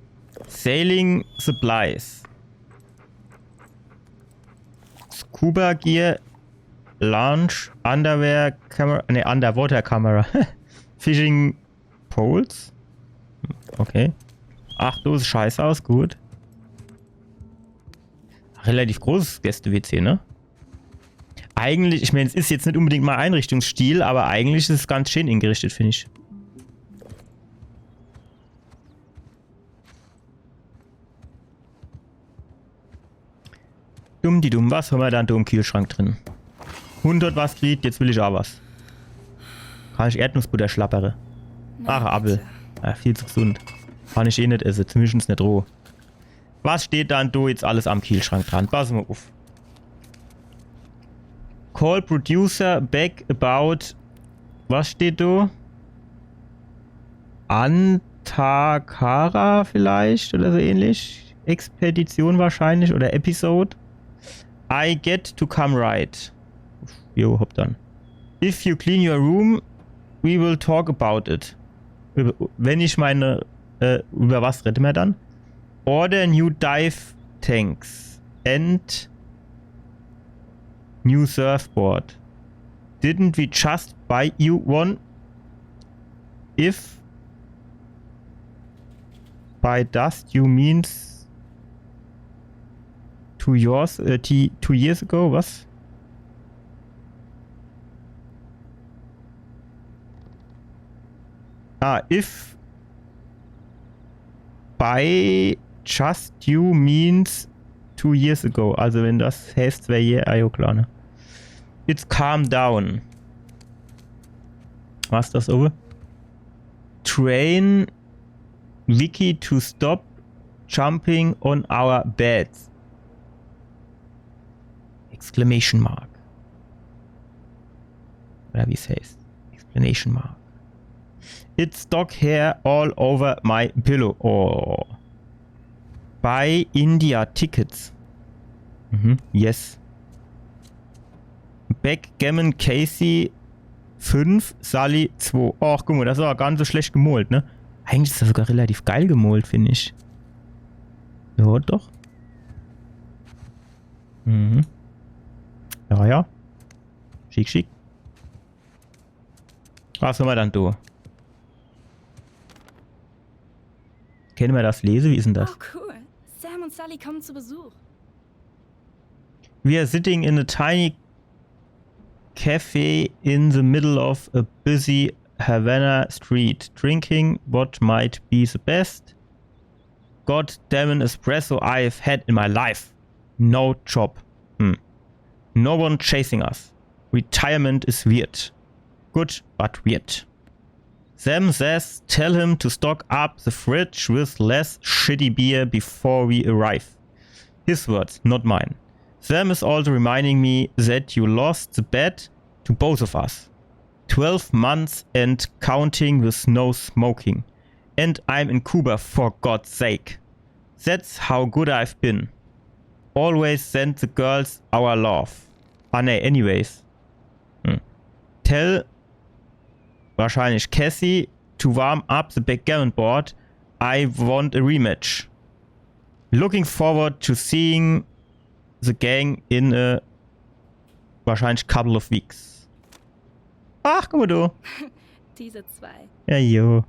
Sailing Supplies. Scuba Gear, Launch, Underwear, Camera, nee, Underwater Camera. Fishing Poles? Okay. Ach, do sieht scheiße aus, gut. Relativ großes Gäste-W C, ne? Eigentlich, ich mein, es is jetzt net unbedingt mei Einrichtungsstil, aber eigentlich is es ganz schön ingerichtet, find ich. Dumm die dumm, was hammer dann do im Kühlschrank drin? Hund hat was kriegt, jetzt will ich ach was. Kann ich Erdnussbutter schlappere? Ach, Appel. Ja, viel zu gesund. Kann ich eh net esse, zumindest net roh. Was steht dann do jetzt alles am Kühlschrank dran? Pass mol uff. Call producer back about. Was steht do? Antakara vielleicht oder so ähnlich. Expedition wahrscheinlich oder Episode. I get to come right. Jo, hopp dann. If you clean your room, we will talk about it. Über, wenn ich meine, äh, über was rede mer dann? Order new dive tanks and new surfboard. Didn't we just buy you one? If by dust you means two years, äh, t-, two years ago, was? Ah, if by just you means two years ago. Also wenn das heißt, wär hier, ah, jo, klar, ne? It's calm down. Was das owe? Train Vicky to stop jumping on our beds. Exclamation mark. Oder wie's heißt. Explanation mark. It's dog hair all over my pillow. Oh. Buy India tickets. Mhm. Yes. Backgammon Casey fünf, Sully zwei. Ach, guck mol, das is awwer gar net so schlecht gemolt, ne? Eigentlich is das sogar relativ geil gemolt, find ich. Ja, doch. Mhm. Ja, ja. Schick, schick. Was hammer dann do? Kenne mer das lese? Wie is denn das? Oh, cool. Sam und Sully kommen zu Besuch. We are sitting in a tiny cafe in the middle of a busy Havana street, drinking what might be the best goddamn espresso I've had in my life. No job. Hmm. No one chasing us. Retirement is weird. Good, but weird. Sam says, "Tell him to stock up the fridge with less shitty beer before we arrive." His words, not mine. Sam is also reminding me that you lost the bet to both of us. Twelve months and counting with no smoking. And I'm in Cuba, for God's sake. That's how good I've been. Always send the girls our love. Ah, nee, anyways. Hm. Tell wahrscheinlich Cassie, to warm up the backgammon board. I want a rematch. Looking forward to seeing the gang in a wahrscheinlich couple of weeks. Ach, guck mol do. Diese zwei. Ja, jo.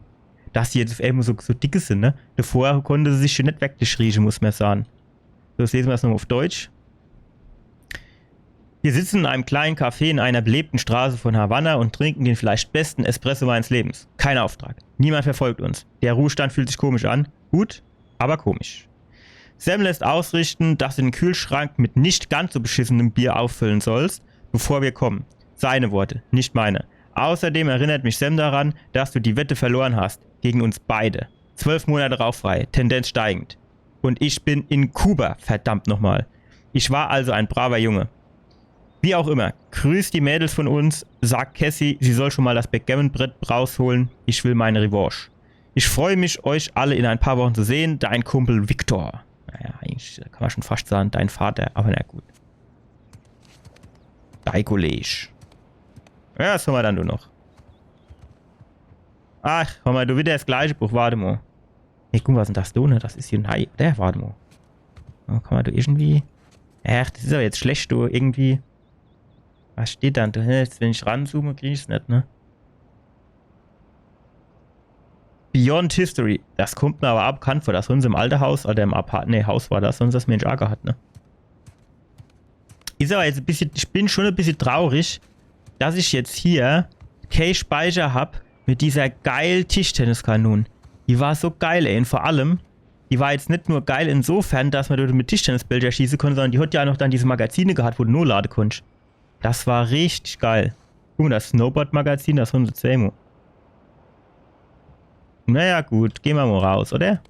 Dass die jetzt uff emol so, so dicke sin, ne? Davor konnte se sich schun net wirklich rieche, muss mer sage. So, jetzt lese mer's nochmol uff Deutsch. Wir sitzen in einem kleinen Café in einer belebten Straße von Havanna und trinken den vielleicht besten Espresso meines Lebens. Kein Auftrag. Niemand verfolgt uns. Der Ruhestand fühlt sich komisch an. Gut, aber komisch. Sam lässt ausrichten, dass du den Kühlschrank mit nicht ganz so beschissenem Bier auffüllen sollst, bevor wir kommen. Seine Worte, nicht meine. Außerdem erinnert mich Sam daran, dass du die Wette verloren hast. Gegen uns beide. Zwölf Monate rauchfrei. Tendenz steigend. Und ich bin in Kuba, verdammt nochmal. Ich war also ein braver Junge. Wie auch immer, grüß die Mädels von uns, sag Cassie, sie soll schon mal das Backgammon-Brett rausholen. Ich will meine Revanche. Ich freue mich, euch alle in ein paar Wochen zu sehen. Dein Kumpel Victor. Naja, eigentlich kann mer schun fascht sage, dein Vater, awwer na gut. Dei Kolleg. Ja, was hammer dann do noch? Ach, hammer do widder das gleiche Buch, wart emol. Hey, guck mol, was is'n das do, ne? Das is hier nei, oder? Wart emol. Oh, kann mer do irgendwie. Ach, das is awwer jetzt schlecht, do irgendwie. Was steht dann do? Jetzt, wenn ich ranzoome, krieg ich's net, ne? Beyond History. Das kommt mer awwer aa bekannt vor. Das hon se im alte Haus, oder im Apart-, nee, Haus war das, hon se das Mensch aa gehat, ne? Is awwer jetzt e bissje, ich bin schun e bissje traurig, dass ich jetzt hier kee Speicher hab mit dieser geil Tischtenniskanone. Die war so geil, ey. Un vor allem, die war jetzt net nur geil insofern, dass mer dort mit Tischtennisbällcher schieße konnt, sondern die hat jo aa noch dann diese Magazine gehat, wo du nolade konntsch. Das war richtig geil. Guck mol, das Snowboard-Magazin, das hon se zwee mol. Naja, gut, gehn mer mol raus, oder?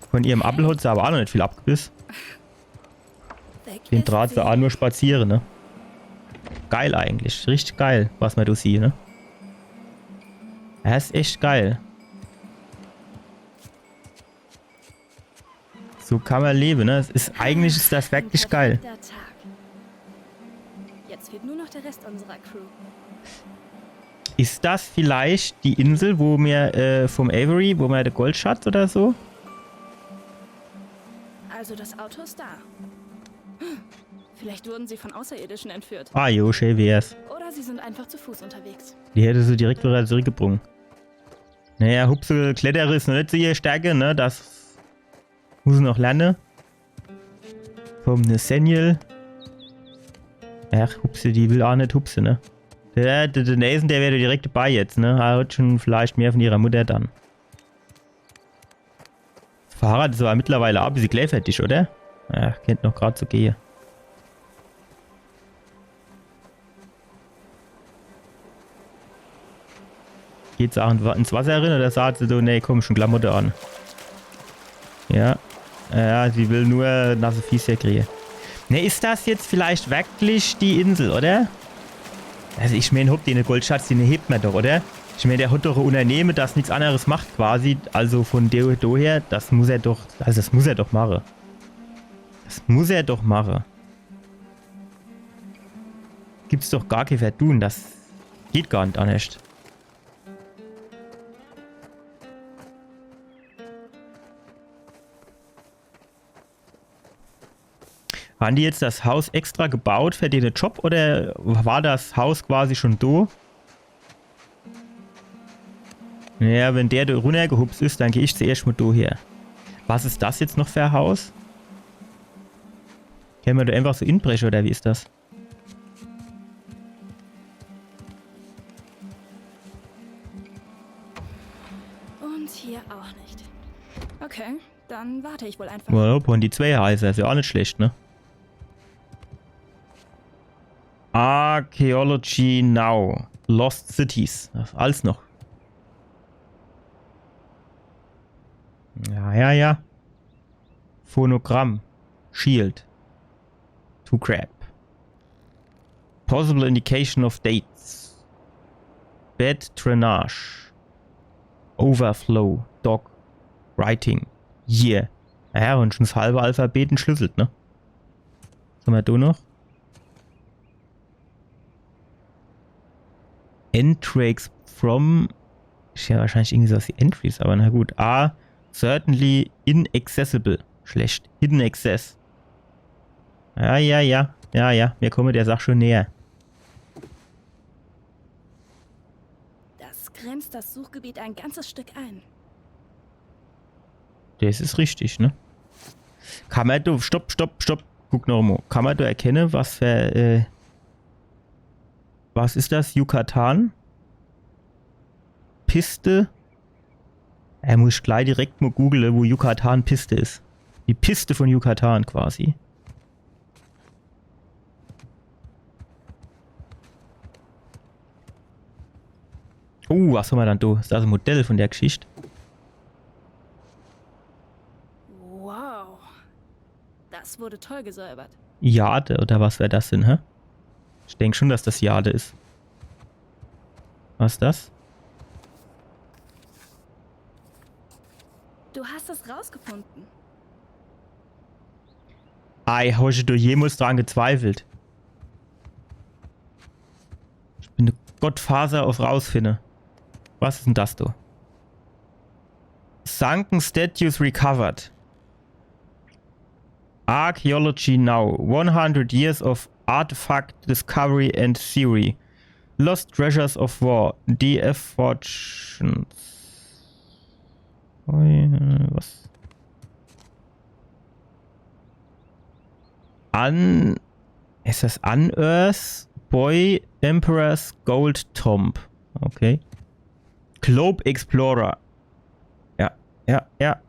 Von ihrem Appel hat se awwer aa noch net viel abgebiss. Weg Den ist traht se sie. Aa nur spaziere, ne? Geil eigentlich. Richtig geil, was mer do sieht, ne? Das is echt geil. So kann mer lewe, ne? Es is, eigentlich is das wirklich geil. Perfekter Tag. Jetzt fehlt nur noch der Rest unserer Crew. Is das vielleicht die Insel, wo mer, äh, vom Avery, wo mer de Goldschatz oder so? Also das Auto ist da. Vielleicht wurden sie von Außerirdischen entführt. Ah jo, schee wär's. Oder sie sind einfach zu Fuß unterwegs. Die hätte se direkt widder zurückgebrung. Naja, Hupse, Klettere is noch net so ihr Stärke, ne? Das muss se noch lerne. Vom Nathaniel. Ach, Hupse, die will aa net hupse, ne? Der, der, der Nathan, der wär direkt debei jetzt, ne? Er hat schun vielleicht mehr von ihrer Mutter dann. Das Fahrrad is awwer mittlerweile aa e bissje klee fertig, oder? Ja, kennt noch grad so gehe. Geht se aa in, ins Wasser rin oder sagt se so, nee, komm, schun Klamotte an? Ja. Ja, sie will nur nasse Fieß herkriege. Ne, is das jetzt vielleicht wirklich die Insel, oder? Also ich meen, hopp, den Goldschatz, den hebt mer doch, oder? Ich meen, der hat doch e Unternehme, das nix anneres macht quasi. Also von do, do her, das muss er doch, also das muss er doch mache. Das muss er doch mache. Gibt's doch gar kee Verdun, das geht gar net annerscht. Hon die jetzt das Haus extra gebaut für den Job oder war das Haus quasi schun do? Ja, wenn der do runnergehupst is, dann geh ich zuerscht mol do her. Was is das jetzt noch für e Haus? Kenne mer do einfach so inbreche oder wie is das? Und hier auch nicht. Okay, dann warte ich wohl einfach. Ja, hopp, un die zwee Heiser, is jo aa net schlecht, ne? Archaeology Now. Lost Cities. Das is alles noch. Ja, ja, ja. Phonogramm. Shield. To grab. Possible indication of dates. Bed drainage. Overflow. Dock. Writing. Year. Ja, un schun s halbe Alphabet entschlüsselt, ne? Was hammer do noch? Entries from. Is ja wahrscheinlich irgendwie sowas wie Entries, aber na gut. Are certainly inaccessible. Schlecht. Hidden access. Ja, ja, ja. Ja, ja. Mir komme der Sach schon näher. Das grenzt das Suchgebiet ein ganzes Stück ein. Das is richtig, ne? Kann mer do, stopp, stopp, stopp. Guck noch mo. Kann mer do erkenne, was für, äh, was is das? Yucatan? Piste? Er muss gleich direkt mo google, wo Yucatan Piste is. Die Piste von Yucatan quasi. Uh, was hammer dann do? Is das e Modell von der Geschicht? Wow. Das wurde toll gesäubert. Jade, oder was wär das denn, hä? Ich denk schon, dass das Jade is. Was is das? Du hast es rausgefunden. Ei, hab ich do jemals dran gezweifelt? Ich bin de Gottfaser uff Rausfinne. Was is denn das do? Sunken statues recovered. Archaeology now. One hundred years of artifact discovery and theory. Lost treasures of war. D F Fortunes. Oh ja, was? An. Is das Unearthed by Emperor's Gold Tomb? Okay. Globe Explorer. Ja, ja, ja.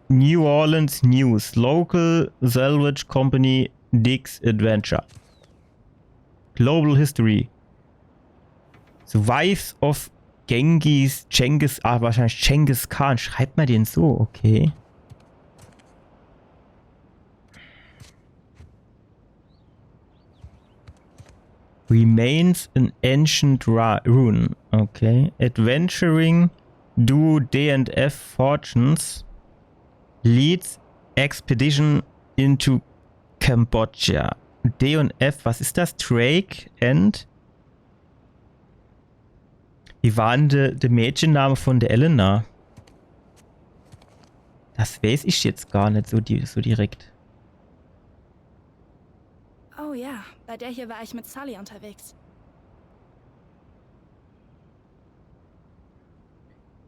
New Orleans News. Local Salvage Company digs adventure. Global History. The Wives of Genghis, Genghis, ah, wahrscheinlich Genghis Khan. Schreibt mer den so? Okay. Remains an ancient ra- rune. Okay. Adventuring duo D and F Fortunes leads expedition into Kambodscha. D und F, was is das? Drake and? Wie war denn de, de Mädchenname von de Elena? Das weiß ich jetzt gar net so, di- so direkt. Oh ja, bei der hier war ich mit Sully unterwegs.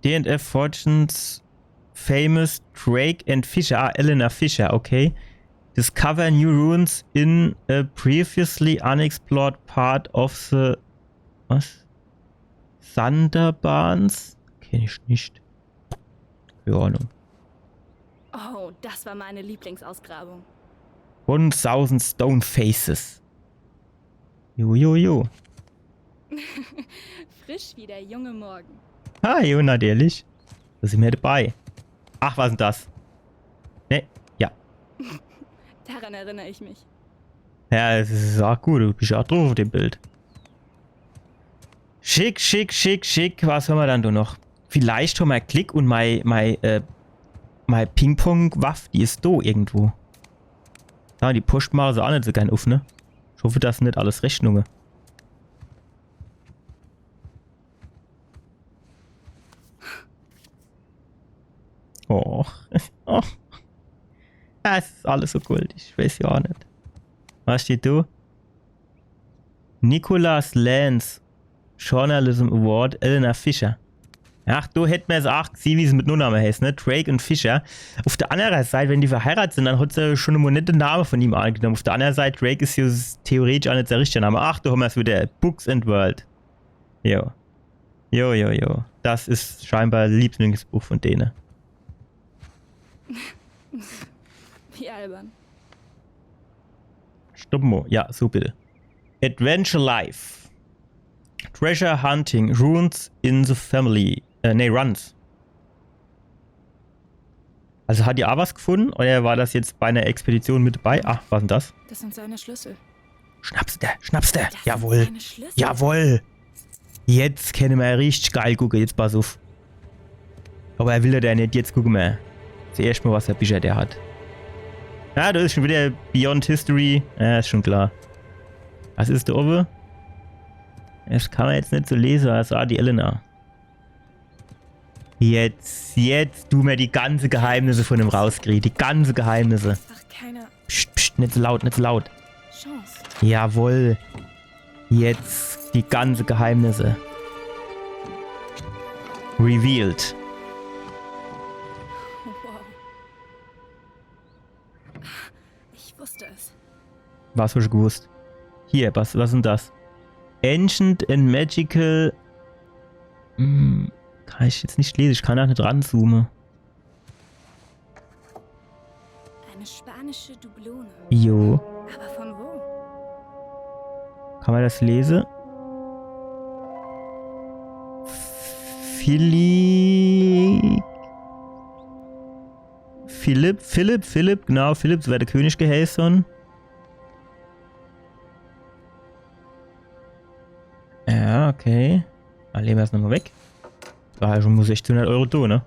D and F Fortunes famous Drake and Fisher. Ah, Elena Fisher, okay. Discover new runes in a previously unexplored part of the. Was? Sundarbans? Kenn ich net. Keine Ahnung. Oh, das war meine Lieblingsausgrabung. One thousand Stone Faces. Jo, jo, jo. Frisch wie der junge Morgen. Ah, jo, natürlich. Do sin mer dabei. Ach, was is denn das? Ne? Ja. Daran erinnere ich mich. Ja, es is ach gut, du bisch ach druff uff dem Bild. Schick, schick, schick, schick. Was hammer dann do noch? Vielleicht hammer Glick und mei, mei, äh, mei Ping-Pong-Waff, die is do irgendwo. Ja, die Post mache se ach net so gern uff, ne? Ich hoff, das sin net alles Rechnunge. Och. Och. Ja, es is alles so kultisch. Ich weiß jo ach net. Was steht do? Nicholas Lance, Journalism Award, Elena Fisher. Ach, do hätt mer's ach gesieh, wie se mit Nuname heißt, ne? Drake und Fisher. Uff der annere Seit, wenn die verheirat sin, dann hat se schon emol net de Name von ihm angenomme. Uff der annere Seit, Drake is jo s- theoretisch ach net de richtige Name. Ach, do hammer's wieder. Books and World. Jo. Jo, jo, jo. Das is scheinbar Lieblingsbuch von dene. Wie albern. Stopp mo. Ja, so bitte. Adventure Life. Treasure Hunting. Runes in the Family. Äh, nee, Runs. Also hat die ach was gefunne? Oder war das jetzt bei ner Expedition mit dabei? Ach, was is denn das? Das sind seine Schlüssel. Schnapp's der, schnapp's der. Das Jawohl. Sind seine Schlüssel. Jawohl. Jetzt kenne mer richtig geil gucke. Jetzt pass uff. Aber er will jo net. Jetzt gucke mer. Zuerscht mo, was für Bicher der hat. Ja, do is schon wieder Beyond History. Ja, is schon klar. Was is do owwe? Das kann ma jetzt net so lese, als ah, die Elena. Jetzt, jetzt du mir die ganze Geheimnisse von dem rauskriege. Die ganze Geheimnisse. Ach, keine. Psst, psst, net so laut, net so laut. Chance. Jawohl. Jetzt die ganze Geheimnisse. Revealed. Wow. Ich wusste es. Was hab ich gewusst? Hier, was, was is denn das? Ancient and Magical. Hm, kann ich jetzt net lese. Ich kann ach net ranzoome. Eine spanische Dublone. Jo. Aber von wo? Kann ma das lese? Phili Philipp, Philipp, Philipp, genau, Philipp, so wär der König geheiße. Ja, okay. Dann lege ma das nochmal weg. Das war ja schon nur sechzehnhundert Euro do, ne?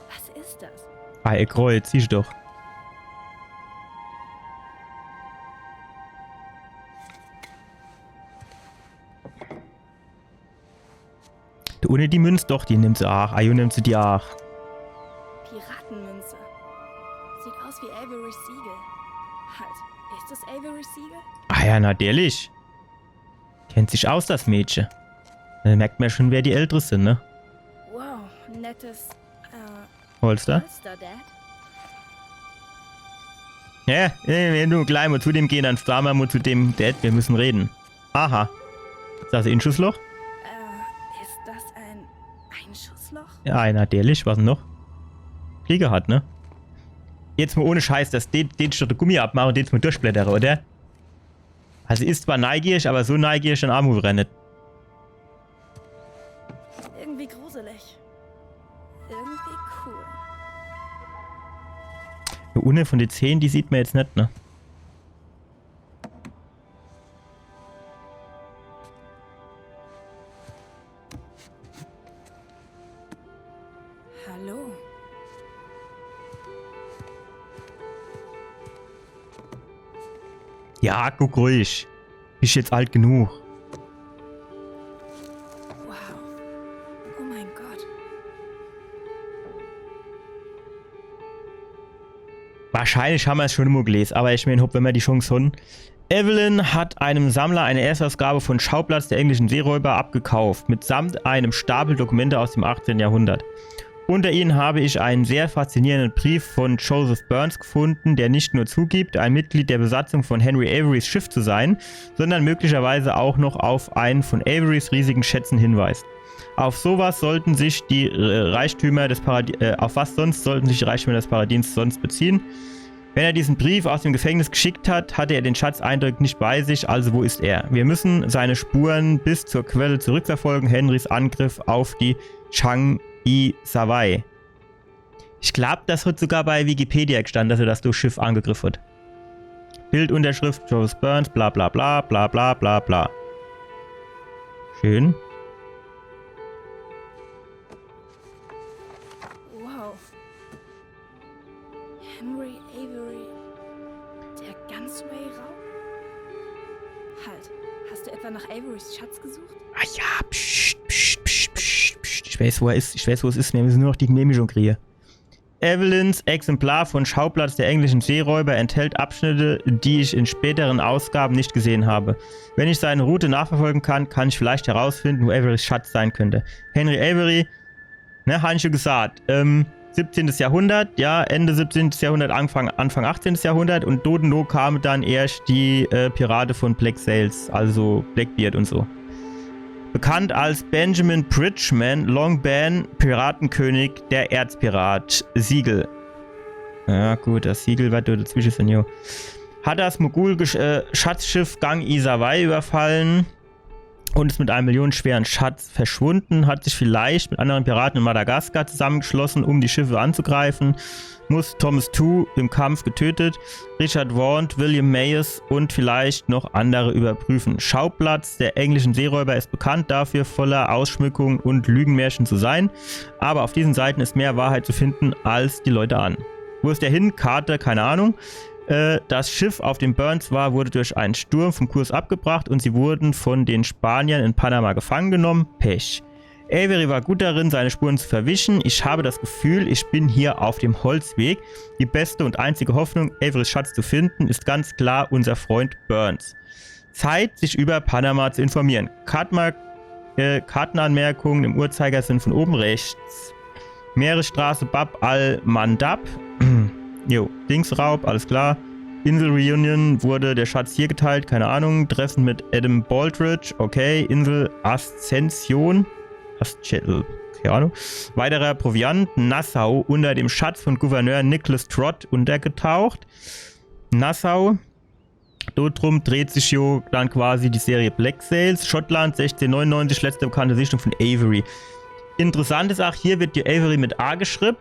Was ist das? Ah, ihr Kreuz, siehst du doch. Du, ohne die Münz, doch, die nimmt se aach. Ah, jo, nimmt se die aach. Piratenmünze. Sieht aus wie Averys Siegel. Halt, ist es Averys Siegel? Ah ja, natürlich. Kennt sich aus, das Mädche. Da merkt ma schon, wer die Eltere sin, ne? Wow, nettes äh, Holster? Holster, Dad. Ja, wenn du gleich mal zu dem gehen, dann sagen wir mal zu dem, Dad, wir müssen reden. Aha. Is das e Einschussloch? Äh, ist das ein Einschussloch? Ja, natürlich, was noch? Fliege hat, ne? Jetzt mal ohne Scheiß, das, den, den Stück Gummi abmache und jetzt mal durchblättere, oder? Also is zwar neugierig, aber so neugierig dann ach mo wieder net. Irgendwie gruselig. Irgendwie cool. Die Unne von de Zähn, die sieht ma jetzt net, ne? Hallo. Ja, guck ruhig. Bist jetzt alt genug. Wow. Oh mein Gott. Wahrscheinlich ham mer's schon mo gelese, aber ich mein, hopp, wenn mer die Chance hon. Evelyn hat einem Sammler eine Erstausgabe von Schauplatz der englischen Seeräuber abgekauft, mitsamt einem Stapel Dokumente aus dem achtzehnten Jahrhundert. Unter ihnen habe ich einen sehr faszinierenden Brief von Joseph Burns gefunden, der nicht nur zugibt, ein Mitglied der Besatzung von Henry Averys Schiff zu sein, sondern möglicherweise auch noch auf einen von Averys riesigen Schätzen hinweist. Auf sowas sollten sich die äh, Reichtümer des Paradies, äh, auf was sonst sollten sich die Reichtümer des Paradies sonst beziehen? Wenn er diesen Brief aus dem Gefängnis geschickt hat, hatte er den Schatz eindeutig nicht bei sich, also wo ist er? Wir müssen seine Spuren bis zur Quelle zurückverfolgen, Henrys Angriff auf die Chang-i Sawai. Ich glaub, das hat sogar bei Wikipedia gestanden, dass er das Schiff angegriffen hat. Bildunterschrift, Joseph Burns, bla bla bla bla bla bla bla. Schön. Wow. Henry Avery. Der Gunsway-Raub? Halt, hast du etwa nach Averys Schatz gesucht? Ah ja, psst, psst, psst, psst, psst. Ich weiß, wo er is. Ich weiß, wo es is. Mir müssen nur noch die Genehmigung kriegen. Evelyns Exemplar von Schauplatz der englischen Seeräuber enthält Abschnitte, die ich in späteren Ausgaben nicht gesehen habe. Wenn ich seine Route nachverfolgen kann, kann ich vielleicht herausfinden, wo Averys Schatz sein könnte. Henry Avery, ne, han ich schon gesagt, ähm, siebzehntes Jahrhundert, ja, Ende siebzehntes Jahrhundert, Anfang, Anfang achtzehntes Jahrhundert und dodeno kamen dann erst die äh, Pirate von Black Sails, also Blackbeard und so. Bekannt als Benjamin Bridgman, Long Ben, Piratenkönig, der Erzpirat, Siegel. Ja gut, das Siegel war dazwischen, Senior. Hat das Mogul-Gesch- äh, Schatzschiff Gang Isawai überfallen und ist mit einem millionenschweren Schatz verschwunden, hat sich vielleicht mit anderen Piraten in Madagaskar zusammengeschlossen, um die Schiffe anzugreifen, muss Thomas Tew im Kampf getötet, Richard Vaughn, William Mayers und vielleicht noch andere überprüfen. Schauplatz der englischen Seeräuber ist bekannt dafür, voller Ausschmückung und Lügenmärchen zu sein, aber auf diesen Seiten ist mehr Wahrheit zu finden, als die Leute ahnen. Wo ist er hin? Karte, keine Ahnung. Äh, das Schiff, auf dem Burns war, wurde durch einen Sturm vom Kurs abgebracht und sie wurden von den Spaniern in Panama gefangen genommen. Pech. Avery war gut darin, seine Spuren zu verwischen. Ich habe das Gefühl, ich bin hier auf dem Holzweg. Die beste und einzige Hoffnung, Averys Schatz zu finden, ist ganz klar unser Freund Burns. Zeit, sich über Panama zu informieren. Kartma äh, Kartenanmerkungen im Uhrzeigersinn von oben rechts. Meeresstraße Bab al-Mandab. Jo, Dingsraub, alles klar. Insel Reunion, wurde der Schatz hier geteilt, keine Ahnung. Treffen mit Adam Baldridge, okay. Insel Ascension. Ascension, keine Ahnung. Weiterer Proviant, Nassau, unter dem Schatz von Gouverneur Nicholas Trott untergetaucht. Nassau, dort drum dreht sich jo dann quasi die Serie Black Sails. Schottland, sechzehnhundertneunundneunzig, letzte bekannte Sichtung von Avery. Interessant is ach, hier wird jo Avery mit A geschrieb.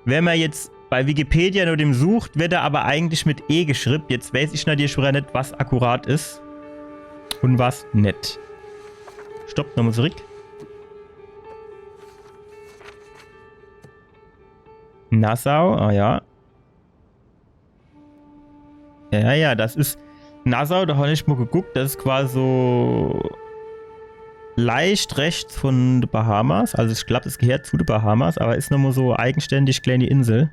Wenn mer jetzt bei Wikipedia no dem sucht, wird er aber eigentlich mit E geschrieb. Jetzt weiß ich natürlich wieder net, was akkurat is und was net. Stopp, nochmal zurück. Nassau, ah ja. Ja, ja, das is Nassau, da hab ich mal geguckt, das is quasi so leicht rechts von de Bahamas. Also ich glaub, das gehört zu de Bahamas, aber is nochmal so eigenständig kleine Insel.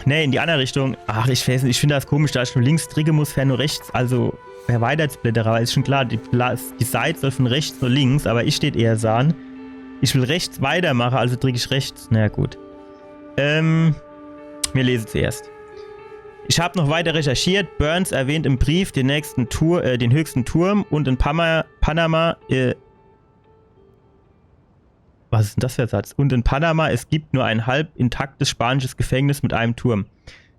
Nee, in die andere Richtung. Ach, ich weiß net, ich find das komisch, dass ich nur links dricke muss, fer nur rechts. Also, wer weiter zu blättere, aber is schon klar, die, Bla die Seite soll von rechts nur links, aber ich steht eher so an. Ich will rechts weitermache, also drick ich rechts. Na ja, gut. Ähm, mir lesen zuerst. Ich hab noch weiter recherchiert. Burns erwähnt im Brief den nächsten Tour, äh, den höchsten Turm und in Pama Panama, äh, was is denn das für ein Satz? Und in Panama, es gibt nur ein halb intaktes spanisches Gefängnis mit einem Turm.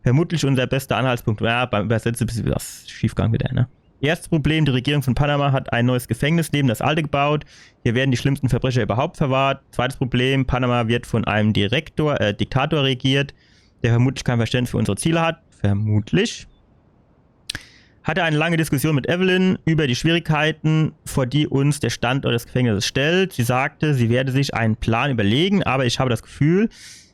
Vermutlich unser bester Anhaltspunkt. Ja, beim Übersetzen is was schiefgegangen wieder, ne? Erstes Problem, die Regierung von Panama hat ein neues Gefängnis neben das alte gebaut. Hier werden die schlimmsten Verbrecher überhaupt verwahrt. Zweites Problem, Panama wird von einem Direktor, äh, Diktator regiert, der vermutlich kein Verständnis für unsere Ziele hat. Vermutlich. Hatte eine lange Diskussion mit Evelyn über die Schwierigkeiten, vor die uns der Standort des Gefängnisses stellt. Sie sagte, sie werde sich einen Plan überlegen, aber ich habe das Gefühl,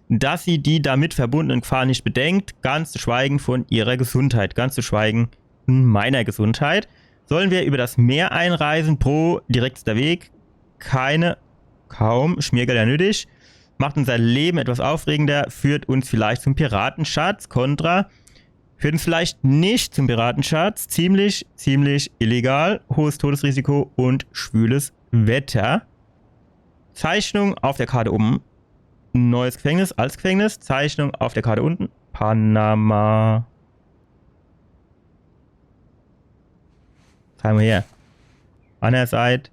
dass sie die damit verbundenen Gefahren nicht bedenkt, ganz zu schweigen von ihrer Gesundheit, ganz zu schweigen von meiner Gesundheit. Sollen wir über das Meer einreisen? Pro, direktester Weg. Keine, kaum Schmiergelder nötig. Macht unser Leben etwas aufregender, führt uns vielleicht zum Piratenschatz. Kontra, führt uns vielleicht nicht zum Piratenschatz. Ziemlich, ziemlich illegal. Hohes Todesrisiko und schwüles Wetter. Zeichnung auf der Karte oben. Neues Gefängnis, altes Gefängnis. Zeichnung auf der Karte unten. Panama. Zeig mal her. An der Seite.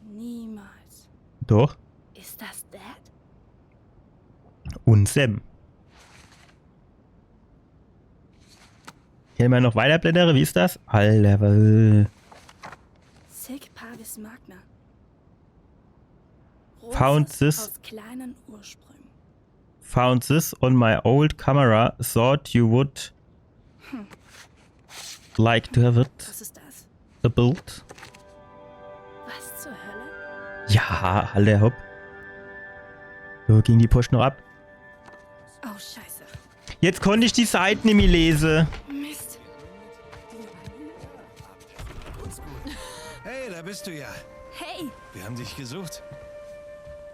Niemals. Doch. Is das Dad? Und Sam. Hier mal noch weiter blättere. Wie is das? Alter, was? Sic parvis magna. Found Rosa this. Aus kleinen Ursprüngen. Found this on my old camera. Thought you would like to have it. Was ist das? A build. Was zur Hölle? Ja, alle hopp. So ging die Post noch ab. Oh, Scheiße. Jetzt konnt ich die Seite nimmi lese. Mist. Hey, da bist du ja. Hey. Wir haben dich gesucht.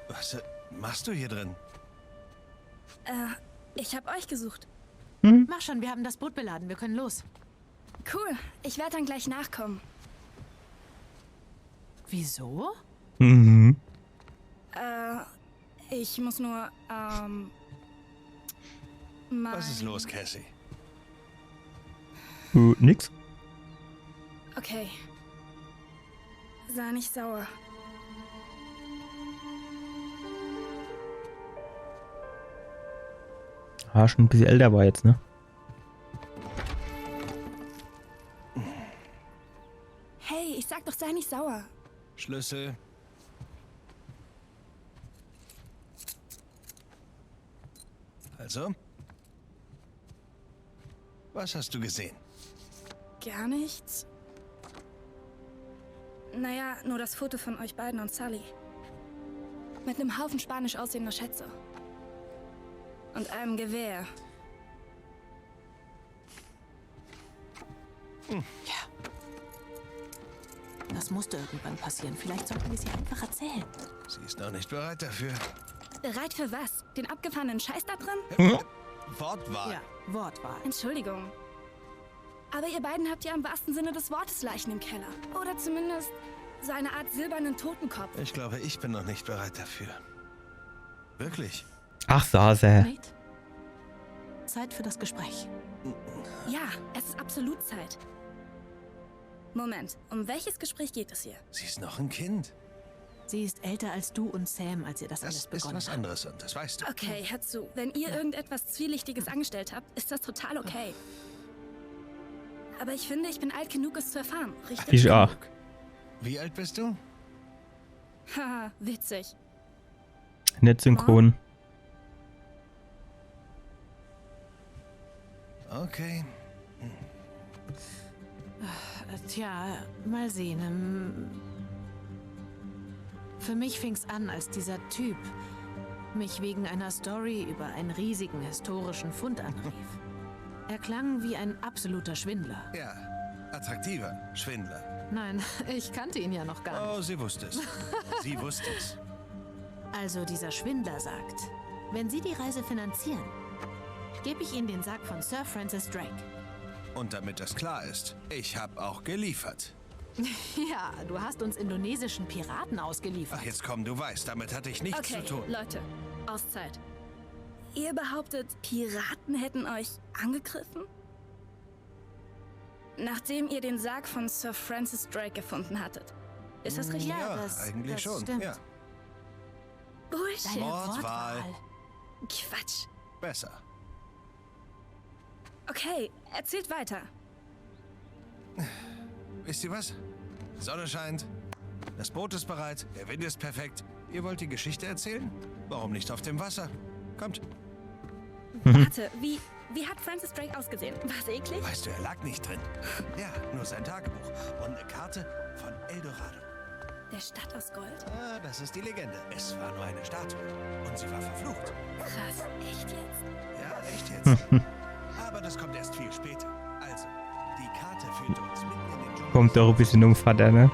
Was äh, machst du hier drin? Äh, ich hab euch gesucht. Mach schon, wir haben das Boot beladen, wir können los. Cool, ich werde dann gleich nachkommen. Wieso? Mhm. Äh, ich muss nur, ähm, mein Was ist los, Cassie? Äh, nix. Okay. Sei nicht sauer. Ah, schon ein bisschen älter war jetzt, ne? Hey, ich sag doch, sei nicht sauer. Schlüssel. Also? Was hast du gesehen? Gar nichts. Naja, nur das Foto von euch beiden und Sully. Mit einem Haufen spanisch aussehender Schätze. Und einem Gewehr. Ja. Das musste irgendwann passieren. Vielleicht sollten wir es ihr einfach erzählen. Sie ist noch nicht bereit dafür. Bereit für was? Den abgefahrenen Scheiß da drin? Wortwahl. Ja, Wortwahl. Entschuldigung. Aber ihr beiden habt ja im wahrsten Sinne des Wortes Leichen im Keller. Oder zumindest so eine Art silbernen Totenkopf. Ich glaube, ich bin noch nicht bereit dafür. Wirklich? Ach, saß er. Nate? Zeit für das Gespräch. Ja, es ist absolut Zeit. Moment, um welches Gespräch geht es hier? Sie ist noch ein Kind. Sie ist älter als du und Sam, als ihr das, Das alles ist begonnen was habt. Anderes und das weißt du. Okay, hör zu. Wenn ihr irgendetwas Zwielichtiges angestellt habt, ist das total okay. Aber ich finde, ich bin alt genug, es zu erfahren. Richtig? Ich auch. Wie alt bist du? Haha, witzig. Net synchron. Okay. Tja, mal sehen. Ähm, Für mich fing's an, als dieser Typ mich wegen einer Story über einen riesigen historischen Fund anrief. Er klang wie ein absoluter Schwindler. Ja, attraktiver Schwindler. Nein, ich kannte ihn ja noch gar nicht. Oh, sie wusste es. Sie wusste es. Also dieser Schwindler sagt, wenn Sie die Reise finanzieren, gebe ich Ihnen den Sarg von Sir Francis Drake. Und damit das klar ist, ich hab auch geliefert. Ja, du hast uns indonesischen Piraten ausgeliefert. Ach, jetzt komm, du weißt, damit hatte ich nichts Okay, zu tun. Leute, Auszeit. Ihr behauptet, Piraten hätten euch angegriffen? Nachdem ihr den Sarg von Sir Francis Drake gefunden hattet. Ist das richtig? Ja, das, eigentlich das schon. Stimmt. Ja. Bullshit. Deine Wortwahl. Wortwahl. Quatsch. Besser. Okay, erzählt weiter. Wisst ihr was? Die Sonne scheint. Das Boot ist bereit. Der Wind ist perfekt. Ihr wollt die Geschichte erzählen? Warum nicht auf dem Wasser? Kommt. Warte, wie, wie hat Francis Drake ausgesehen? War's eklig? Weißt du, er lag nicht drin. Ja, nur sein Tagebuch und eine Karte von Eldorado. Der Stadt aus Gold? Ah, das ist die Legende. Es war nur eine Statue. Und sie war verflucht. Krass, echt jetzt? Ja, echt jetzt. Aber das kommt erst viel später. Also, die Karte führt uns mitten in den Dschungel. Kommt doch e bissje um, Vater, ne?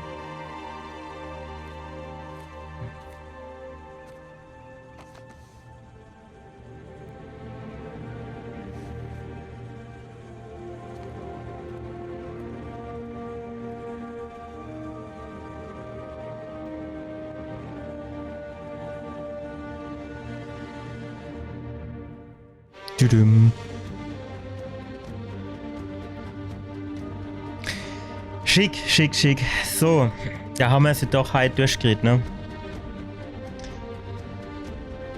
Düdüm. Schick, schick, schick. So, do hammer's jo doch halt durchgekriet, ne?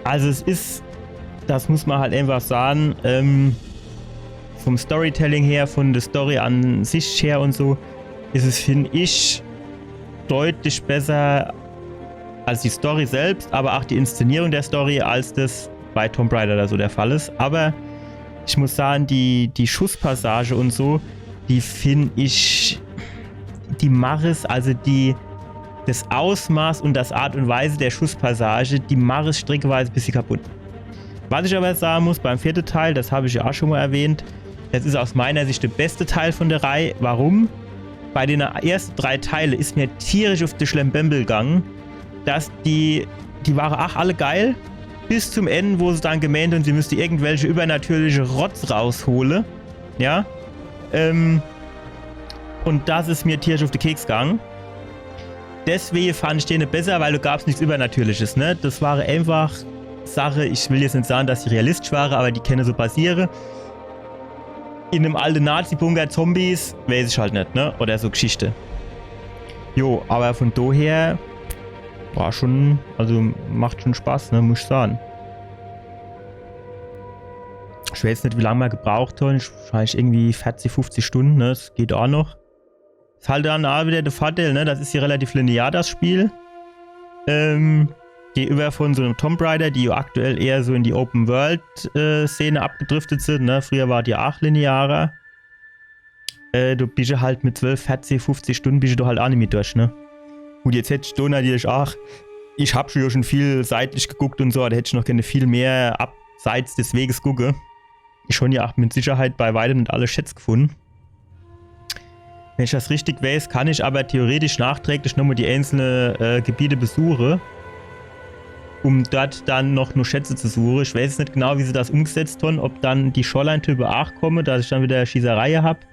Also es is, das muss ma halt einfach sage, ähm, vom Storytelling her, von der Story an sich her und so, is es, find ich, deutlich besser als die Story selbst, aber auch die Inszenierung der Story, als das bei Tomb Raider oder so der Fall is. Aber ich muss sage, die, die Schusspassage und so, die find ich, die machen's, also die, das Ausmaß und das Art und Weise der Schusspassage, die machen's streckeweise e bissje kaputt. Was ich aber sage muss, beim vierten Teil, das hab ich ja auch schon mal erwähnt, das is aus meiner Sicht der beste Teil von der Reihe. Warum? Bei den ersten drei Teile is mir tierisch auf de Schlembembel gegangen, dass die, die waren ach alle geil, bis zum Ende, wo se dann gemeent hun, sie müsste irgendwelche übernatürliche Rotz raushole. Ja. Ähm, und das is mir tierisch auf de Keks gegangen. Deswege fand ich dene besser, weil do gab's nix Übernatürliches, ne? Das ware einfach Sache, ich will jetzt nit sage, dass die realistisch ware, aber die kenne so passiere. In nem alte Nazi-Bunker Zombies, weiß ich halt nit, ne? Oder so Geschichte. Jo, aber von doher war schon, also macht schon Spaß, ne? Muss ich sage. Ich weiß nit, wie lang ma gebraucht hat. Wahrscheinlich irgendwie vierzig, fünfzig Stunden, ne? Das geht auch noch. Is halt dann auch wieder der Vorteil, ne? Das is hier relativ linear, das Spiel. Ähm, gegenüber von so nem Tomb Raider, die jo aktuell eher so in die Open-World-Szene abgedriftet sin, ne? Früher war die auch linearer. Äh, do bische halt mit zwölf, vierzig, fünfzig Stunden bische do halt auch nimmi durch, ne? Gut, jetzt hätt ich do natürlich auch, ich hab schon, schon viel seitlich geguckt und so, aber do hätt ich noch gern viel mehr abseits des Weges gucke. Ich hon ja auch mit Sicherheit bei weitem nit alle Schätz gefunde. Wenn ich das richtig weiß, kann ich aber theoretisch nachträglich nochmal die einzelne äh, Gebiete besuche, um dort dann noch nur Schätze zu suche. Ich weiß jetzt net genau, wie se das umgesetzt hon, ob dann die Shoreline-Type aach komme, dass ich dann wieder Schießereie hab,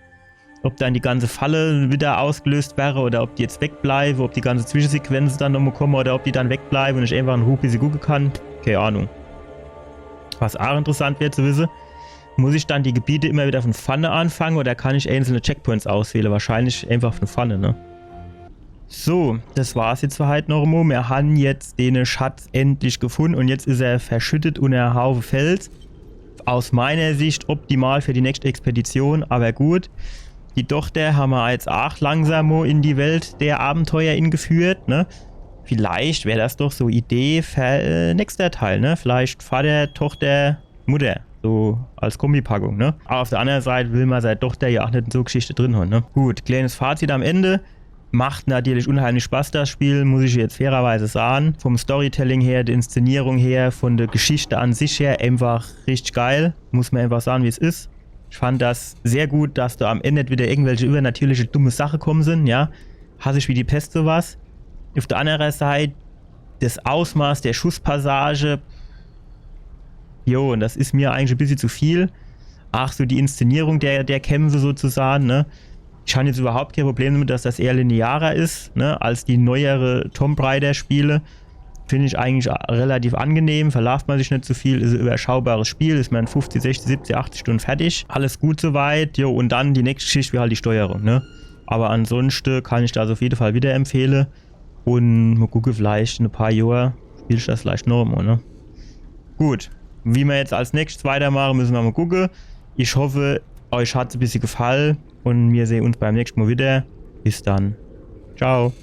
ob dann die ganze Falle wieder ausgelöst wäre oder ob die jetzt wegbleibe, ob die ganze Zwischensequenze dann nochmal komme oder ob die dann wegbleibe und ich einfach in Ruh bissje gucke kann. Keine Ahnung. Was aach interessant wär zu wisse, muss ich dann die Gebiete immer wieder von vorne anfange oder kann ich einzelne Checkpoints auswähle? Wahrscheinlich einfach von vorne, ne? So, das war's jetzt für heit noch emol. Mir han jetzt den Schatz endlich gefunden und jetzt is er verschüttet unner Haufe Fels. Aus meiner Sicht optimal für die nächste Expedition, aber gut. Die Tochter han mer jetzt aach langsam mo in die Welt der Abenteuer ingeführt, ne? Vielleicht wär das doch so Idee für äh, nächster Teil, ne? Vielleicht Vater, Tochter, Mutter, so als Kombipackung, ne? Aber auf der anderen Seite will mer sei Tochter ja aach net in so Geschichte drin han, ne? Gut, kleines Fazit am Ende. Macht natürlich unheimlich Spaß, das Spiel, muss ich jetzt fairerweise sagen. Vom Storytelling her, der Inszenierung her, von der Geschichte an sich her, einfach richtig geil. Muss mer einfach sagen, wie es is. Ich fand das sehr gut, dass do am Ende wieder irgendwelche übernatürliche dumme Sache komme sin, ja. Hass ich wie die Pest sowas. Auf der anderen Seite, das Ausmaß der Schusspassage, jo, und das is mir eigentlich e bissje zu viel. Aach so die Inszenierung der, der Kämpfe sozusagen, ne? Ich han jetzt überhaupt kein Problem damit, dass das eher linearer is, ne, als die neuere Tomb Raider Spiele. Find ich eigentlich relativ angenehm, verlaaft mer sich net zu viel, is e überschaubares Spiel, is mer in fünfzig, sechzig, siebzig, achtzig Stunden fertig. Alles gut soweit, jo, und dann die nächste Geschichte wär halt die Steuerung, ne? Aber ansonsten kann ich das auf jeden Fall wieder empfehle. Und mo gucke, vielleicht in e paar Johr spiel ich das vielleicht noch emol, ne? Gut, wie mer jetzt als nächstes weitermache, müsse mer mo gucke. Ich hoffe, euch hat's e bissje gefall und mir sehn uns beim nächsten Mal wieder. Bis dann. Ciao.